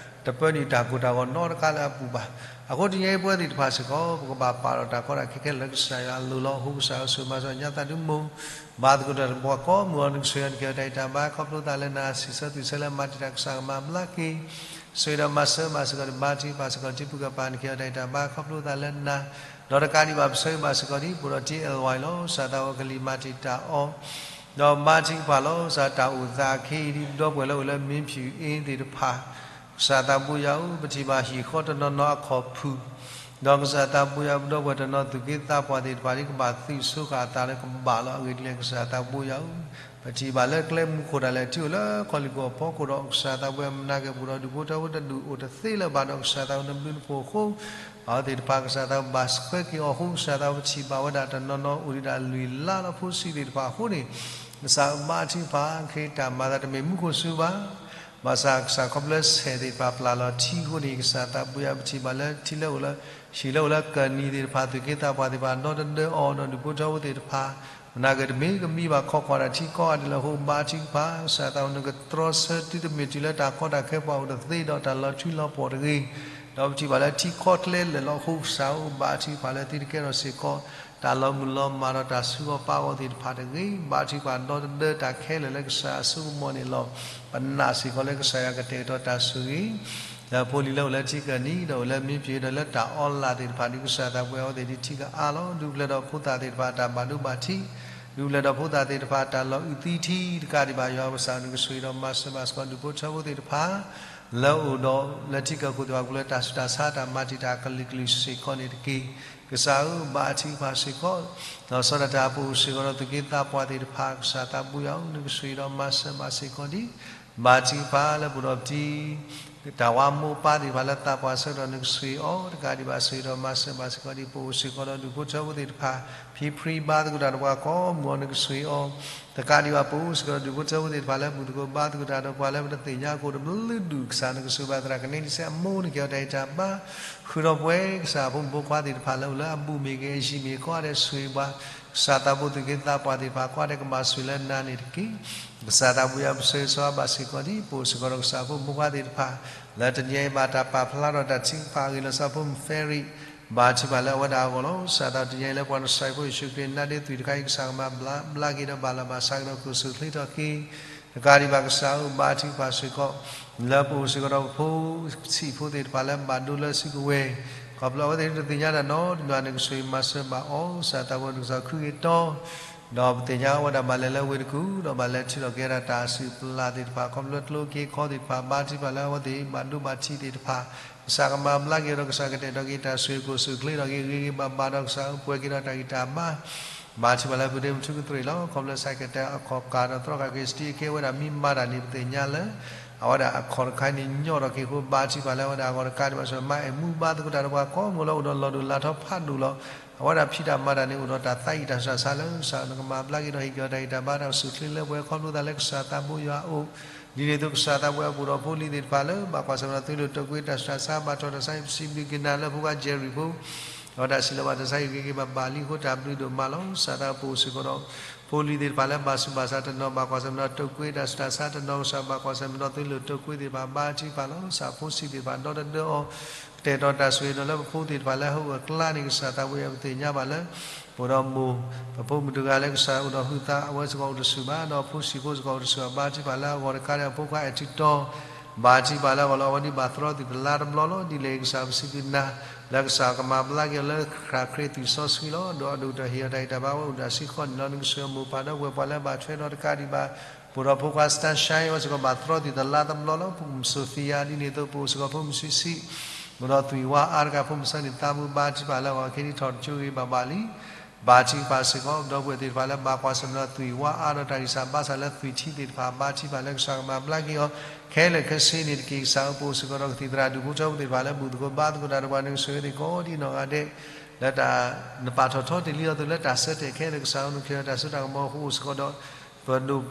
တပၢနုာ်တၢ်ကိၢ်တၢ်ဂီၤနီတခါလၢအပူၤဘၣ်. အဃိတနံၤအံၤပဝဲသ့ၣ်တဖၣ်စ့ၢ်ကီး ပကဘၣ်ပာ်ဒီးတၢ်ကီတၢ်ခဲခဲလၢာ်လၢကစၢ်ယွၤအလိၤလီၤ. အဃိကစၢ်ယွၤဆိၣ်ဂ့ၤမၤစၢၤညါသးဒုးမိၢ် ဘါသကိးတၢ်ဒီးပှၤကိးမုၢ်ဂီၢ် နကဆိၣ်ဂ့ၤအီၤ နကဟ့ၣ်အီၤတၢ်ဂံၢ်တၢ်ဘါခီဖျိသးလၢနၤ စံးဆၢသွံၣ်ဆၢလၢအမၤတံာ်တာ် ကစၢ်ကမၤဘျါက့ၤ ဆိၣ်ဂ့ၤဒီးမၤစၢၤဘၣ်စ့ၢ်ကီးဒ် ဘါထုကဖၣ်စ့ၢ်ကီး ထံပူၤကပၤ နကဟ့ၣ်အီၤတၢ်ဂံၢ်တၢ်ဘါခီဖျိသးလၢနၤ ဒီးတကးဒံးဘၣ်ပဆၢဂ့ၤဘၣ်စ့ၢ်ကီးဒ် ပအိၣ်ဒီးတံၤအဲၣ်ဝဲလီၤ ကစၢ်သးဝဲကလံၤမၤတံာ်တာ်အီၤ ဒီးဘါထုကဖၣ်လီၤ ကစၢ်တၢ်အိၣ်သးအခ့အံၤဒ်ပဒီပုၢ်ဝဲၢ်လၢအိၣ်လၢမ့ၢ်ဖၠူၣ်အ့သ့ၣ်တဖၣ် ကစၢ်သးဘိယွၤဧၢ ပထံၣ်ဘၣ်ဟံၣ်ဃီတနီၤနီၤအခီၣ်ဖုၣ် ဒီးကစၢ်သးဘိယွၤ ပဒီပုၢ်ဝဲၢ်တနီၤသူၣ်က့သးပှၢ်သ့ၣ်တဖၣ်ဒ် ကဘၣ်သုးဆိဃာ်အသးလၢကဘၣ်လီၤ. အဂ့ၢ်ဒ်လဲၣ် ကစၢ်သးဘိယွၤဧၢ ပထံၣ်ဘၣ်လၢကျဲမူခိၣ်တၢ်လဲၤထံအိၣ်လၢခီၣ်လံၢ်ခိၣ်အဖီခိၣ်ဒီး ကစၢ်သးဘိယွၤ မနၤက့ၤပအိၣ်ဒီးဒူၣ်ဖိထၢဖိတဒူၣ်အိၣ်တသ့လၢၤဘၣ်ဒီး ကစၢ်သးဝဲနဘျုးနဖှိၣ်အဃိ အဝဲသ့ၣ်တဖၣ်ကစၢ်သးဝဲဘၣ်ဆှၢက့ၤအီၤအဃိ ကစၢ်သးဝဲပထံၣ်ဘၣ်ဝဲဒၣ်တနီၤနီၤအိၣ်ဒံးဒၣ်လွံၢ်လါလၢဖိဆံးသ့ၣ်တဖၣ်အဃိန့ၣ် ကစၢ်ဘါထုကဖၣ် ခ့တၢ်မၤသးတမ့ၢ်မူခိၣ်စူၤဘၣ် ဘၣ်ဆၣ်ကစၢ်ခီဖျိလၢဆဲးသ့ၣ်တဖၣ်ပျၢ်လီၤထံအဃိန့ၣ် ကစၢ်သးဘိယွၤ ပထံၣ်ဘၣ်လၢထံလၢအိၣ်လၢ ဟံၣ်လၢအိၣ်လၢကနံၤသ့ၣ်တဖၣ် သူၣ်က့သးပှၢ်သ့ၣ်တဖၣ် ဒီတဒၢအီၤ ဒီးဒူၣ်ဖိထၢဖိသ့ၣ်တဖၣ် မနၤက့ၤတမ့ၢ်ကမံဘၣ်ခီကွၢ်တၢ်ထံကီၢ်အါဒ်လဲၣ်အဃိ ဘါထုကဖၣ် ကစၢ်သးဝဲနကတြီဆၢတုၤတမ့ၢ်တုၤလၢတၢ်ကီတၢ်ခဲပှၤအိၣ်တသ့ဒီးတၢ်လီၤထွံလီၤပှီၢ်တဂ့ၤ ဒီးပထံၣ်ဘၣ်လၢထံခီကျဲလၢာ်လီၤအဃိ ကစၢ်အိၣ်ဘါထုကဖၣ်လၢသုတကဲထီၣ်စ့ၢ်ကီး တၢ်လီၤမုၢ်လီၤမၢ်ဒီးတၢ်ဆူးအီၣ်ပာ်အီၤသ့ၣ်တဖၣ်တဂ့ၤ ဘါထုကဖၣ်ဒီတဒၢတၢ်ခဲလၢာ်လၢကစၢ်အစိကမီၤန့ၣ်လီၤ. ပနာ်စ့ၢ်ကီးလၢကစၢ်ယွၤကတဲာ်ကတီၤတၢ်ဆိၣ်ဂ့ၤ လၢဖိလံၤလၢအိၣ်လၢထံကနံၤ ဒီးအိၣ်လၢမ့ၢ်ဖၠူၣ်ဒီးလၢတၢ်အီလၢ်သ့ၣ်တဖၣ် ဒ်ကစၢ်သးဘိယွၤအဝဲသ့ၣ်ဒ်ထံကအါလီၤ. ဒုးပျၢၤဒီးဖိသၣ်သ့ၣ်တဖၣ်တၢ်ဘၣ်ဒိဘၣ်ထံး ဒုးပျၢၤဒီးဖိသၣ်သ့ၣ်တဖၣ်တၢ်လီၤအုးသံထံတကးဒံးဘၣ် ယွၤပကစၢ်နကဆိၣ်ဂ့ၤဒီးမၤစၢၤဘၣ်စ့ၢ်ကီးဒူၣ်ဖိထၢဖိသ့ၣ်တဖၣ် လၢအိၣ်ဒီးလၢထံကီၢ်ခိၣ်သ့ၣ်တဖၣ်အပူၤလၢတၢ်ဆူးတၢ်ဆါ တၢ်မၤတံာ်တာ်ကလုာ်ကလုာ်စ့ၢ်ကီးန့ၣ်တက့ၢ်. ကစၢ်ဧၢ ဘါထုကဖၣ်စ့ၢ်ကီး လီၤဆီဒၣ်တၢ်အပူၤစ့ၢ်ကီးဒီးသူၣ်က့သးပှၢ်သ့ၣ်တဖၣ် ကစၢ်သးဘိယွၤဧၢ နကဆိၣ်ဂ့ၤဒီးမၤစၢၤဘၣ်စ့ၢ်ကီးဒ် ဘါထုကဖၣ်လၢပအိၣ်ဒီးပတံၤ တၢ်ဝါမိၢ်ပၢ်သ့ၣ်တဖၣ်လၢသးပှၢ်ဆၢကတီၢ် နကဆိၣ်ဂ့ၤအီၤတကးဒံးဘၣ် ဆိၣ်ဂ့ၤဒီးမၤစၢၤဘၣ်စ့ၢ်ကီးဒ် ပအိၣ်စ့ၢ်ကီးဒီးဒူၣ်ဖိထၢဖိသ့ၣ်တဖၣ် ဖံဖှံဘါသကိးတၢ်ဒီးပှၤကိးမုၢ်ဂီၢ် နကဆိၣ်ဂ့ၤအီၤ တကးဒံးဘၣ် ပအိၣ်စ့ၢ်ကီးဒီးဒူၣ်ဖိထၢဖိသ့ၣ်တဖၣ်လၢဘူၣ်သကိးဘါသကိးတၢ်ဒီးပှၤလၢပတသ့ၣ်ညါအဃိ တဘျုးဒူၣ် ကစၢ်နကဆိၣ်ဂ့ၤဘၣ်သရၣ်ကနဲဒံစဲးအမိၢ် နကဟ့ၣ်အီၤတၢ်ဂံၢ်တၢ်ဘါ ဃုာ်ဒီးပဝဲကစၢ်အဖိမုၣ်ဖိခွါသ့ၣ်တဖၣ်လၢအိၣ်လၢအဘူးမ့ၢ်ဂ့ၤ အယံၤမ့ၢ်ဂ့ၤ ကိးဂၤဒဲးဆိၣ်ဂ့ၤဘၣ် ကစၢ်သးဘိသူၣ်က့သးပှၢ်သ့ၣ်တဖၣ် ကိးဂၤဒဲးကဘၣ်ဆိၣ်ဂ့ၤလၢနၤန့ၣ်တက့ၢ်. ကစၢ်သးဘိယွၤ ပဆိၣ်ဂ့ၤဆိၣ်ဝါဘၣ်စ့ၢ်ကီးဒ် ပအိၣ်စ့ၢ်ကီးဒီးကစၢ်ဖိမုၣ်ဖိခွါသ့ၣ်တဖၣ် လၢတနံၤအံၤဘၣ်တၢ်ပာ်ဖျါထီၣ်တၢ်ထုကဖၣ်အဂ့ၢ်လၢ စီၤဖိမုၣ် Ferry ဘါထုကဖၣ်လၢအဝဲဒၣ်အဂီၢ်လီၤ. ကစၢ်သးတနံၤအံၤလၢပှၤကစၢ်ဖိယ့ၣ်ၡူးခရံာ်နါဒ့သွံၣ်တခါအံၤ ကစၢ်ကမၤဘျါက့ၤဒီးဘၣ်လီၤဘၣ်စးကဒီး ကိၢ်ဆူၣ်ချ့ထီၣ်က့ၤ တကးဒံးဘၣ် ကစၢ်ဧၢ ဘါထုကဖၣ်စ့ၢ်ကီး လၢပအိၣ်စ့ၢ်ကီးဒီးပဖိဆံးဖိသ့ၣ်တဖၣ်လၢဘၣ်ဒိလၢစုကဝဲၤ ခီဖျိအဝဲသ့ၣ်တသ့ၣ်ညါတၢ်နီတမံၤ နကဆိၣ်ဂ့ၤမၤစၢၤဘၣ်အီၤ ကစၢ်သးဘိယွၤ နကစၢ်ခရံာ်ဂ့ၤတီ ဒီးပသ့ၣ်ညါအဝဲဒၣ်ဘၣ်လဲၤလၢဝ့ၢ်တကူၣ် ဒီးဘၣ်လဲၤထုးထီၣ်က့ၤဝဲဒၣ်တၢ်အစုၣ်ပျၢ်သ့ၣ်တဖၣ် ခီဖျိကျိခ့ခီသ့ၣ်တဖၣ် ဘါထုကဖၣ်လၢအဝဲသ့ၣ်ဘၣ်ဒိဘၣ်ထံးသ့ၣ်တဖၣ် ကစၢ်ကမၤဘျါက့ၤဒီး ကစၢ်ကတဲာ်ကတီၤက့ၤတၢ်ဆိၣ်ဂ့ၤ ကိၢ်ဆူၣ်ချ့ထီၣ်က့ၤ ဂ့ၤဂ့ၤဘၣ်ဘၣ်ဒီး ကစၢ်ပှဲၤက့ၤဒီးတၢ်ဂံၢ်တၢ်ဘါ ဘါထုကဖၣ်လၢပဒ့မုၢ်ထူကတြ့ၣ်လီၤ. ခီဖျိ စဲးကတဲာ် အခီၣ်ကးဒီးသရီခါက့ၤ စတံးက့ၤဝဲဒၣ် မ့ၢ်မၤတၢ်န့ၣ် ပသ့ၣ်ညါလၢ အဝဲဒၣ်အခီၣ်တခါန့ၣ် ညီၣ်ထီၣ်က့ၤအဃိ ဘါထုကဖၣ်လၢအဝဲဒၣ်အဂီၢ်တကးဒံးဘၣ် ကစၢ်မၤအဲၣ်မူဘါသကိးတၢ်ဒီးပှၤကိးမုၢ်လၢအိၣ်ဒီးလီၢ်ဒိၣ်လၢ်ထီဖးဒိၣ်လီၤ. အဝဲဒၣ်ဖံးတၢ်မၤတၢ်န့ၣ် အိၣ်ဒီးတၢ်သးအံၣ်တၢ်စှၤဆါလၢ ကစၢ်နကမၤဘျါက့ၤဒီးဟ့ၣ်က့ၤအီၤတၢ်ဂံၢ်တၢ်ဘါ တၢ်အိၣ်ဆူၣ်ချ့လၢပှဲၤ ခီဖျိသးလၢကစၢ်သးဘိယွၤအအိၣ် ဒ်န့ၣ်အသိး ကစၢ်သးဘိယွၤ ပအိၣ်ဒီးဖိလံၤသ့ၣ်တဖၣ်လၢ ဘၣ်ကွၢ်ဆၢၣ်မဲာ်ဒီး သုးလိာ်တိာ်ကွံာ်တၢ်စှၤဆါ ဘၣ်ထီၣ်တၢ်ဆါဟံၣ် ပစံးဘျုးက့ၤနၤလၢဖိခွါ Jerry ဖိ ဒီးတၢ်စံးလီၤဘၣ်တၢ်ဆါဟံၣ် ဂ့ၤဂ့ၤဘၣ်ဘၣ်လံအဃိ တၢ်ဘျုးဒိၣ်မးလီၤ. ကစၢ်သးဘိယွၤ ပအိၣ်စ့ၢ်ကီးဒီး ဖိလံၤသ့ၣ်တဖၣ်လၢ ဘၣ်ဆူးဘၣ်ဆါတနီၤ ဘၣ်ကွၢ်ဆၢၣ်မဲာ်ဒီး တိာ်ကွံာ်တၢ်စှၤဆါတနီၤ ကစၢ်ဘၣ်ကွၢ်ဆၢၣ်မဲာ်ဒီး သုးလိာ်တိာ်ကွံာ်သ့ၣ်တဖၣ် ဘါထုကဖၣ်လီၤ. ကစၢ်ဖိဆံးသ့ၣ်တဖၣ် ဒီတဒၢအီၤ ကတဲာ်ကတီၤတၢ်ဆိၣ်ဂ့ၤဒီး လၢပဖိသ့ၣ်တဖၣ်လၢဟးဂီၤအကျါန့ၣ် ကစၢ်သးဘိယွၤ ပသ့ၣ်ညါဘၣ်လၢ ပအိၣ်ဒီးမိၢ် ပဖိမုၣ်တဂၤလၢ ကစၢ်အိၣ်ဒီးဟုးသး အဝဲစ့ၢ်ကီးအိၣ်တဆူၣ်ဘၣ် ဒီးဖိဆံးဖိစ့ၢ်ကီးအိၣ်တဆူၣ်ဘၣ် ဘါထုကဖၣ်လၢအဂီၢ်တကးဒံး အဖိခွါအဲၣ်ထူတီ ဘါထုကဖၣ်လၢအဂီၢ်လီၤ. အဝဲဒၣ်ဘၣ်သရီသ့ၣ်တလါတဘျီလီၤ. ဒ်လဲၣ်ဂ့ၤ ကစၢ်ပစံးဘျုးနၤ လၢကစၢ်ကမၤဘျါက့ၤအီၤလၢ ဃၣ်ခရံာ်သွံၣ်စီဆှံလီၤ. ဒီးအဒိၣ်ကတၢၢ်ဟ့ၣ်အီၤတၢ်ဂံၢ်တၢ်ဘါ အဝဲအိၣ်ဒီးအဆံဃိးနံၣ်လီၤ. နကဆိၣ်ဂ့ၤအမိၢ်ပၢ်ဒီပုၢ်ဝဲၢ်ပှၤလၢဘၣ်ထွဲဒီးတကးဒံးဘၣ် ပအိၣ်ဒီးဖိခွါ Sunshine အဝဲစ့ၢ်ကီးဘၣ်သရီသ့ၣ်တလါတဘျီလီၤ. ဖိမုၣ် Sophia ဒ်န့ၣ်အသိး ပအိၣ်စ့ၢ်ကီးဖိမုၣ်ဆံးဆံး အိၣ်ဒီးသွံၣ်ဝါအါတကး ဖိမုၣ်ဆၢန့ၣ်သးမုာ် ဘါထုကဖၣ်လၢအဂီၢ် ခဲဒံးထီၣ်တကၠိဂ့ၤဘၣ်ဘၣ်လံ. ဘါထုကဖၣ်စ့ၢ်ကီး ပဒီပုၢ်ဝဲၢ်သ့ၣ်တဖၣ်လၢ ဘၣ်ကွၢ်ဆၢၣ်မဲာ်ဒီးသွံၣ်ဝါအါဒီးတၢ်ဂံၢ်စၢ်ဘါစၢ်လၢ သွံၣ်ထံသ့ၣ်တဖၣ် ဘါထုကဖၣ်လၢကစၢ်ကမၤဘျါက့ၤအီၤ ခဲလၢာ်ခဲဆ့န့ၣ်တက့ၢ်. ကစၢ်ဧၢ ပအိၣ်စ့ၢ်ကီးဒီးကသံၣ်သရၣ်ဒူၣ်ဖိထၢဖိသ့ၣ်တဖၣ်လၢ ဘူၣ်သကိးဘါသကိးတၢ်ဒီးပှၤ နကဆိၣ်ဂ့ၤသ့ၣ်ကိးဒံနီၢ်ဂၤဒဲး လၢတၢ်နပာ်ထီၣ်ထီတ့ၢ်လံအီၤအသိးလၢတၢ်ဆၢတဲာ်ခဲလၢာ် ကစၢ်ဧၢ နကဟ့ၣ်အီၤတၢ်စိတၢ်ကမီၤအဃိ အိၣ်စ့ၢ်ကီးဒီး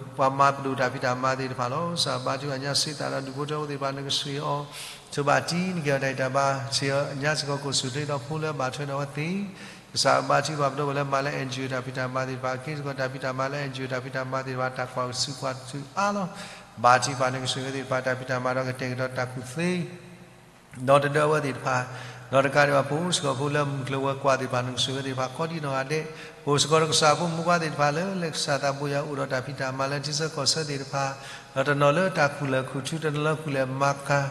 ပဒိၣ်ပှၤမၤပဒိၣ်တၢ်ဖံးတၢ်မၤသ့ၣ်တဖၣ်လီၤ. ကစၢ်ဘါထုကဖၣ်ညါစ့သးဒီးဒူၣ်ဖိထၢဖိသ့ၣ်တဖၣ် နကဆိၣ်ဂ့ၤအီၤ ဆိၣ်ဘၣ်တံၢ် နကဟ့ၣ်အီၤတၢ်ဂံၢ်တၢ်ဘါ ဆ့ညါစ့ၢ်ကီး ကိၢ်ဆူၣ်ချ့ဒီးဖိလၢအဘၣ်ထွဲဒီးအဝဲသ့ၣ် ကစၢ်ဘါထုကဖၣ်ပဒီပုၢ်ဝဲၢ်လၢမၤလၢ NGO တၢ်ဖံးတၢ်မၤသ့ၣ်တဖၣ် က့ၤစ့ၢ်ကီးတၢ်ဖံးတၢ်မၤလၢ NGO တၢ်ဖံးတၢ်မၤသ့ၣ်တဖၣ် တၢ်ကွၢ်ဆူၣ်ကွၢ်ဆူၣ်အါလီၤ. ဘါထုကဖၣ် နကဆိၣ်ဂ့ၤအဝဲသ့ၣ်တဖၣ် တၢ်ဖံးတၢ်မၤဒီးကတဲာ်ကတီၤတၢ်ကူၣ်သ့ ဒီးတဒၢအဝဲသ့ၣ်တဖၣ် ဒီးတကးဒံးဘၣ် ပအိၣ်စ့ၢ်ကီးဖိလၢမုၢ်ကျိၤဝဲၤကွာ်သ့ၣ်တဖၣ် နကဆိၣ်ဂ့ၤသ့ၣ်တဖၣ် ကိးဒံနီၢ်ဂၤဒဲး ပအိၣ်စ့ၢ်ကီးဒီးကစၢ်ဖိမုၣ်ဖိခွါသ့ၣ်တဖၣ်လၢ လၢကစၢ်သးဘိယွၤအိၣ်ဒီးတၢ်ဖံးတၢ်မၤလၢထံဆၢကီၢ်ဆၢသ့ၣ်တဖၣ် ဒီးတနီၤလၢတၢ်ခူၣ်လဲၢ်ခူၣ်ထူ တနီၤလၢခူၣ်လဲၢ်မၤကၤ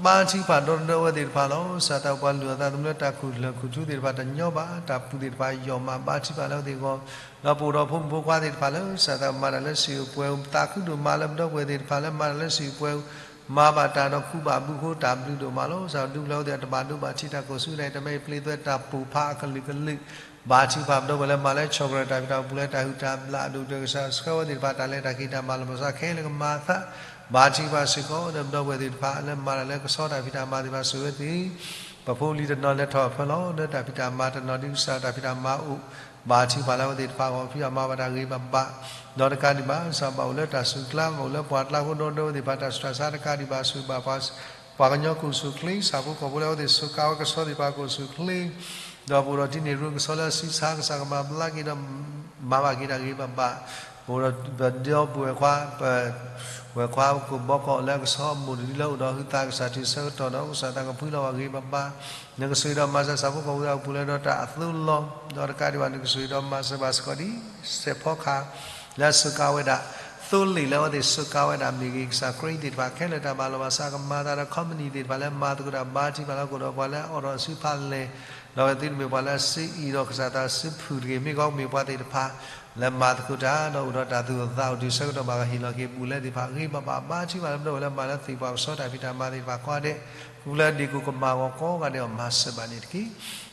ဘါထုကဖၣ်ဒီးတဒၢအဝဲသ့ၣ်တဖၣ်လီၤ. ကစၢ်သးပှၤလုၢ်အီၣ်သးသမူလၢတၢ်ခူၣ်လဲၢ်ခူၣ်ထူသ့ၣ်တဖၣ် တညီဘၣ် တၢ်ပူၤသ့ၣ်တဖၣ်ယီၢ်မး ဘါထုကဖၣ်လၢအဝဲသ့ၣ်အဂီၢ် ဒီးပအိၣ်ဒီးဖိမုၣ်ဖိခွါသ့ၣ်တဖၣ်လၢ ကစၢ်သးမၤတၢ်လၢစံာ်အိၣ်ပှဲၤအိၣ် သးခုဒိၣ်မးလၢပဒီပုၢ်ဝဲၢ်သ့ၣ်တဖၣ်လၢမၤတၢ်လၢစံာ်အိၣ်ပှဲၤအိၣ် မၤဘၣ်တၢ်ဒီးကူးဘၣ်ဘုအဃိ တၢ်ဘျုးဒိၣ်မးလီၤ. ကစၢ်ဒူပလၢအဝဲသ့ၣ်အတဘၣ်ဒိဘၣ်ထံးတၢ်ကိၢ်ဆူၣ်ဒၣ်အံၤ တမ့ၢ်ပျ့ၤသွဲတၢ်ပိာ်ဖးအကလုာ်ကလုာ် ဘါထုကဖၣ်ပဒီပုၢ်ဝဲၢ်လၢမၤလၢဆီၣ်ကရၢၢ်တၢ်ဖံးတၢ်မၤပူၤလၢတၢ်ဟုၣ်တၢ်ဘျၣ်အဒိၣ်ကတၢၢ် ကစၢ်ဆှၢဝဲသ့ၣ်တဖၣ် တၢ်လဲၤတၢ်က့ၤတၢ်မၤလီၤပစီခဲလၢာ်ကမၤအသး ဘါထုကဖၣ်စ့ၢ်ကီး ဒီးပဒီပုၢ်ဝဲၢ်သ့ၣ်တဖၣ်လၢမၤတၢ်လၢကဆီတၢ်ဖံးတၢ်မၤသ့ၣ်တဖၣ် ဆိၣ်ဂ့ၤသ့ၣ် ပဖိလံၤတနီၤလဲၤထီၣ်ဖၢလီၤ လၢတၢ်ဖံးတၢ်မၤတနီၤဒ်ကစၢ်တၢ်ဖံးတၢ်မၤအိၣ် ဘါထုကဖၣ်လၢအဝဲသ့ၣ်တဖၣ်အဂီၢ် ဖံးအီၣ်မၤဘၣ်တၢ်ဂ့ၤဘၣ်ဘၣ် ဒီးတကးဒံးဘၣ် ကစၢ်ဘၣ်အိၣ်လၢတၢ်ဆူၣ်ကျါ ဘၣ်အိၣ်လၢပှၤကျါအဃိ ဒီပုၢ်ဝဲၢ်သ့ၣ်တဖၣ် တၢ်ဆူးတၢ်ဆါတကးဒံးဘၣ် ဆိၣ်ဂ့ၤဘၣ်ပှၤ ပှၤကညီကိၢ်ဆူၣ်ချ့ ဆၣ်ဖိကီၢ်ဖိလၢအဝဲသ့ၣ်စူးကါဝဲကဆီသ့ၣ်တဖၣ်ကိၢ်ဆူၣ်ချ့ ဒီးပအိၣ်ဒီးဒ်န့ၣ်ရူကဆီလၢအဆံဆါ ကစၢ်ကမၤဘျါက့ၤဒီး မၤဘၣ်က့ၤတၢ်ဂ့ၤဘၣ်ဘၣ် ပအိၣ်ဒီးပဒီပုၢ်ဝဲၢ်ခွါ ပဝဲၢ်ခွါကဘီကီၢ်လၢအကဆီအမိၢ်တဒုလၢအိၣ်ဒီးဟုသး ကစၢ်တုၤဆၢကတီၢ်ဒီး ကစၢ်တၢ်ကဖှံလီၤဘၣ်ဂ့ၤဘၣ်ဘၣ် နကဆိၣ်ဂ့ၤဒီးမၤစၢၤဆၣ်ဖိကီၢ်ဖိသ့ၣ်တဖၣ်အပူၤလၢဒီးတၢ်အသိလီၤ ဒီးတကးဒံးဘၣ် နကဆိၣ်ဂ့ၤဒီးမၤစၢၤဘၣ်စ့ၢ်ကီးဒ် စဲးဖီကဟၣ် လၢအစူးကါဝဲဒၣ် သိလ့ၣ်လၢအဝဲသ့ၣ်စူးကါဝဲဒၣ်မ့ၢ်ဂ့ၤ ကစၢ် crane သ့ၣ်တဖၣ်ခဲလၢာ် တၢ်ဘၣ်လီၤဘၣ်စးကမၤသးဒီး company သ့ၣ်တဖၣ်လၢမၤသကိးတၢ်ဘါထုကဖၣ်လၢကအိၣ်ဒီးပှၤလၢအအိၣ်ဒီးစုဖးလဲၢ် ဒီးအဝဲသ့ၣ်တမ့ၢ်ပှၤလၢအစံးအံၤဒီး ကစၢ်သးစုဖုၣ်တဂ့ၤ မ့ၢ်ကီးမ့ၢ်ပှၤသ့ၣ်တဖၣ် လၢမၤသကိးတၢ်ဒီးအိၣ်ဒီးတၢ်သူၣ်အိၣ်သးအိၣ်တုၤဆၢကတီၢ်ဘၣ်ကဟ့ၣ်လီၤက့ၤပူၤလဲသ့ၣ်တဖၣ်ဂ့ၤဘၣ်ဘၣ် ဘါထုကဖၣ်လၢပဒီပုၢ်ဝဲၢ်လၢမၤလၢသ့ၣ်ပှၢ်ကဆီတၢ်ဖံးတၢ်မၤသ့ၣ်တဖၣ်ကိးဂၤဒဲး ဃုလၢဒ့ၣ်ကိၣ်ကမၣ်ဂီၤကိးဂၤဒဲးအီၤ မၤစၢၤဘၣ်န့ၣ်တက့ၢ်.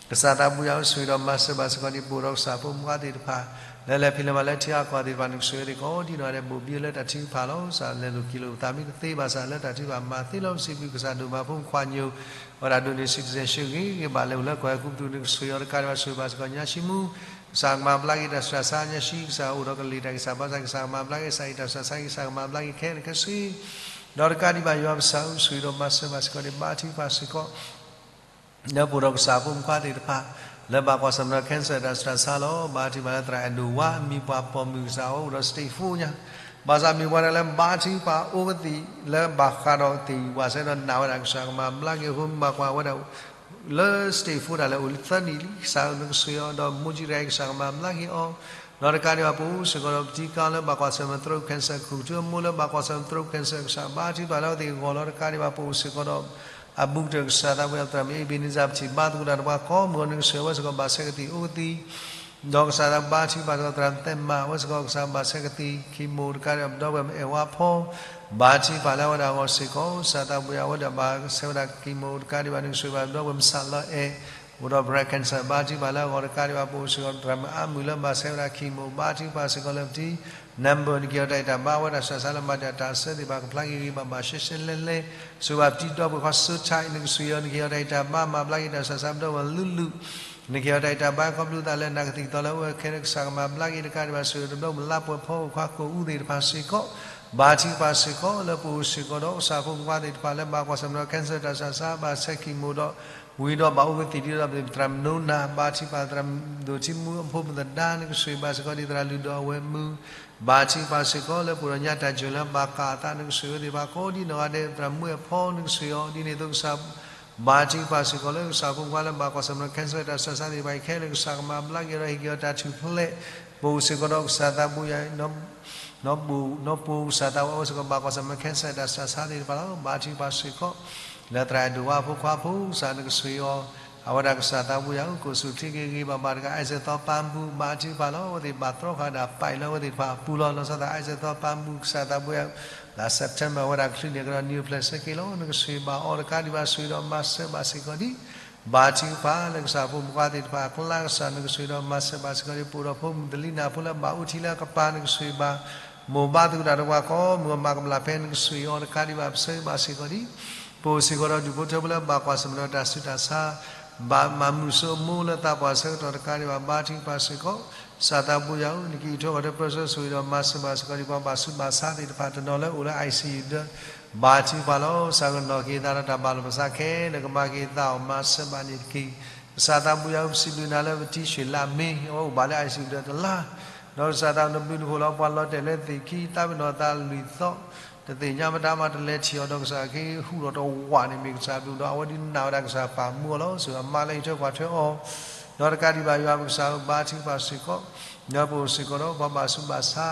ကစၢ်သးဘိယွၤ ဆိၣ်ဂ့ၤဒီးမၤစၢၤဘၣ်စ့ၢ်ကီးဒ်ပအိၣ်ဒီးကစၢ်ဖိမုၣ်ဖိခွါသ့ၣ်တဖၣ် လၢလဲၤဖံးလဲၤမၤလၢထံအကီၢ်သ့ၣ်တဖၣ် နကဆိၣ်ဂ့ၤသ့ၣ်ကိးဒ်နီၢ်ဂၤဒဲး ဘိၣ်ဘံလၢတၢ်ထုကဖၣ်လီၤ. ကစၢ်လဲၤလိာ်က့ၤလိာ်ပသးမ့ၢ်တသ့ဘၣ်ဆၣ် လၢတၢ်ထုကဖၣ်မၤသ့လီၤ ပစံးဘျုးကစၢ်ဒိၣ်မး ဖိမုၣ်ခွါညိ အဝဲဒၣ်ဒိးန့ၢ် citizenship ဂ့ၤဂ့ၤဘၣ်လဲၤအိၣ်လၢကီၢ်ဟဲခူပတူး နကဆိၣ်ဂ့ၤအီၤတကးဒံးဘၣ် ဆိၣ်ဂ့ၤဘၣ်စ့ၢ်ကီးညါဆံမူ ကစၢ်ကမၤဘျါက့ၤတၢ်ဆူးတၢ်ဆါညါဆံ ကစၢ်အိၣ်ဒီးကလ့ၢ်တၢ်ဂံၢ်စၢ်ဘါစၢ် ကစၢ်ကမၤဘျါက့ၤ ကစၢ်အံၤတၢ်ဆူးတၢ်ဆါ ကစၢ်ကမၤဘျါက့ၤခဲလၢာ်ခဲဆ့ ဒီးတကးဒံးဘၣ် ယွၤပစံးဘျုး ဆိၣ်ဂ့ၤဒီးမၤစၢၤဘၣ်စ့ၢ်ကီးန့ၣ် ဘါထုကဖၣ်စ့ၢ်ကီး လၢပအိၣ်ဒီးကစၢ်ဖိမုၣ်ခွါသ့ၣ်တဖၣ် လၢဘၣ်ကွၢ်ဆၢၣ်မဲာ်ဒီး cancer တၢ်ဆူးတၢ်ဆါလီၤ. ဘါထုကဖၣ်လၢသရၣ်အဲၣ်ဒိၣ်ဝါ အမံၤပှၢ်ပိာ်မုၣ်ကစၢ်အိၣ်ဒီး stage four ညါ ဘၣ်ဆၣ်မ့ၢ်ပှၤတဂၤလၢဘါထုကဖၣ်အိၣ်ကသံၣ်လၢဘၣ်ဃးဒီးသ့ၣ်ဝံၤဘၣ်ဆၣ်ဒီးနာ်ဝဲဒၣ်ကစၢ်ကမၤဘျါက့ၤအဃိ မ့ၢ်ဘၣ်ကွၢ်ဝဲဒၣ် လၢ stage four ဒၣ်လဲာ်အိၣ်လံသၢနံၣ်လံ ကစၢ်နကဆှၢအီၤ ဒီးမိၢ်ကံတဂၤအံၤ ကစၢ်ကမၤဘျါက့ၤအီၤ ဒီးတကးဒံးဘၣ်ပအိၣ်စ့ၢ်ကီးဒီးပတံၤကါလၢဘၣ်ကွၢ်ဆၢၣ်မဲာ် throat cancer ခိၣ်ကထူအမိၢ်လၢဘၣ်ကွၢ်ဆၢၣ်မဲာ် throat cancer ကစၢ်ဘါထုကဖၣ်လၢအဝဲသ့ၣ်အဂီၢ်လီၤ တကးဒံးဘၣ်ပအိၣ်စ့ၢ်ကီးဒီး အဘူးကတၢၢ်ကစၢ်သးပှၢ်ယွၤသရၣ်မုၣ် Ebenezer ပထံၣ်ဘါသကိးတၢ်တပှၤကိးမုၢ်အီၤ နကဆှၢအဝဲစ့ၢ်ကီးဘၣ်ဆဲးကသံၣ်အိၣ်ကသံၣ် ဒီးကစၢ်သးဘါထုကဖၣ်စ့ၢ်ကီးသရၣ်မုၣ်သဲမၤ အဝဲစ့ၢ်ကီးကစၢ်ဘၣ်ဆဲးကသံၣ် chemo တကးဒံးဘၣ်ပဒီပုၢ်ဝဲၢ်မုၣ်အဲၣ်ဝါဖီ ဘါထုကဖၣ်လၢအဝဲဒၣ်အဂီၢ်စ့ၢ်ကီး ကစၢ်သးပှၢ်ယွၤအဝဲဒၣ်ဘၣ်ဆဲးဝဲဒၣ် chemo တကးဒံးဘၣ် နကဆှၢဘၣ်ပဒီပုၢ်ဝဲၢ်မုၣ်စးလၢအဲၣ် အိၣ်ဒီး breast cancer ဘါထုကဖၣ်လၢအဂီၢ်တကးဒံးဘၣ် ပအိၣ်စ့ၢ်ကီးသရၣ်မုၣ်အါမုၢ်လၢဘၣ်ဆဲးဝဲဒၣ် chemo ဘါထုကဖၣ်စ့ၢ်ကီးလၢပတံၤ number နက့ၤအီၤတၢ်အံၣ်တၢ်ဘါ အဝဲဒၣ်စှၤစှၤလၢမၤတၢ်တၢ်ဆၢသ့ၣ်တဖၣ် ကဖျါက့ၤဂ့ၤဂ့ၤဘၣ်ဘၣ်ရှဲရှဲလဲလဲ ဆိၣ်ဘၣ်ပတံၤဒီပုၢ်ဝဲၢ်ခွါစိထၢၣ် နကဆှၢအီၤ နက့ၤအီၤတၢ်အံၣ်တၢ်ဘါ မၤဘျါက့ၤတၢ်စှၤစှၤပဒီပုၢ်ဝဲၢ်လုၢ်လုၢ် နက့ၤအီၤတၢ်အံၣ်တၢ်ဘါ ခီဖျိသးလၢနကသံၣ်ကသီလၢအအိၣ်ခဲလၢာ် ကစၢ်ကမၤဘျါက့ၤတကးဒံးဘၣ် ဆိၣ်ဂ့ၤတဘျီပမိၢ်လါပှဲၤဖီအိၣ်ခွါကိၣ်အူသ့ၣ်တဖၣ်စ့ၢ်ကီး ဘါထုကဖၣ်စ့ၢ်ကီးလၢပအိၣ်စ့ၢ်ကီးဒီး ကစၢ်ဖိမုၣ်ခွါသ့ၣ်တဖၣ်လၢဘၣ်ကွၢ်ဆၢၣ်မဲာ်ဒီး cancer တၢ်စှၤစှၤ ဘၣ်ဆဲး chemo ဒီး ဝံၤဒီးဘၣ်အိၣ်ကသံၣ်ဒီး ပသရၣ်မုၣ်နိနၤ ဘါထုကဖၣ်သရၣ်ဒိၣ်ထံမူအဖိမုၣ်သဒါ နကဆှၢဘၣ်စ့ၢ်ကီးဒ်သရၣ်လုၢ်ဒီးအဝဲမုၣ် ဘါထုကဖၣ်စ့ၢ်ကီးလၢပအိၣ်ဒီးညါတၢ်စၢၤလၢဘၣ်ဃးအသး နကဆှၢဝဲသ့ၣ်တဖၣ်ကိးဒ်နီၢ်ဂၤဒဲး သရၣ်မုၣ်အဲၣ်ဖီ နကဆှၢအီၤ ဒ်န့ၣ်အသိးကစၢ် ဘါထုကဖၣ်စ့ၢ်ကီးလၢကစၢ်ဖိမုၣ်ခွါလၢဘၣ်ကွၢ်ဆၢၣ်မဲာ်ဒီး cancer တၢ်စှၤစှၤသ့ၣ်တဖၣ်အံၤခဲလၢာ် ကစၢ်ကမၤဘျါက့ၤဒီးဟ့ၣ်က့ၤအီၤတၢ်ထူၣ်ဖျဲး ပအိၣ်စ့ၢ်ကီးဒီးကစၢ်သးပှၢ်ယွၤ နီၢ်ပအိၣ် နီၢ်ပအိၣ်ကစၢ်သးပှၢ်အဝဲစ့ၢ်ကီးဘၣ်ကွၢ်ဆၢၣ်မဲာ် cancer တၢ်စှၤစှၤသ့ၣ်တဖၣ်လီၤ. ဘါထုကဖၣ်စ့ၢ်ကီး လၢသရၣ်အဲၣ်ဒိၣ်ဝါဖိခွါဖိ ကစၢ်နကဆှၢအီၤ အဝဲဒၣ်ကစၢ်သးပှၢ်ယွၤဧၢ ကိၣ်စူၣ်ချံက့ၤဂ့ၤဘၣ်ဘၣ်တကး အဲစဲးသီပၢ်မူ ဘါထုကဖၣ်လီၤ. အဝဲသ့ၣ်ဘၣ်သြီဃာ်ဒၣ် ပာ်လၢအဝဲသ့ၣ်တဖၣ်အပူၤလီၤ. လီၤဆီသး အဲစဲးသီပၢ်မူ ကစၢ်သးပှၢ်ယွၤ လၢ September အဝဲဒၣ်ကချုးန့ၢ်ကဒီး new place စ့ၢ်ကီးလီၤ. နကဆှၢဘၣ်အီၤတကးဒံးဘၣ် ဆှၢဒီးမၤစၢၤဘၣ်စ့ၢ်ကီးဒံး ဘါထုကဖၣ်လၢကစၢ်ဖိမုၣ်ခွါသ့ၣ်တဖၣ်အကျါ ကစၢ်နကဆှၢဒီးမၤစၢၤဘၣ်စ့ၢ်ကီးဒံး ပအိၣ်ဒီးဖိမုၣ်တလံၤနၢ်ဖိလၢဘၣ်အိၣ်ထံလၢအကပၤ နကဆှၢဘၣ် မိၢ်ဘါသကိးတၢ်ဒီးပှၤကိးမုၢ်အီၤ မၤကမၣ်ဖဲ နကဆှၢအီၤတကးဒံးဘၣ် ပဆၢဘၣ်စ့ၢ်ကီးဒံး ပအိၣ်စ့ၢ်ကီးဒီးဒူၣ်ဖိထၢဖိလၢဘၣ်ကွၢ်ဆၢၣ်မဲာ်ဒီးတၢ်ဆူးတၢ်ဆါ ဘၣ်မၤမုာ်ဆိကမိၣ်လၢသးပှၢ်ဆၢကတီၢ်တကးဒံးဘၣ် ဘါထုကဖၣ်စ့ၢ်ကီး ကစၢ်သးပှၢ်ယွၤဧၢ နကအံးထွဲဃီၤထွဲပၢဆှၢဆိၣ်ဂ့ၤဒီးမၤစၢၤဘၣ်စ့ၢ်ကီးဒံး ပှၤဘၣ်ဆူးဘၣ်ဆါသ့ၣ်တဖၣ်တနီၤလၢအိၣ်လၢ I C U ဒၢ ဘါထုကဖၣ်လီၤ. ကစၢ်ကနီၤက့ၤသးဒီးတၢ်ဘၣ်လိာ်ပသးခဲလၢာ် ကမၤက့ၤသးအီၤ မၤစၢၤဘၣ်န့ၣ်တက့ၢ်. ကစၢ်သးပှၢ်ယွၤဧၢ ပစံးဘျုးနၤလၢပတံၤၡ့ၣ်လးမ့ၢ် အဝဲအိၣ်ဘၣ်လၢ I C U ဒၢတလါ ဒီးကစၢ်သးနဘျုးနဖှိၣ်လီၤ ပှၤလီၤတဲာ်လၢသ့ၣ်ခံ သးပ့ၤနီၣ်သးလွံၢ်သီ တသ့ၣ်ညါမတၤမး တလဲၤထံၣ်အီၤဒီးကစၢ်ခ့ဟူးထီၣ်တဝးန့ၣ် မ့ၢ်ကစၢ်ဘျုးဒီး အဝဲဒုးနာ်ဝဲဒၣ်ကစၢ်ပာ်မူအီၤလီၤ. စၢၤအမါလၢအံးထွဲကွၢ်ထွဲအီၤ ဒီးတကးဒံးဘၣ်ယွၤပကစၢ်ဧၢ ဘါထုကဖၣ်စ့ၢ်ကီး ဒီးပအိၣ်စ့ၢ်ကီးဒီးပှၤဘၣ်ဆူးဘၣ်ဆါ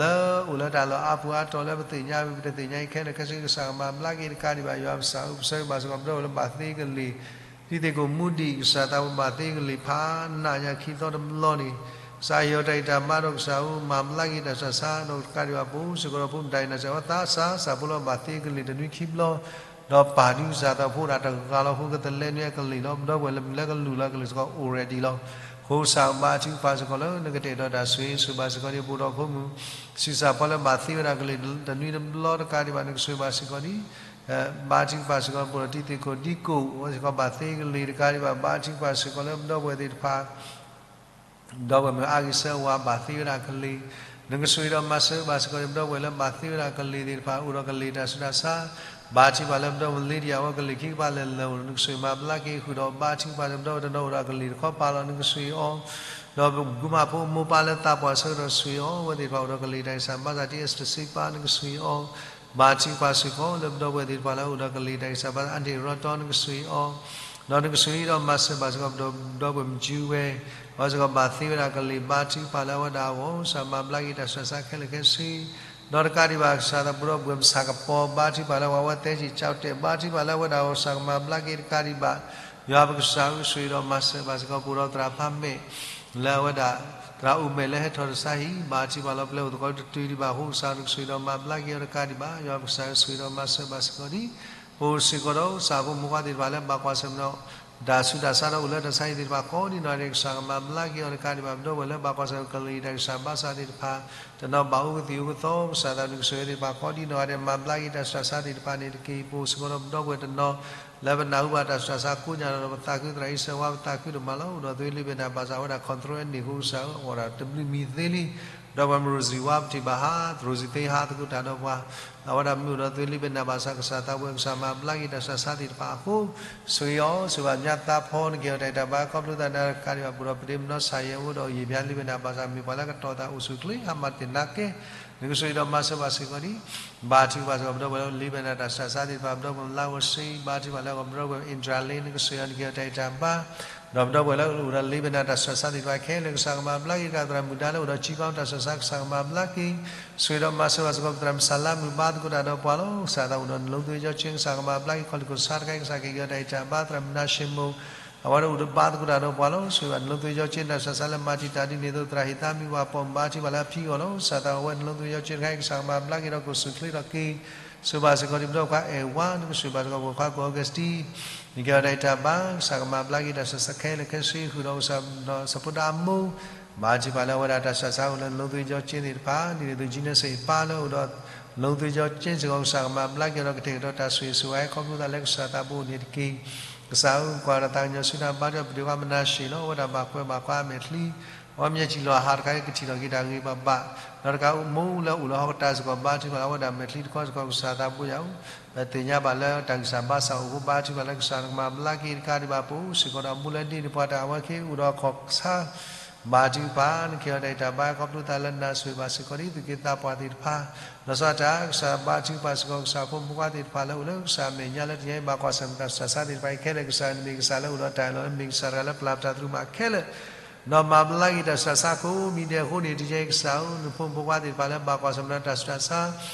လၢအိၣ်လၢတၢ်လီၢ်အါပူၤအါတီၤလၢပသ့ၣ်ညါ ပတသ့ၣ်ညါအံၤခဲလၢာ်ခဲဆ့ ကစၢ်ကမၤဘျါက့ၤတကးဒံးဘၣ် ယွၤပကစၢ်ဧၢ ပဆၢဂ့ၤဘၣ်စ့ၢ်ကီး ပဒီပုၢ်ဝဲၢ်လၢဘၣ်သ့ကလံၤ ဒ်သ့ၣ်ကိၣ်မူဒံး ကစၢ်သးပှၢ်ဘၣ်သ့ကလံၤဖးနးညါခံသီတဘျီန့ၣ် ကစၢ်ဟ့ၣ်အီၤတၢ်အံၣ်တၢ်ဘါဒီးကစၢ်ဧၢ မၤဘျါက့ၤတၢ်စှၤစှၤဒီးတကးဒံးဘၣ် ပအိၣ်စ့ၢ်ကီးဒီးဖိမုၣ်တၢ်အံၣ်တၢ်စၢ်ဝဲသးစၢ် စၢ်ဖိလၢဘၣ်သ့ကလံၤတနွံခံဘျီ ဒီးပၢ်ဒုးကစၢ်သးဖိဒၣ်တဂၤလီၤ ဃိကသလဲနွံအကလံၤလီၤ ပဒီပုၢ်ဝဲၢ်လၢမုၢ်လၢကလူၤလၢကလံၤစ့ၢ်ကီး already လီၤ. ဃိကစၢ်ဘါထုကဖၣ်စ့ၢ်ကီးလၢနကတဲာ်ကတီၤတၢ်ဆိၣ်ဂ့ၤဆိၣ်ဘၣ်စ့ၢ်ကီးဒံး ပအိၣ်ဒီးဖိမုၣ် ဆံးစၢ်ဖီလၢဘၣ်သ့ဝဲဒၣ်ကလံၤတနွံတဘျီတကးဒံးဘၣ် နကဆိၣ်ဂ့ၤဘၣ်စ့ၢ်ကီးဒံး ဘါထုကဖၣ်စ့ၢ်ကီး ပအိၣ်ဒီးတံၤသကိးဒံကိး အဝဲစ့ၢ်ကီးဘၣ်သ့ကလံၤတကးဒံးဘၣ် ဘါထုကဖၣ်စ့ၢ်ကီးလၢပဒီပုၢ်ဝဲၢ်သ့ၣ်တဖၣ် ဒီပုၢ်ဝဲၢ်မုၣ်အါဂ့ၤဆၢဝါဘၣ်သ့ဝဲဒၣ်ကလံၤ နကဆိၣ်ဂ့ၤဒီးမၤစၢၤဘၣ်စ့ၢ်ကီးဒံး ပဒီပုၢ်ဝဲၢ်လၢဘၣ်သ့ဝဲဒၣ်ကလံၤသ့ၣ်တဖၣ် အိၣ်ဒီးကလံၤတၢ်ဆူးတၢ်ဆါ ဘါထုကဖၣ်လၢပဒီပုၢ်ဝဲၢ်လံဒံယၤ အဝဲကလံၤခံကပၤလဲၤလၢာ်အိၣ် နကဆိၣ်ဂ့ၤမၤဘျါက့ၤဃုာ်ဒီး ဘါထုကဖၣ်လၢပဒီပုၢ်ဝဲၢ်တနီၤအိၣ်ဒီးကလံၤတခီပၤလီၤ နကဆိၣ်ဂ့ၤအီၤ ဒီးပကူမးဖိမိၢ်ပၢ်လၢသးပှၢ်ဆၢကတီၢ်ဆိၣ်ဂ့ၤအီၤ အဝဲသ့ၣ်တဖၣ်အိၣ်ဒီးကလံၤတၢ်ဂံၢ်စၢ်ဘါစၢ် တံၤအ့စတၢ်စ့ပၢ် နကဆိၣ်ဂ့ၤအီၤ ဘါထုကဖၣ်စ့ၢ်ကီးလၢပဒီပုၢ်ဝဲၢ်သ့ၣ်တဖၣ်လၢအအိၣ်ဒီးကလံၤတၢ်ဂံၢ်စၢ်ဘါစၢ် အါန့ၢ်ရီတီ နကဆိၣ်ဂ့ၤအီၤ ဒီးနကဆိၣ်ဂ့ၤဒီးမၤစၢၤဘၣ်စ့ၢ်ကီးပဒီပုၢ်ဝဲၢ်မုၣ်ကၠူဝဲ အဝဲစ့ၢ်ကီးဘၣ်သ့ဝဲဒၣ်ကလံၤ ဘါထုကဖၣ်လၢအဝဲဒၣ်အဂီၢ် ကစၢ်မၤဘျါက့ၤတၢ်ဆူးတၢ်ဆါခဲလၢာ်ခဲဆ့ ဒီးတကးဒံးဘၣ် ကစၢ်သးပှၢ်ဒီပုၢ်ဝဲၢ်မုၣ်ဆၣ်ကပီၤ ဘါထုကဖၣ်လၢပှၤဝဲသဲစံၣ်ကၠီတဲာ် ဘါထုကဖၣ်လၢအဝဲဒၣ်အဂီၢ် ကစၢ်ကမၤဘျါက့ၤတကးဒံးဘၣ် ယွၤပကစၢ်ဧၢ ဆိၣ်ဂ့ၤဒီးမၤစၢၤဘၣ်စ့ၢ်ကီး ပအိၣ်ဒီးသရၣ်ဖးမဲာ် လၢအဝဲဒၣ် သရၣ်အိၣ်မဲာ်လၢဟဲထီၣ်တစါဟံၣ် ဘါထုကဖၣ်လီၤ ပျဲအိၣ်သကိးတတုၤဒံးဘၣ်အဃိ ကစၢ်နကဆိၣ်ဂ့ၤဒီးမၤဘျါက့ၤအီၤတကးဒံးဘၣ် ယွၤပကစၢ်ဧၢ ဆိၣ်ဂ့ၤဒီးမၤစၢၤဘၣ်စ့ၢ်ကီးဒံး ပအိၣ်စ့ၢ်ကီးဒီးကစၢ်ဖိမုၣ်ခွါသ့ၣ်တဖၣ်လၢဘၣ်ကွၢ်ဆၢၣ်မဲာ်ဒီး တၢ်ဆူးတၢ်ဆါဒီးအိၣ်လၢတၢ်ဆါဟံၣ်သ့ၣ်တဖၣ်ကိးဒံးနီၢ်ဂၤဒဲး ကစၢ်ကမၤဘျါက့ၤအီၤတကးဒံးဘၣ် ပဒီပုၢ်ဝဲၢ်လၢဘၣ်ကွၢ်ဆၢၣ်မဲာ်ကလံၤတၢ်ဂံၢ်စၢ်ဘါစၢ်သ့ၣ်တဖၣ် တနီၤဘၣ်အိၣ်ကသံၣ်အိၣ်ကသီ ကစၢ်သးနကဆိၣ်ဂ့ၤသ့ၣ်တဖၣ်ကိးဒံးနီၢ်ဂၤဒဲး မၤဘျါက့ၤတၢ်ဆူးတၢ်ဆါသ့ၣ်တဖၣ်န့ၣ်တက့ၢ် ပအိၣ်စ့ၢ်ကီးဒီးပဒီပုၢ်ဝဲၢ်တနီၤ လၢပနၢ်ဟူဘၣ်တၢ်ဆူးတၢ်ဆါကိးညါဒီး ပသးခုသရၣ်အံၤစၢၤဝါ ပသးခုဒိၣ်မးလီၤ အိၣ်ဒီးသုလံာ်ဘ့ၣ်နၢ် ဘၣ်ဆၣ်ဝဲဒၣ် control န့ၢ်ဃိ ကစၢ်ဧၢ အဝဲဒၣ်တဘျုးမံၤသ့လံ ပ ဒီးပှၤမ့ၢ်ရိၤစံၤဝါ ပထံၣ်ဘၣ်ဟါ, ရိၤစံၤသ့ဟါသကိးတၢ်ဒီးပှၤ, အဝဲဒၣ်မ့ၢ်အိၣ်ဒီးသုလံာ်ဘဲနၢ်ဘၣ်ဆၣ် ကစၢ်သးဘိ ကစၢ်မၤဘျါက့ၤတၢ်ဆူးတၢ်ဆါသ့ၣ်တဖၣ်အဃိ, ဆိၣ်ဂ့ၤအီၤ, ဆိၣ်ဂ့ၤဘၣ်ညါသးဖီ နကဲၤအီၤတၢ်အံၤတၢ်ဘါ ခီဖျိသးနၤတကးဒံးဘၣ် ပအိၣ်ဒီးပဒ့မနီၢ်ဆၣ်ယဲၢ် အိၣ်ဒီးယံာ်ဖၠါလံာ်ဘဲနၢ်ဘၣ်ဆၣ် မ့ၢ်ပှၤလၢကတီၤသးအိၣ်ဆူၣ်ချ့ ဟါမၢ်တ့ၢ်နါကဲ, နကဆိၣ်ဂ့ၤဒီးမၤစၢၤဘၣ်စ့ၢ်ကီးဒံး, ဘါထုကဖၣ်စ့ၢ်ကီးပဒီပုၢ်ဝဲၢ်လၢလံာ်ဘဲနၢ်တၢ်ဆူးတၢ်ဆါသ့ၣ်တဖၣ် ပဒီပုၢ်ဝဲၢ်လါဝဲစ့, ဘါထုကဖၣ်လၢကီးပဒီပုၢ်ဝဲၢ် အ့ဒြၤလ့ နကဆိၣ်ဂ့ၤအီၤ နကဲၤအီၤတၢ်အံၤတၢ်ဘါ ဒီးပဒီပုၢ်ဝဲၢ်လၢအိၣ်ဒီးလံာ်ဘဲနၢ်တၢ်ဆူးတၢ်ဆါသ့ၣ်တဖၣ်ခဲလၢာ် ကစၢ်ကမၤဘျါက့ၤတကး သရၣ်မုၣ်ဒါလၢအိၣ်ဒီး ကၠံကီ တၢ်ဆူးတၢ်ဆါ ကစၢ်ကမၤဘျါက့ၤ, ဆိၣ်ဂ့ၤဒီးမၤစၢၤဘၣ်စ့ၢ်ကီး ပသရၣ်မုၣ်စၤလါမုၣ် ဘါသကိးတၢ်ဒီးပှၤလီၤ. ကစၢ်သးအိၣ်ဒီးနလိသ့ကၠီကၠ့ ကစၢ်ကမၤဘျါက့ၤ ခီၣ်လံၢ်ခိၣ်ဆါတခါ ကစၢ်က့ၤကဲၤအီၤတၢ်အံၤတၢ်ဘါ သရၣ်မုၣ်နါၡ့မိၣ် အဝဲဒၣ်အိၣ်ဒီးဘါသကိးတၢ်ဒီးပှၤလီၤ. ဆိၣ်ဂ့ၤဘၣ်နလိသ့ကၠီကၠ့ တၢ်ဆူးတၢ်ဆါလၢမၤတံာ်တာ်ဒ်န့ၣ်အသိး သရၣ်ဟ့ၣ်သးမံဝၤပိာ် ဘါထုကဖၣ်လၢအဖံးအီၤလီၤ. ကစၢ်သးအိၣ်ဝဲနလိသ့ကၠီကၠ့တခါ ကစၢ်ကမၤဘျါက့ၤဒီး ကအိၣ်ဆူၣ်ချ့ဒီးက့ၤ ဆိၣ်ဂ့ၤဘၣ်စ့ၢ်ကီးဒံးပဒီပုၢ်ဝဲၢ်အဲၣ်ဝါ နကဆိၣ်ဂ့ၤဘၣ်စ့ၢ်ကီးပှၤခွါကိးဂၤစတံ နကဲၤအီၤတၢ်အံၤတၢ်ဘါ ကစၢ်ကမၤဘျါက့ၤတၢ်ဆူးတၢ်ဆါခဲလၢာ်ခဲဆ့ ဃုာ်ဒီးကစၢ်ဒီးစဖိဒါအမိၢ် ဘါထုကဖၣ်လၢအဝဲဒၣ်တၢ်ဆူးတၢ်ဆါအိၣ်လၢနလိသ့ကၠီကၠ့သ့ၣ်တဖၣ် ဒ်န့ၣ်အသိး ကၠံနၢစ့ၣ်ပၢ်လၢအိၣ်ဒီး နလိသ့ကၠီကၠ့စ့ၢ်ကီး ကစၢ်ကမၤဘျါက့ၤဒီးကတဲာ်ကတီၤတၢ်ဆိၣ်ဂ့ၤဆိၣ်ဝါ ခီဖျိသးလၢကစၢ်သးဘိအိၣ်န့ၣ်တက့ၢ်. ကစၢ်ဧၢကွၢ်ဒီးသးကညီၤဆူတၢ်ဘါထုကဖၣ်ပဒ့ခွါမနၤၡ့လီၤ. အဝဲဒၣ်ဘၣ်ကွဲဘၣ်ကွါအမဲာ်ချံ အဝဲမ့ၢ်စံၣ်လီၤဟးတခါအံၤ ကထံၣ်ထီၣ်က့ၤတၢ်ဂ့ၤဘၣ်ဘၣ် ဒီးတကးမိၢ်လၢအိၣ်လၢဟီၣ်ကတၢၢ်စ့ၢ်ကီး ဘါထုကဖၣ်လၢအဝဲဒၣ်မဲာ်ချံတခီစ့ၢ်ကီး ကစၢ်သးဘိယၤဧၢ, ပသ့ၣ်ညါဘၣ်လၢတၢ်ဂံၢ်စၢ်ဘါစၢ်အိၣ်အဃိ ဘါထုကဖၣ်လၢကစၢ်နကမၤဘျါက့ၤတကးဒံးဘၣ် ပအိၣ်စ့ၢ်ကီးဒီးအဘူးလၢဒ်န့ၣ် ပှၤတၢ်အဝဲက့ၤအိၣ်ဒီးအခီၣ်ကဆါ ဘါထုကဖၣ် နကဲၤအီၤတၢ်အံၤတၢ်ဘါ ခီဖျိသးလၢနၤဆိၣ်ဂ့ၤဘၣ်စ့ၢ်ကီးဒ်သိးက့ၤသးပှၢ်သ့ၣ်တဖၣ် လီၤဆီဒၣ်တၢ် ကစၢ်ဘါထုကဖၣ်စ့ၢ်ကီး ကစၢ်ဖိမုၣ်ဖိခွါသ့ၣ်တဖၣ်လၢအိၣ်လၢကစၢ်အမဲာ်ညါလၢတနံၤအံၤ ဘၣ်ကွၢ်ဆၢၣ်မဲာ်တၢ်ဆူးတၢ်ဆါသ့ၣ်တဖၣ်အံၤခဲလၢာ် ကစၢ်နမ့ၢ်ကစၢ်လၢအိၣ်ဒီးတၢ်အၢၣ်လီၤလၢမ့ၢ်ကစၢ်တဂၤလၢပျၢ်ပတၢ်သရူးမးခဲလၢာ် ဒီးမၤဘျါက့ၤတၢ်ဆူးတၢ်ဆါကိးမံၤဒဲးအဃိန့ၣ် တနံၤအံၤကစၢ်ဧၢ နဖိမုၣ်ဖိခွါသ့ၣ်တဖၣ်လၢဘၣ်ကွၢ်ဆၢၣ်မဲာ်တၢ်ဆူးတၢ်ဆါ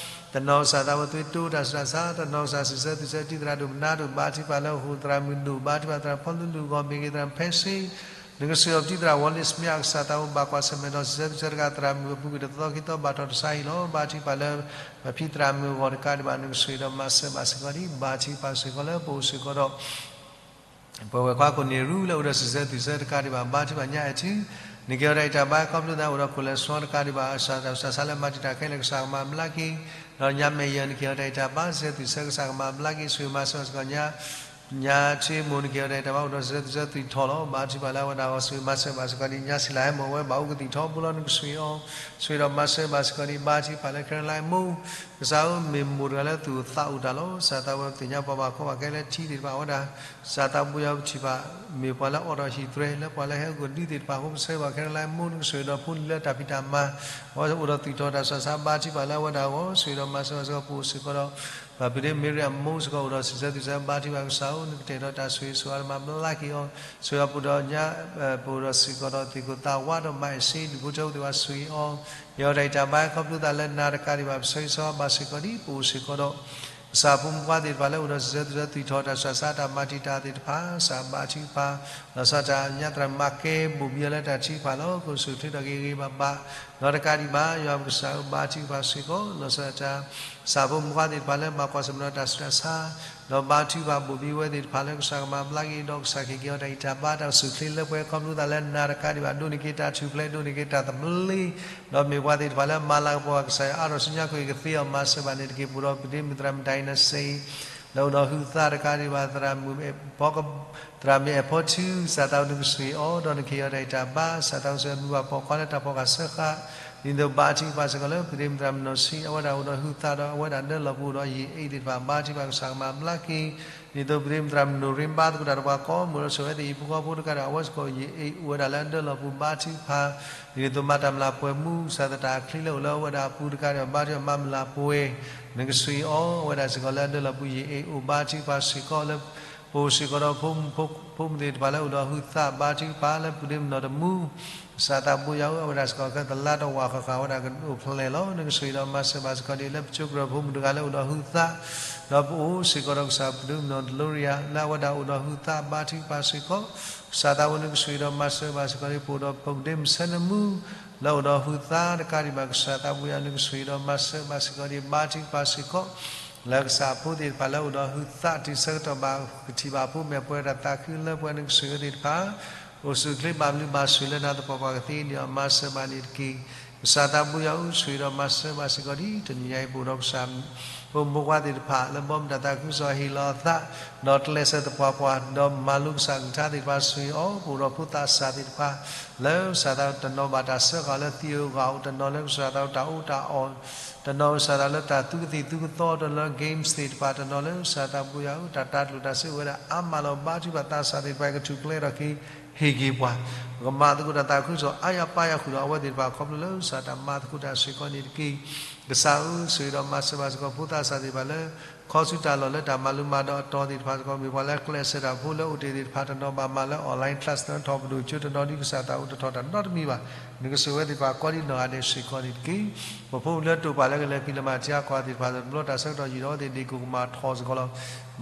တနီၤကစၢ်သးဝဲသွံၣ်တိတၢ်ဆူးတၢ်ဆါ တနီၤကစၢ်စံးဆၢသူၣ်ဆၢတံၢ်သရၣ်ဒိၣ်မနါဒိၣ် ဘါထုကဖၣ်လၢအိၣ်ဃုာ်သရၣ်မုၣ်ဒိၣ် ဘါထုကဖၣ်သရၣ်ဖီလူလူဂီၢ် မ့ၢ်ဂ့ၤသရၣ်ဖဲစ့ နကဆိၣ်ဂ့ၤအီၤပတံၢ်သရၣ်ဝီလ့စမ့အကစၢ်သးအိၣ်ဘၣ်ကွၢ်ဆၢၣ်မဲာ်ဒီးစံးဆၢသူၣ်ဆၢတဂၤ သရၣ်မုၣ်အပူၤကွံာ်တသီခံသီဘၣ်ထီၣ်တဆါဟံၣ်လီၤ. ဘါထုကဖၣ်လၢ ပဖံသရၣ်မုၣ်အဂီၢ်တကးဒံးဘၣ် နကဆိၣ်ဂ့ၤဒီးမၤစၢၤဘၣ်စ့ၢ်ကီးဒ် ဘါထုကဖၣ်စ့ၢ်ကီးလၢပအိၣ်စ့ၢ်ကီးဒီး ပဝဲၢ်ခွါကိးနံၣ်ရူလၢအိၣ်ဒီးစံးဆၢသူၣ်ဆၢတကးဒံးဘၣ် ဘါထုကဖၣ်ညါအဲၣ်ထု နကဲၤအီၤတၢ်အံၤတၢ်ဘါ ခီဖျိသးအိၣ်ဒီးခိၣ်လဲၤဆှီတကးဒံးဘၣ် အစၢ်တၢ်ဆူးတၢ်ဆါလၢမၤတံာ်တာ်ခဲလၢာ် ကစၢ်ကမၤဘျါက့ၤ ဒီးညါမဲာ်ယဲၢ် နကဲၤအီၤတၢ်အံၤတၢ်ဘါ စံးဆၢသူၣ်ဆၢကစၢ်ကမၤဘျါက့ၤ ဆိၣ်ဂ့ၤမၤစၢၤဘၣ်စ့ၢ်ကီးညါ ညါထွ့မိၢ် နကဲၤအီၤတၢ်အံၤတၢ်ဘါ အိၣ်ဒီးစံးဆၢသူၣ်ဆၢသွံၣ်ထီၣ်လီၤ. ဘါထုကဖၣ်လၢအဝဲဒၣ်အဂီၢ် ဆိၣ်ဂ့ၤမၤစၢၤဘၣ်စ့ၢ်ကီးဒ်ညါဆံးလၤဟဲမိၢ် အဝဲဘၣ်အိၣ်ကသံၣ်ထီဘိလီၤ နကဆိၣ်ဂ့ၤအီၤ ဆိၣ်ဂ့ၤဒီးမၤစၢၤဘၣ်စ့ၢ်ကီးဒ် ဘါထုကဖၣ်လၢ Caroline မိၢ် ကစၢ်ဧၢ မ့ၢ်မိၢ်တဂၤလၢသူၣ်အိၣ်သးအိၣ်တၢ်လီၤ. ကစၢ်သးဝဲပသ့ၣ်ညါပှၤဘၣ်ကီဘၣ်ခဲလၢထံသ့ၣ်တဖၣ်အဝဲဒၣ် ကစၢ်သးဘိယၤပထံၣ်ဘၣ် မ့ၢ်ပှၤလၢအအိၣ်ဒီးဟံၣ်သွဲ လၢပှၤလၢဟဲဂီၤဒုသ့ၣ်တဖၣ်အဃိ ပဆၢဂ့ၤဘၣ် Caroline မိၢ် နကဆိၣ်ဂ့ၤဒီးဖိလံၤလၢတၢ်ဖံးတၢ်မၤ အဝဲအိၣ်ဒီးသွံၣ်ထီၣ်တၢ်ဆူးတၢ်ဆါ ဘါထုကဖၣ်လၢအဝဲဒၣ်အဂီၢ် ဆိၣ်ဂ့ၤဒီးမၤစၢၤဘၣ်စ့ၢ်ကီး ပအိၣ်စ့ၢ်ကီးဒီး ပၢ်ဖံးဒ့မ့ရံယၤမိၢ်စ့ၢ်ကီး အိၣ်ဒီးစံးဆၢသူၣ်ဆၢ ဘါထုကဖၣ်ကစၢ်ဧၢ နကတဲာ်ဒီးတၢ်ဆိၣ်ဂ့ၤဆိၣ်ဝါ မၤဘျါက့ၤအီၤ ဆိၣ်ဂ့ၤအီၤပအိၣ်ဒီးညါ ပအိၣ်ဒီးစ့ၢ်ကီးဒီးသ့ၣ်ခိၣ်သးဝါဒီးမၤအဲၣ်စ့ ဒူၣ်ဖိထၢဖိသ့ၣ်တဖၣ် ဆိၣ်ဂ့ၤအီၤ ယဲၤအီၤတၢ်အံၤတၢ်ဘါ ခီဖျိသးလၢနၤတကးဒံးဘၣ် ပဆၢဂ့ၤဆၢဝါဘၣ်စ့ၢ်ကီးဒ် ပအိၣ်စ့ၢ်ကီးဒီး ကစၢ်ဖိမုၣ်ဖိခွါသ့ၣ်တဖၣ်လၢအိၣ်ဒီးစံးဆၢသူၣ်ဆၢသွံၣ်ထီၣ်တၢ်ဆူးတၢ်ဆါတၢ်မၤတံာ်တာ်သ့ၣ်တဖၣ် ကစၢ်ဘါထုကဖၣ် လီၤဆီဒၣ်တၢ်ညါသရၣ်မၤကဲ ဘိၣ်ဘံအီၤလၢတၢ်ထုကဖၣ်လီၤ ကအိၣ်ဆူၣ်ချ့ထီၣ်က့ၤဂ့ၤဂ့ၤဘၣ်ဘၣ် ဒီးတကးဒံးဘၣ် ယွၤပကစၢ်ဧၢ ဘါထုကဖၣ်စ့ၢ်ကီး လီၤဆီဒၣ်တၢ် ကစၢ်ဖိမုၣ်ဖိခွါသ့ၣ်တဖၣ်လၢ ဘၣ်ကွၢ်ဆၢၣ်မဲာ်ဒီးတၢ်ဆူးတၢ်ဆါ ဒီးဘါထုကဖၣ်ဘိၣ်ဘံဝဲသ့ၣ်တဖၣ်လၢ ကစၢ်ကမၤဘျါက့ၤ ဒီးကစၢ်ကဟ့ၣ်က့ၤအီၤတၢ်အံးတၢ်ဘါ တၢ်အိၣ်ဆူၣ်ချ့လၢပှဲၤ ခီဖျိသးလၢနၤတကးဒံးဘၣ် ဒိးန့ၢ်က့ၤတၢ်ထူၣ်ဖျဲး ဒိးန့ၢ်က့ၤတၢ်သဘျ့ ဒီးမ့ၢ်ပှၤသ့ၣ်တဖၣ်လၢ မၤလၤကပီၤဘၣ်ကစၢ်ယွၤ အါထီၣ်ဆူညါ ကဟ့ၣ်ကသ့အီၤ မၤစၢၤဘၣ်န့ၣ်တက့ၢ် ပအိၣ်ဒီးပဒ့မုၣ်သရၣ်မုၣ်ဒၤအံၤနၤစ့ လၢအိၣ်ဒီးဟုသးတကးဒံးဘၣ် သရၣ်မုၣ်ဖီ သရၣ်မုၣ်အဲၣ်ဖီထူ ကစၢ်သးဝဲနကဆိၣ်ဂ့ၤအီၤ ဒီးနကဟ့ၣ်အီၤတၢ်အံးတၢ်ဘါ ကစၢ်သးဝဲစံးဆၢမုၢ်ဘၣ်ပိာ်ခွါလၢတၢ်ဖီၣ်ဃာ်စၢဃာ် ဒ်သိးဘါထုကဖၣ်စ့ၢ်ကီးလၢ ပဒ့မုၣ်သရၣ်မုၣ်နီၢ်ဆံ အဝဲဒၣ်အိၣ်ဒီးဟုသးဒီး အဝဲဒၣ်ဒၢလီၢ်ပူၤအိၣ်ဒီးယံာ်အ့ၣ်သ့ၣ်တဖၣ် ဘါထုကဖၣ်ကစၢ်ကမၤဘျါက့ၤ ဒ်သိးပဒ့မုၣ်သရၣ်မုၣ်နိၣ်ရ့ဘါသကိးတၢ်ဒီးပှၤကိးမုၢ်ဒီးဆိၣ်ဝဲသ့ၣ်အံၤ ဖိဃီဖိတကးဒီး အဝဲစ့ၢ်ကီးယံာ်အ့ၣ်အိၣ်ဝဲဒၣ်လၢအဒၢလီၢ်ပူၤ ဘါထုကဖၣ် ဒ်သိးမၤတၢ်မျၢ်ပှဲၤမူ ကစၢ်သတးချံလၢအိၣ်လၢအဝဲဒၣ်အပူၤတကးဒီး ဘါထုကဖၣ်မၤမျၢ်ပှဲၤ နကဆိၣ်ဂ့ၤအီၤ အဝဲဒၣ်စ့ၢ်ကီးလၢအဒၢလီၢ်ပူၤယံာ်အ့ၣ်အိၣ် ဘါထုကဖၣ်စ့ၢ်ကီးလၢ ပအိၣ်စ့ၢ်ကီးဒီး ဖိမုၣ်သ့ၣ်တဖၣ်လၢအိၣ်ဒီးဟုသး ဘါထုကဖၣ်လၢပဒ့မုၣ်နီၢ်တမူ ကစၢ်သးဘိယွၤဧၢ အဝဲဒၣ်စ့ၢ်ကီးခဲသလါတဝာ်ဃၣ်ဃၣ် အဝဲဒၣ်ကအိၣ်ဖျဲၣ်လီၤ နကဆိၣ်ဂ့ၤဒီးမၤစၢၤဘၣ်စ့ၢ်ကီးဒ်လၢပကၠိကရၢဖိမုၣ်တဂၤလၢအိၣ်ဒီးဟုသး ဒီးပအိၣ်စ့ၢ်ကီးဒီးကစၢ်ပဒ့မုၣ်နီၢ်တလိရံယၤ လၢအဝဲဒၣ်အိၣ်ဒီးဟုသး ဘါထုကဖၣ်စ့ၢ်ကီး ကစၢ်သးဝဲနကဆိၣ်ဂ့ၤဒီးမၤစၢၤဘၣ်စ့ၢ်ကီးဒ် ပအိၣ်ဒီးပဒ့မုၣ်ဆၢနမူ လၢအိၣ်ဒီးဟုသးတကးဒံးဘၣ် ကစၢ်သးဘိယွၤ နကဆိၣ်ဂ့ၤဒီးမၤစၢၤဘၣ်စ့ၢ်ကီးဒ် ဘါထုကဖၣ်စ့ၢ်ကီး လၢကစၢ်အဖိသ့ၣ်တဖၣ်လၢအိၣ်ဒီးဟုသးတုၤဆၢကတီၢ်ဘၣ် ကထံၣ်ဘၣ်ဖိမဲာ်ပှဲၤတၢ်သးခုလၢပှဲၤ နကဆိၣ်ဂ့ၤသ့ၣ်တဖၣ် အိၣ်ဆူၣ်ချ့ဘၣ်ဘျုးဘၣ်ဆိၣ်လၢနၤသပှၢ်ပှၢ်ကသ့န့ၣ်အီၤ မၤစၢၤဘၣ်န့ၣ်တက့ၢ်. ကစၢ်သးဘိယွၤဧၢ, ဆိၣ်ဂ့ၤဒီးမၤစၢၤဘၣ်စ့ၢ်ကီးဒံး တနံၤညါအံၤ ပအိၣ်ဒီးကစၢ် ဖိမုၣ်ဖိခွါသ့ၣ်တဖၣ် လၢဘီမုၢ်တၢ်သးခုကစီၣ်ဟ့ၣ်လီၤအသး ဒီးကျဲးစၢးသပှၢ်ပှၢ် ဒီးမၤလိကစၢ်အကလုၢ်ကထါသ့ၣ်တဖၣ် ဆိၣ်ဂ့ၤအီၤ ပအိၣ်ဒီးဖိသးစၢ်သ့ၣ်တဖၣ် လၢကစၢ်သးတနီၤဘၣ်တၢ်စၢဃာ်လၢသံးဧိၤဂၤဧိၤ, တနီၤလၢကစၢ်သးတၢ်အီၣ်တၢ်အီ, တနီၤကစၢ်သးလၢတၢ်သူကသံၣ်သူကသီ, တနီၤလၢ games သ့ၣ်တဖၣ်, တနီၤလၢကစၢ်သးဘိယွၤဧၢ, တၢ်တၤကျိၣ်တၤစ့အိၣ်ဝဲဒၣ်အါမးလီၤ. ဘါထုကဖၣ်သးစၢ်သ့ၣ်တဖၣ် ကထူၣ်ကျဲထီၣ်က့ၤ ဟ့ၣ်က့ၤပှၤ, ပကမၤသကိးတၢ်သးခုကစီၣ် အါယၤပါယၤဃုာ်ဒီးအဝဲသ့ၣ်တဖၣ် ခီဖျိလၢကစၢ်တၢ်မၤသကိးတၢ်စ့ၢ်ကီးန့ၣ်တက့ၢ်. ကစၢ်ဧၢ, ဆိၣ်ဂ့ၤဒီးမၤစၢၤဘၣ်စ့ၢ်ကီး ဖိသးစၢ်သ့ၣ်တဖၣ်လၢ ခီဆူတၢ်လီၢ်လၢတၢ်မၤလိမၤဒိးအတီၤသ့ၣ်တဖၣ်စ့ၢ်ကီး, မ့ၢ်ပှၤလၢကျဲးစၢးတၢ်ဖိလၢအိၣ်တ့ၢ်သ့ၣ်တဖၣ်, တနီၤဘၣ်မၤလၢ online class နီထီၣ်ပဒိၣ်ကၠိ, တနီၤဒ်ကစၢ်သးအိၣ်တထီၣ်တၢ်နီတမံၤဘၣ်, နကဆိၣ်ဂ့ၤဝဲသ့ၣ်တဖၣ်ကိးဒံးနီၢ်ဂၤဒဲးစ့ၢ်ကီးန့ၣ်တက့ၢ်. ပဖိပလံၤလၢတအိၣ်ပာ်လၢကလဲၤဖံးလၢမၤထံအကီၢ်သ့ၣ်တဖၣ် တဘျီတၢ်ဆၢကတီၢ်ယံာ်ဒီးအဝဲသ့ၣ်ဒ့ၣ်ကိၢ်ကမၣ်ထီၣ်စ့ၢ်ကီးလီၤ.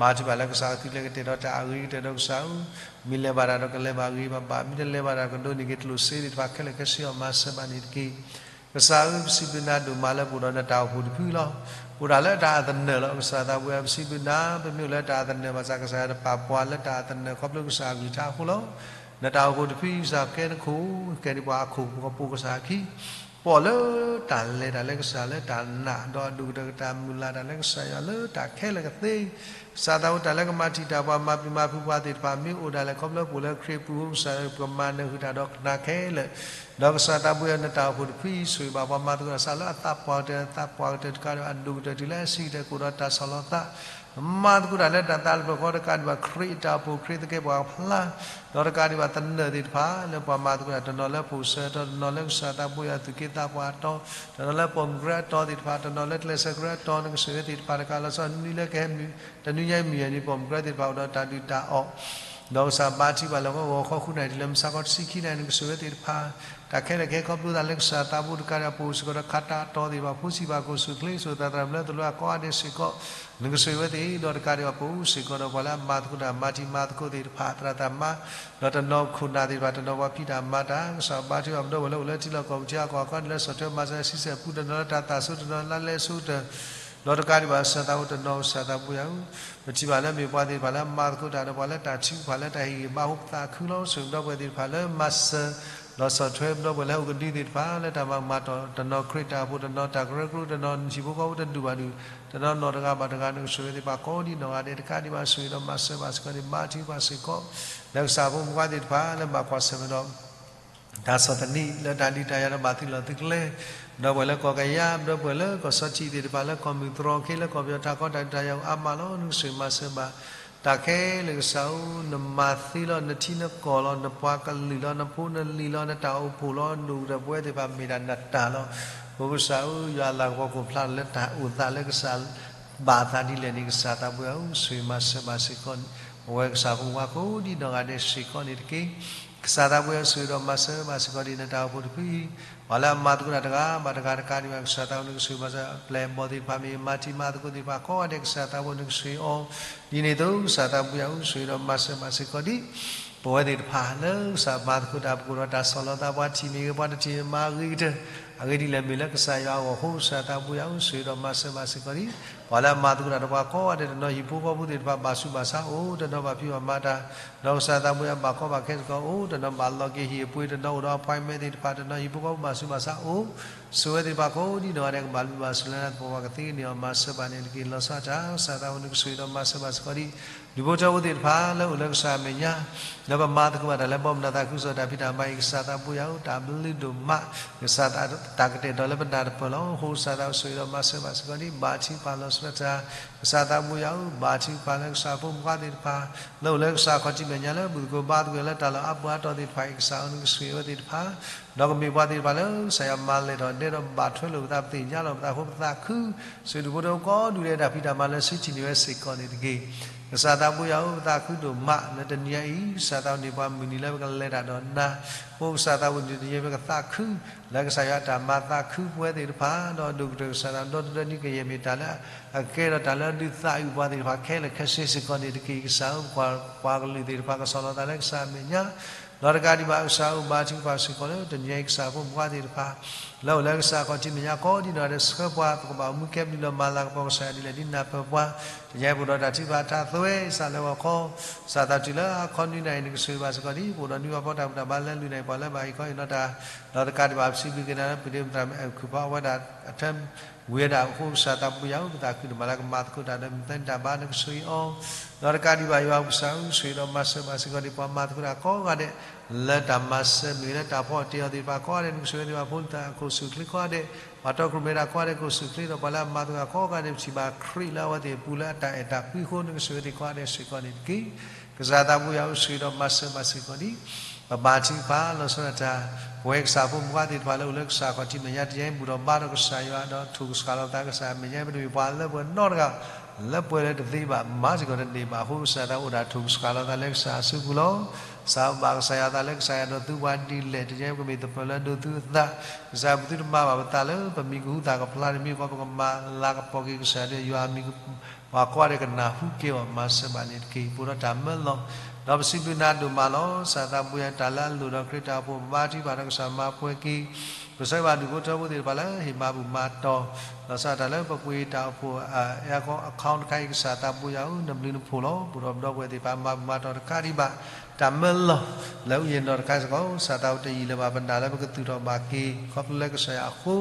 ဘါထုကဖၣ်လၢကစၢ်အသုးကျဲၤကတဲာ်ဒီးတၢ်အဂ့ၤကတၢၢ်ဒီးကစၢ်ဧၢ, မ့ၢ်လဲၤဘၣ်တၢ်ဒီးကလဲၤဘၣ်ဂ့ၤဘၣ်ဘၣ်, မ့ၢ်တလဲၤဘၣ်တၢ်ကဒိးန့ၢ်က့ၤကျိၣ်စ့သ့ၣ်တဖၣ်ခဲလၢာ်ခဲဆ့အီၤ မၤစၢၤဘၣ်န့ၣ်တက့ၢ်. ကစၢ်ဧၢ, ပစံးဘျုးနၤဒိၣ်မးလၢပအိၣ်ဒီးနတၢ်အိၣ်ဖှိၣ်တဖုလီၤ. ပအိၣ်ဒၣ်လၢတၢ်အသနၢၣ်လီၤ. ကစၢ်သးဘိယွၤ ပစံးဘျုးနၤ, ပမ့ၢ်အိၣ်လၢတၢ်အသနၢၣ်ဘၣ်ဆၣ် ကစၢ်ယွၤတပာ်ပှၤလၢတၢ်အသနၢၣ်ခီဖျိကစၢ်အကလုၢ်ကထါအဃိလီၤ. နတၢ်အိၣ်ဖှိၣ်တဖု ကစၢ်ကဲနခိၣ်, ကဲဒံးပှၤအခိၣ်ပကပိာ်ကစၢ်အခံ ပီၣ်လၢတၢ်လဲၤတၢ်လၢကစၢ်လၢတၢ်နာ်, ဒီးအဒိၣ်ကတၢၢ်ကတၢ်မုၢ်လၢ်တၢ်လၢကစၢ်ယွၤလၢတၢ်ခဲလၢာ်ကသ့, ကစၢ်သးဘိယွၤ တၢ်လၢကမၤတံာ်တာ်ပှၤ မၤပျံၤမၤဖုးပှၤသ့ၣ်တဖၣ် မ့ၢ်အိၣ်ဒၣ်လဲာ်ခီဖျိပအိၣ်လၢခရံာ်အပူၤအဃိ ကစၢ်ယွၤ ပကမၤနၢၤဃုာ်တၢ်ဒီးကနၣ်ခဲလၢာ်, ဒီးကစၢ်သးဘိယွၤ နတၢ်အိၣ်ဖှိၣ်တဖုအံၤ ဆိၣ်ဂ့ၤဘၣ်ပှၤမၤသကိးတၢ် ကစၢ်လၢအသးပှၢ်ကတၢၢ် သးပှၢ်ကတၢၢ်တကးဒံးဘၣ် အဒိၣ်ကတၢၢ်တုၤလၢအဆံးကတၢၢ် ကအိၣ်ဒီးတၢ်ဆီၣ်လီၤသး မၤသကိးတၢ်လၢတၢ်သးတဖျၢၣ်ဃီတကးဒံးဘၣ် ခရံာ်အတၢ်အိၣ်ဖှိၣ် ခရံာ်သကဲးပှၤဖျါ, ဒီးတကးဒံးဘၣ်သနၢၣ်သ့ၣ်တဖၣ် လၢပှၤမၤသကိးတၢ် တနီၤလၢပိာ်စၢၤအတီၤ, တနီၤလၢကစၢ်သးဘိယွၤသူၣ်က့သးပှၢ်အတီၤ, တနီၤလၢပိာ်မုၣ်ကရၢအတီၤသ့ၣ်တဖၣ်, တနီၤလၢကျဲးစၢးကရၢအတီၤ နကဆိၣ်ဂ့ၤသ့ၣ်တဖၣ်တကးလီၤဆီ နွံလၢကဟဲ တနွံညါအံၤမုၢ်ယဲၢ်နံၤ ပိာ်မုၣ်ကရၢသ့ၣ်တဖၣ်အိၣ်ဒီးတၢ်ဒုၣ်တၢ်အီၣ်, ဒီးကစၢ်ဘါထုကဖၣ်လၢဂီၤခီဃုနၣ်ရံၣ်တုၤလၢမုၢ်ဆါခီတဆံခံနၣ်ရံၣ် နကဆိၣ်ဂ့ၤသ့ၣ်တဖၣ်, တၢ်ခဲလၢာ်ခဲဆ့ခီဖျိသးလၢကစၢ်သးဘိတကးဒံးဘၣ် ပအိၣ်စ့ၢ်ကီးဒီးခးတၢ်အတီၤသ့ၣ်တဖၣ် ဖိဆံးဘၣ်ကိၣ် ဆိၣ်ချ့ဆိၣ်သးသရၣ်မုၣ်လၢသလိအကိးဂၤဒဲးစ့ၢ်ကီး နကဆိၣ်ဂ့ၤဝဲသ့ၣ် ဒီးတကးဒံးဘၣ်ပအိၣ်စ့ၢ်ကီးဒီးပှၤလၢအမၤသကိးတၢ် မၤတံၤမၤသကိးသ့ၣ်တဖၣ် သရၣ်သးမါ, ဒီးတနီၤခိၣ်နၢ်သ့ၣ်တဖၣ် တနီၤပှၤဖံးတၢ်မၤတၢ် ကစၢ်ဘါထုကဖၣ်ပဒီပုၢ်ဝဲၢ်လၢအိၣ်လၢထံလီၢ်ကီၢ်ပူၤ ထံအကီၢ်အခီ လၢဆီၣ်ထွဲမၤစၢၤဆံဆဲၣ်ပူ တနီၤလၢတၢ်သၣ်ဆိ တနီၤလၢလဲဆိကတၢၢ်, ဒီးတကးဒံးဘၣ်ကစၢ်သးဘိတနီၤ ကစၢ်သးဘိယွၤဧၢ, ပထံၣ်ဘၣ်လၢမ့ၢ်ပှၤသ့ၣ်တဖၣ်လၢအမၤသကိးတၢ်ဒီးပှၤလၢတၢ်ထုကဖၣ်လၢတၢ်ဟ့ၣ်ဂံၢ်ဘါအဃိ ပသးခုလီၤ. ဆိၣ်ဂ့ၤပဒီပုၢ်ဝဲၢ်သ့ၣ်တဖၣ်လၢမၤစၢၤ ဒီးဆီၣ်ထွဲပဒီပုၢ်ဝဲၢ်လၢဟူးကဒုသ့ၣ်တဖၣ် လၢတၢ်မၤကမၣ်တီၢ် တနီၤခရံာ်တၢ်အိၣ်ဖှိၣ် တနီၤတၢ်ကရၢကရိ တနီၤဟံၣ်ဖိဃီဖိတဒူၣ်ဘၣ်ဒူၣ် တနီၤနီၢ်တဂၤဘၣ်တဂၤ နကဆိၣ်ဂ့ၤသ့ၣ်တဖၣ်ကိးဒံးနီၢ်ဂၤဒဲး တကးဒံးဘၣ်ဆိၣ်ဂ့ၤဒီးမၤစၢၤဘၣ်စ့ၢ်ကီးန့ၣ် ဘါထုကဖၣ်စ့ၢ်ကီး လၢကစၢ်ဖိမုၣ်ဖိခွါသ့ၣ်တဖၣ်လၢဘၣ်ကွၢ်ဆၢၣ်မဲာ်ဒီး တၢ်ဆီၣ်သနံးလၢတၢ်ဒုးတၢ်ယၤဒီးဘၣ်သုးလီၢ်သုးကျဲ, ပဒီပုၢ်ဝဲၢ်လၢကီၢ်ကယၤ, ပဒီပုၢ်ဝဲၢ်လၢကီၢ်စီထံးသ့ၣ်တဖၣ် လၢကီၢ်မုၢ်တြီၢ်ခ့ လၢကီၢ်ပယီၤထးခီတၢ်ဒုးတၢ်ယၤအိၣ်အါမးလီၤ. နကဆိၣ်ဂ့ၤမၤစၢၤဘၣ် တၢ်ခဲလၢာ်ကစၢ်ဧၢ, နမၤသ့လီၤ, နထံနကီၢ်လီၤ, နပှၤကလုာ်လီၤ, နဖိနလံၤလီၤ, နတၢ်အိၣ်ဖှိၣ်လီၤ, ဒိၣ်ကတၢၢ်ပဝဲသ့ၣ်တဖၣ်မ့ၢ်ဒၣ်နတၢ်လီၤ. ပကစၢ်ဧၢ, ယွၤအလၤကပီၤကအိၣ်ဖျါလၢတၢ်အိၣ်သးလၢကစၢ် ဘၣ်အသးဒ်လဲၣ်န့ၣ် ကစၢ်သးဘိယွၤဧၢ, ဆိၣ်ဂ့ၤမၤစၢၤဘၣ်စ့ၢ်ကီး ပဝဲကစၢ်ဖိမုၣ်ဖိခွါကိးဒံးနီၢ်ဂၤဒဲးစ့ၢ်ကီးန့ၣ်တက့ၢ်. ကစၢ်သးဘိယွၤဧၢ, ဆိၣ်ဂ့ၤဒီးမၤစၢၤဘၣ်စ့ၢ်ကီးဒ်နတၢ်အိၣ်ဖှိၣ်တဖုအံၤ, ပှၤလၢအမၤသကိးတၢ်တဂၤဘၣ်တဂၤတကးဒံးဘၣ် ကစၢ်သးဘိ နကဆိၣ်ဂ့ၤမၤစၢၤ ပျဲၢ်အဘီၣ်သ့ၣ်တဖၣ် မ့ၢ်မၤတံၤမၤသကိးသ့ၣ်တဖၣ်ကိးဂၤဒဲး ကစၢ်သးဘိ နကဆိၣ်ဂ့ၤအီၤ ဒ်န့ၣ်အသိး ကစၢ်သးဘိယွၤဧၢ, ဆိၣ်ဂ့ၤဒီးမၤစၢၤဘၣ်စ့ၢ်ကီးဒ် ပဝဲသ့ၣ်တဖၣ်လၢကစၢ်မၤသကိးတၢ် ပကအိၣ်ဒီးတၢ်ဆီၣ်လီၤသး ပှၤထံၣ်မ့ၢ်ဂ့ၤ ပှၤတထံၣ်မ့ၢ်ဂ့ၤ မၤအဂ့ၤကတၢၢ်, အဂ့ၢ်ဒ်လဲၣ် မ့ၢ်လၢကစၢ်ယွၤအဂီၢ်အဃိ ကစၢ်သးဘိယွၤဧၢ, ဆိၣ်ဂ့ၤဒီးမၤစၢၤဘၣ်စ့ၢ်ကီးဒ် ပှၤလၢအမၤသကိးတၢ်ဒီးပှၤကိးဂၤဒဲး တနီၤဟံၣ်ဖိဃီဖိသ့ၣ်တဖၣ် ဘၣ်ဆူးဘၣ်ဆါအိၣ်, တနီၤဘၣ်ဖံးဘၣ်မၤတၢ်, ဒီးကစၢ်သးဘိယွၤ ဘၣ်ကီဘၣ်ခဲစ့ၢ်ကီးအိၣ်, တနီၤဘၣ်လီၤက့ၤဟံၣ်အပှ့ၤ, တနီၤအိၣ်ဒီး appointment သ့ၣ်တဖၣ်, တနီၤဟံၣ်ဖိဃီဖိဘၣ်ဆူးဘၣ်ဆါအိၣ်, ဆိၣ်ဂ့ၤသ့ၣ်တဖၣ်ကိးဒံးနီၢ်ဂၤဒဲး ကဘၣ်ဘျုးဘၣ်ဆိၣ်လၢနသပှၢ်ပှၢ်ကသ့န့ၢ်အီၤ မၤစၢၤဘၣ်န့ၣ်တက့ၢ်. လီၤဆီဒၣ်တၢ် ကစၢ်သးဘိ နကဆိၣ်ဂ့ၤဒီးမၤစၢၤဘၣ်စ့ၢ်ကီးဒ် ဒူၣ်ဖိထၢဖိသ့ၣ်တဖၣ် လၢအိၣ်လၢကစၢ်အမဲာ်ညါ လၢပမၤသကိးဘၣ်တၢ်လၢဘီမုၢ်နၤသးခုကစီၣ်တၢ်ဖံးတၢ်မၤအံၤ ကစၢ်သးဘိယွၤဧၢ, တၢ်ဘျုးဒိၣ်မး, ကစၢ်တၢ်ကတဲာ်ကတီၤလၢပနၢ်တပၢၢ်လီၤ. အဃိကစၢ်သးဘိ ဆိၣ်ဂ့ၤဒီးမၤစၢၤဘၣ်စ့ၢ်ကီးဒ် ဘါထုကဖၣ်လီၤဆီဒၣ်တၢ် ကစၢ်သးဘိယွၤဧၢ, ဘါထုကဖၣ်လၢကစၢ်ဖိမုၣ်ဖိခွါသ့ၣ်တဖၣ် လၢအိၣ်လၢကစၢ်ခီၣ်ထံးမဲာ်ညါလၢ ဘူၣ်သကိးဘါသကိးလၢတၢ်လီၢ်အါပူၤအါတီၤသ့ၣ်တဖၣ်အံၤ ကစၢ်ဧၢ နကဆိၣ်ဂ့ၤဝဲသ့ၣ်တဖၣ် ဒီးကမ့ၢ်ပှၤသ့ၣ်တဖၣ်လၢကစၢ်ယွၤမၤလဲၢ်ထီၣ်ဒဲဒီးဘၣ်ထွဲလိာ်ပသး ပသ့ၣ်ညါလီၤပသးအဃိ ပသးခု, ဆိၣ်ဂ့ၤဒူၣ်ဖိထၢဖိကိးဒူၣ်ဒဲး တၢ်ဖံးတၢ်မၤလၢဆူထံၣ်န့ၢ်ဝဲစ့ၢ်ကီးန့ၣ်တက့ၢ်. ကစၢ်သးဘိယွၤဧၢ, ပသးခုဒိၣ်မး လၢတနံၤညါအံၤ ကစၢ်သးဘိန့ၢ်ပှၤမုၢ်နံၤလၢပကလဲၤတၢ်ဒီးနၤ, အဃိကစၢ်သးဘိန့ၣ်တနံၤအံၤ ပကသးခု လၢကစၢ်ယွၤအတၢ်မၤသးခုပဝဲသ့ၣ်တဖၣ်, ဒီးဒိၣ်ကတၢၢ်ကစၢ်သးဘိ ဒီတဒၢနံၤကယဲၢ်မ့ၢ်တၢ်လၢအကဲဒီးတၢ်လၢအဒုးသးအုးပှၤသ့ၣ်တဖၣ်ခဲလၢာ်ခဲဆ့စ့ၢ်ကီးန့ၣ်တက့ၢ်. ကစၢ်ဧၢ, ပပှၤကလုာ်သ့ၣ်တဖၣ် ကဆီၣ်လီၤသးလၢကစၢ်အမဲာ်ညါ ဒီးတကးဒံးဘၣ် ကစၢ်ဧၢ, ဘါထုကဖၣ်စ့ၢ်ကီးလၢတနံၤညါအံၤ ကစၢ်ဖိမုၣ်ဖိခွါသ့ၣ်တဖၣ် လၢအိၣ်လၢကစၢ်ခီၣ်ထံးမဲာ်ညါကိးဒံးနီၢ်ဂၤဒဲး ဆှၢပှၤ ပကဘၣ်အိၣ်မူကဲဘျုးလီၤမၤလၤကပီၤကစၢ်ယွၤဒ်လဲၣ် ဒ်နၢ်ပၢၢ်ပှၤ ယဲပအိၣ်ဒီးတၢ်ထုကဖၣ်ထါသွဲကစၢ်လၢဂီၤခီ, ကစၢ်သးတုၤလၢအခီနွံနၣ်ရံၣ် နကဆိၣ်ဂ့ၤဘၣ်စ့ၢ်ကီးဒံး, ပအိၣ်ဒီးနွံဘၣ်ဖီတၢ်ဘူၣ်တၢ်ဘါလၢလွံၢ်နၣ်ရံၣ် ပှၤလၢဘၣ်ဟ့ၣ်ခီဟ့ၣ်နီၤတၢ်, ဒီးတကးဒံးဘၣ် ပစံးဘျုးက့ၤနၤလၢပှၤဒ့မုၣ်သရၣ်မုၣ် အဲၣ်ကူၣ်ဖးအဝဲဒၣ်အထၢ ဝံၤဝဲဒၣ်အဃိ ကစၢ်သးဘိယွၤဧၢ, ပသးခုဒိၣ်မးလၢကမၤသကိးတၢ်ဒီးမုၢ်သၢနံၣ်တၢ်ဘါ နကဆိၣ်ဂ့ၤအီၤ, ဒီးတကးဒံးဘၣ် ယွၤကစၢ်ဧၢ ဆိၣ်ဂ့ၤဒီးမၤစၢၤဘၣ်စ့ၢ်ကီးဒံး ပှၤမၤသကိးတၢ်ကိးဂၤဒဲး လၢတၢ်မၤစၢၤမ့ၢ်ဂ့ၤ လၢတၢ်ဖီအီၣ်တ့ၢ်အီၤသ့ၣ်တဖၣ်ကိးဂၤဒဲး နကဆိၣ်ဂ့ၤသ့ၣ်တဖၣ် ဖိသၣ်ကိၢ်ဆူၣ်ချ့ကိးဂၤဒဲး, ပှၤတီခိၣ်ရိၣ်မဲဒၣ်ကိးဂၤဒဲး ကိၢ်ဆူၣ်ချ့ဒီး ပှၤလၢအမၤသကိးကိးဂၤဒဲး ပထံၣ်ဘၣ်ခရံာ်လၢအဝဲသ့ၣ်အပူၤလၢအတၢ်အဲၣ်တၢ်ကွံအဃိ နကဆိၣ်ဂ့ၤသ့ၣ်ကိးဂၤဒဲးစ့ၢ်ကီးန့ၣ်တက့ၢ်. ကစၢ်သးဘိယွၤဧၢ ဆိၣ်ဂ့ၤဒီးမၤစၢၤဘၣ်စ့ၢ်ကီးဒံး ပဘါထုကဖၣ်လီၤဆီဒၣ်တၢ်, ပဝဲကစၢ်ဖိမုၣ်ခွါသ့ၣ်တဖၣ်လၢအိၣ်လၢကစၢ်ခီၣ်ထံးမဲာ်ညါ တယါအံၤ ဘူၣ်ထီၣ်ဘါထီၣ်ကစၢ်ယွၤ ဒီးထိၣ်ကဆှၣ်လီၤသးကစၢ်မဲာ်ညါ ပတမ့ၢ်ပှၤလၢပှဲၤနီတဂၤ လၢပှဲၤလၢတသ့ဘၣ် မၤစ့ၢ်ကီးတန့ၢ်ဘၣ်အဃိ ကစၢ်သးအိၣ်ဒၣ်ထိၣ်ကဆှၣ်လီၤသးလၢကစၢ်အစုပူၤလီၤ. ကစၢ်ဘၣ်ကစၢ်ယွၤအသးလၢကစၢ်ယွၤဒီးသုပှၤဒ်လဲၣ် တယါအံၤ ပမ့ၢ်သပၢၤလၢအဒိးသုအသး, ကစၢ်ပသုတမၤဘၣ်ပသးလၢပမံၤကဟူသၣ်ကဖျါတမံၤဃီ ပကမၤလၤကပီၤက့ၤကစၢ်ဒီးယွၤအမံၤ ပှၤကိးဂၤဒဲးကနၢ်ဟူက့ၤအီၤ မၤစၢၤဘၣ်န့ၣ်တက့ၢ်. ပအိၣ်ဒီးတၢ်မၢလီၤ, ဒီးပစံးဘျုးနၤဒိၣ်မးလီၤ. ကစၢ်သးဘိယွၤ တၢ်လၢအလိၣ်ဒီးခရံာ်တၢ်အိၣ်ဖှိၣ် ပဘါထုကဖၣ်ဒီးကစၢ်မၤပှဲၤက့ၤ ပဆၢဂ့ၤဘၣ်ဒုးဖိထၢဖိသ့ၣ်တဖၣ်လၢဟ့ၣ်မၤဘူၣ်မၤတီၤ လီၤဆီဒၣ်တၢ်လၢပပှ့ၤတၢ်အိၣ်ဖှိၣ် အဲ account တခါအံၤ ကစၢ်သးဘိယွၤဧၢ နဘျုးနဖှိၣ်လီၤ. ပအိၣ်ဒီးပဒီပုၢ်ဝဲၢ်သ့ၣ်တဖၣ် မၤဘူၣ်မၤတီၤတခါဒံးဘၣ် တၢ်မၢလီၤ လၢအယံၤနီၢ်တခါစ့ၢ်ကီး ကစၢ်သးအိၣ်တယံာ်လၢၤဘၣ် ပနာ်လၢပကသူၣ်ထီၣ်ဘၣ်က့ၤ ခီဖျိလၢကစၢ်ယွၤအဃိ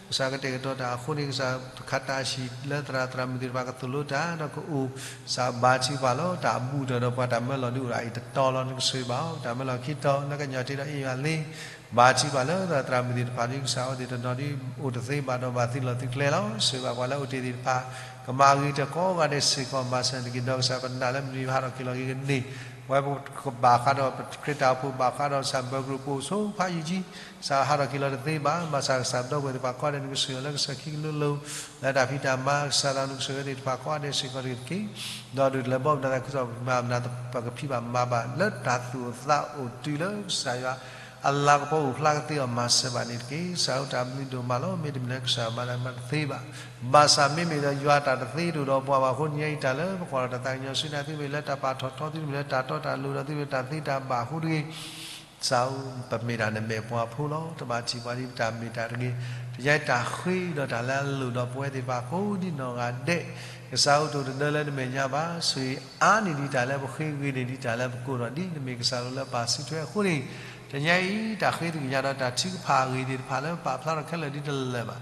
ကစၢ်ကတဲာ်ကတီၤတၢ်အဃိန့ၣ် ကစၢ်ခးတၢ်အဟံၣ်လၢသရၣ်သရၣ်မုၣ်သ့ၣ်တဖၣ်ကသိၣ်လိတၢ်ဒီးကအိၣ် ကစၢ်ဘါထုကဖၣ်လီၤ. တၢ်အဘူးတၢ်ဒီးပှၤတၢ်မၢလီၤဒုးအိၣ်ဒၣ်အံၤတတီၤလီၤ. နကဆိၣ်ဂ့ၤဘၣ်အီၤ တၢ်မၢလီၤခံတီၤ လၢကညီၤထံးဒီးအ့ၣ်ယွၤလ့ ဘါထုကဖၣ်လၢသရၣ်သရၣ်မုၣ်သ့ၣ်တဖၣ် ဒ်ကစၢ်အဝဲသ့ၣ်တနီၤဒ်အိၣ်တသ့ဘၣ်ဒီးဘၣ်သုးလီၢ်သုးကျဲလီၤ. ဆိၣ်ဂ့ၤဘၣ်ပှၤလၢအအိၣ်တ့ၢ်သ့ၣ်တဖၣ် ကမၤဂ့ၤတၢ်ကိးဂၤဒဲးစ့ၢ်ကီး မၤစၢၤနက့ၤ ဒီးကစၢ်ပနာ်လၢမနုၤဟးထီၣ်က့ၤလီၤက့ၤကန့ၢ် ပဝဲပကဘၣ်ဃးဒီးပခရံာ်တၢ်အိၣ်ဖှိၣ်ဘၣ်ဃးဒီးကစၢ်ဘၢၣ်ကရူၢ်ဖိ ဆိဖးယံာ်ကံ ကစၢ်ဟးထီၣ်က့ၤလီၤတသ့ဘၣ် ဘၣ်ဆၣ်ကစၢ်ပဒီပုၢ်ဝဲၢ်သ့ၣ်တဖၣ်ကိးဂၤဒဲး နကဆိၣ်ဂ့ၤအီၤလၢကစၢၢ်ခံကလိလိၤ လၢတၢ်ဖံးတၢ်မၤ ကစၢ်သးနကဆိၣ်ဂ့ၤအီၤသ့ၣ်တဖၣ်ကိးဂၤဒဲးစ့ၢ်ကီးန့ၣ်တက့ၢ်. ဒီးဒုးတလဲၤဘီမုၢ်နၤသးခုကစီၣ်ပမၤမနၤ ပကဖံးဘၣ်မၤဘၣ်လၢတၢ်သူၣ်အိၣ်သးအိၣ်တုၤလၢကစၢ်ယွၤ အလၤကပီၤအိၣ်ဖျါကသ့အီၤ မၤစၢၤဘၣ်န့ၣ်တက့ၢ်. ကစၢ်ဧၢတၢ်ဘျုးဒိၣ်မးလီၤ. မ့တမ့ၢ်လၢကစၢ်မၤတၢ်မၤတသ့ဘၣ် ဘၣ်ဆၣ်မ့မ့ၢ်ဒီးယွၤတၢ်တသ့တအိၣ်ဒီးပှၤဘၣ်အဃိ နံၤအံၤတၢ်လၢပကွၢ်လီၤတၢ်သးကညီၤဆူနၤ သုမ့ၢ်လၢတၢ်ပာ်ထီၣ်ထီ သုမ့ၢ်လၢတၢ်တီတၢ်လိၤဒီးသုမ့ၢ်တၢ်သ့တၢ်ဘၣ်အဃိတဂ့ၤ ကစၢ်ဧၢ ပမ့ၢ်တၢ်နမဲာ်ပှၤဖိလီၤ. တဘၣ်ထံၣ်ပှၤဒ်ပတၢ်မ့ၢ်တၢ်တဂ့ၤ တယါအံၤတၢ်ဃ့ဒီးတၢ်လၢအလိၣ်ဒီးပဝဲသ့ၣ်တဖၣ်ကိးဒ်နီၢ်ဂၤဒဲး ကစၢ်အိၣ်တအိၣ်တဒၢလၢနမဲာ်ညါဘၣ် ဆိၣ်ဂ့ၤအါန့ၢ်ဒံးတၢ်လၢပဃ့ ဂ့ၤန့ၢ်ဒံးတၢ်လၢပကိးဒီးဒ်နမ့ၢ်ကစၢ်လိၤလၢပာ်စုထွဲအဃိန့ၣ် တနံၤအံၤ တၢ်ဃ့သကွံၢ်ညါဒီးတၢ်ထုကဖၣ်အဂ့ၢ်သ့ၣ်တဖၣ်လၢပာ်ဖျါထီၣ်ခဲလၢာ်ဒ်တလၢာ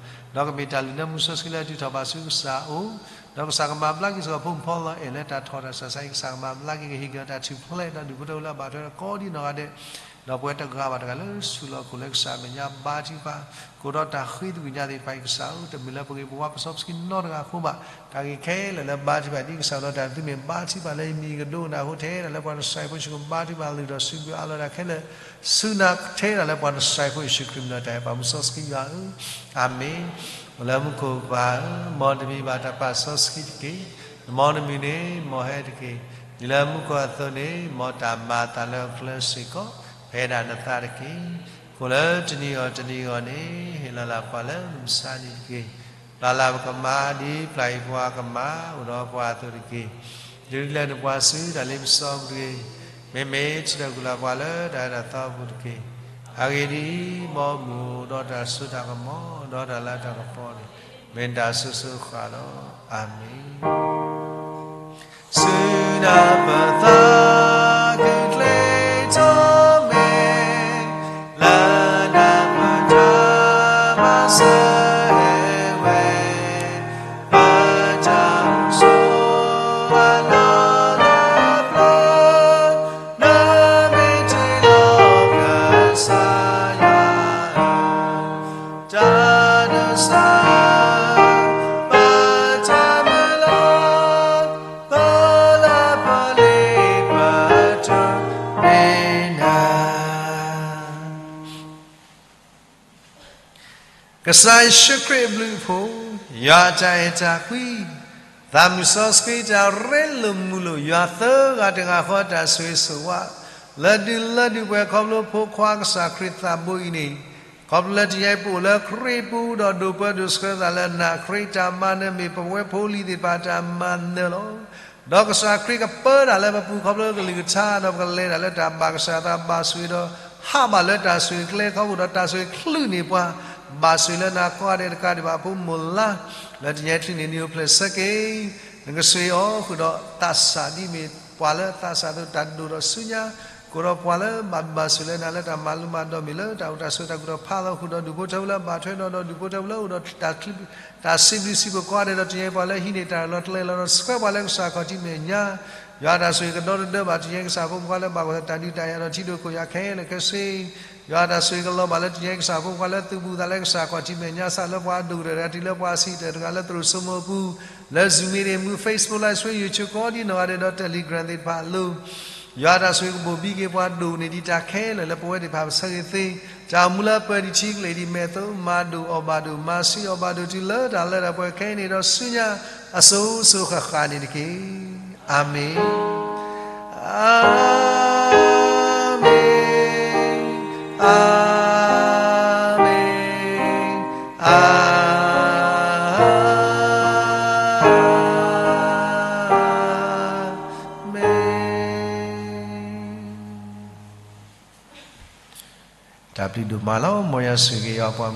်ဘၣ် ဒီးကမ့ၢ်တၢ်လုၢ်လၢမူစီဆှံလၢအဒုးထီၣ်ဘၣ်ဆူကစၢ်အအိၣ် ဒီးကစၢ်ကမၤဘျါက့ၤစ့ၢ်ကီးဖိမုၣ်ဖိလီၤအဲၣ်လၢတၢ်ထီၣ်တၢ်စၢ်ဆါအံၤ ကစၢ်ကမၤဘျါက့ၤကဟ့ၣ်က့ၤအီၤတၢ်ထူၣ်ဖျဲး ဒီးဒုးဖိတၢ်အိၣ်လၢအဘၣ်ထွဲဒီးကိးဒ်နီၢ်ဂၤဒဲး ဒီးပဝဲတဂၤဘၣ်တဂၤလၢဆူၣ်လီၤခိၣ်လၢကစၢ်အမဲာ်ညါဘါထုကဖၣ် ကအိၣ်ဒီးတၢ်ဃ့သကွံၢ်ညါသ့ၣ်တဖၣ်အံၤ ကစၢ်ဧၢ တမ့ၢ်လၢပဂ့ၤပဝါပစီပစကံနီတဂၤအဃိဘၣ် တၢ်ဂ့ၢ်ခဲလၢာ်လၢဘါထုကဖၣ်ဒ်ကစၢ်လီၤတၢ်သုမ့ၢ်ဘါထုကဖၣ်လၢယမံၤကဒိကနၣ်အဃိ ထဲဒၣ်လၢပှၤနစဲးဖိဆူၣ်ကဘါထုကဖၣ်လုၢ်ဒီးစံးဘျုးအးလီၤတၢ်ခဲလၢာ် ဆူနၤထဲဒၣ်လၢပှၤနစဲးဖိယ့ၣ်ၡူးခရံာ်မံၤလီၤ တၢ်အဲၣ်ပှၤမူစီဆှံယွၤဧၢ အၤမ့ၣ် အိၣ်လၢမူခိၣ်ပၢ်ဧၢ, မ်တမံၤဘၣ်တၢ်ပာ်စီဆှံတက့ၢ်. နမၤနမုာ်န့ၣ် မ်ဟဲတက့ၢ်. ဒ်လၢမူခိၣ်အသိးန့ၣ် မ်တၢ်မၤအသးလၢအကျဲစ့ၢ်ကီး ပှဲၤဒၣ်နသးတက့ၢ်. ကိၣ်လၢတနံၤအီၤတနံၤအဂီၢ်န့ၣ် ဟ့ၣ်လီၤလၢပှၤလၢနမုၢ်ဆါနံၤတက့ၢ်. ပျၢ်လၢပကမၤ ဒ်ပျၢ်အံၤပှၤကမၤ အိၣ်ဒီးပှၤအသိးတက့ၢ်. တရံးလၢနပှၤဆူတၢ်လ့ပစီပူၤတဂ့ၤ. မ့မ့ၢ်ထံၣ်ထီၣ်ကွံာ်လၢပှၤလၢတၢ်အဲၣ်တၢ်သီပူၤတက့ၢ်. အဂ့ၢ်ဒ်အံၤ, မ်မူအိၣ်ဒီးတၢ်စိတၢ်ကမီၤ ဒီးတၢ်လၤတၢ်ကပီၤန့ၣ် မ့ၢ်တၢ်ဆိၣ်ဂ့ၤဃၣ်လီၤ. အၤမ့ၣ်. ဆူနၤပသးခုချ့ထီၣ်မဲာ် လၢနၤပတၢ်မၤစၢၤဟဲဝဲ ပတၢ်ဆိၣ်အနီၢ်လၢပျၢၤ နမ့ၢ်တ့လီၤကစၢ်ယွၤဧၢ, တၢ်နစၢ် ပတၢ်မုၢ်လၢ် ပလၢပလ့ပတၢ်မ့ၢ်နၤ ကစၢ်ယ့ၣ်ၡူးခရံာ်အဘျုးအဖှိၣ်, ယွၤအတၢ်အဲၣ်တၢ်ကွံ, သးမုၢ်စီဆှံတၢ်ရ့လိာ်မုာ်လိာ် ယွၤသၢဂၤတဂၤဃီအတၢ်ဆိၣ်ဂ့ၤဆိၣ်ဝါ, လၢဒုးလၢဒုးပှဲၤခီဖျိဖိခွါကစၢ်ခရံာ်သးဘိအံၤန့ၣ်, ခီဖျိလၢတနံၤအံၤပအိၣ်လၢခရံာ်ပူၤ ဒီးဒိးပၢဒိးဆှၢသးလၢနၤ ခရံာ်တၢ်မၤနၢၤမ့ၢ်ပဝဲဖိလံၤသ့ၣ်တဖၣ်အတၢ်မၤနၢၤလီၤ. ဒီးကစၢ်ခရံာ်ကပၢတၢ်လၢပပူၤခီဖျိကလုၢ်ကထါ ဒီးပကလဲၤတၢ်လၢတၢ်ဘၣ်ကစၢ်သးဘၣ်ဆိၣ်ဂ့ၤဒီး ဟးဘၣ်လၢတၢ်ဆိၣ်ဂ့ၤကျဲခီပူၤဒီးတၢ်ဆိၣ်ဂ့ၤချုးန့ၢ်ပှၤ, ဘၣ်ဆိၣ်ဂ့ၤလၢနၤကိးဂၤဒဲးတကးဒံးဘၣ် ဖိမုၣ်လါ, လၢတနံၤအံၤချုးန့ၢ်နံၤအိၣ်ဖျဲၣ်ဆၢက့ၤ နကဆိၣ်ဂ့ၤအီၤဃုာ်ဒီးသးစၢ်ဒ်မ့ၢ်ပှၤလၢသးစၢ်အသိး တၢ်ဒိၣ်ဒီးဆူညါ, ကိးဒီးပှၤလၢဘၣ်ဘျုးဘၣ်ဆိၣ်လၢနၤလၢတၢ်မၤလိမၤဒိးမ့ၢ်လၢတၢ်အိၣ်တၢ်ဆိးတၢ်ကူၣ်တၢ်ဖးလီၤဃုာ်ဒီး ဒူၣ်ဖိထၢဖိလၢဘၣ်ထွဲဒီး ဒီးဒူၣ်ဖိထၢဖိလၢအိၣ်ဒီးတၢ်စံးဘျုးစံးဖှိၣ်ကိးဂၤဒဲးဒီး တညီပှၤလၢဟံးန့ၢ်တၢ်လီၤတလဲလီၤဒီး ဆှၢပှၤလၢကစၢ်ခီၣ်ထံးမဲာ်ညါ, ယွၤတၢ်ဆိၣ်ဂ့ၤကဒီတဒၢဘၣ် တညီကစၢ်ဖိမုၣ်ဖိလၢဘၣ်ကွၢ်တၢ်ဒုးတၢ်ယၤဒီးထံဒိၣ်ခိၣ်ယၤခဲလၢာ်ခဲဆ့ ယွၤတၢ်ဆိၣ်ဂ့ၤကလီၤဘၣ်လၢတညီကစၢ်ဖိခွါလၢသုးဘူးသးလၢကစၢ်ခီၣ်ထံးမဲာ်ညါ စးလၢပှၤဒိၣ်ကတၢၢ်တဂၤတုၤလၢပှၤဆံးကတၢၢ်တဂၤလၢသရိာ်စိမိၤအပူၤ, လၢ Zoom meeting မူ Facebook Live Stream YouTube ကိးဒ်နီၢ်ဂၤဒဲးဒီး Telegram သ့ၣ်တဖၣ်အလိၤ, ယွၤတၢ်ဆိၣ်ဂ့ၤကဘိၣ်ဘံက့ၤပှၤဒိၣ်န့ၢ်ဒံးတၢ်ခဲလၢာ်လၢပဝဲသ့ၣ်တဖၣ်ပဆၢဂ့ၤသ့, တၢ်မူလၢပၢၤဒံးထံကလ့ၢ်ဒံးမဲာ်သိး မၤဒိၣ်အီၣ်ဘၣ်ဒိၣ် မၤဆှံအီၣ်ဘၣ်ဒိၣ်တုၤလၢတၢ်လၢတၢ်ပှဲၤခဲအံၤန့ၣ်ဒီးဆူညါ အစိၤစိၤဃၣ်ဃၣ်န့ၣ်တက့ၢ်. အၤမ့ၣ်, အၤမ့ၣ်, အၤမ့ၣ်, အၤမ့ၣ်. တၢ်ဘျုးဒိၣ်မးလီၤ. မ်ယွၤဆိၣ်ဂ့ၤယွၤပှၤ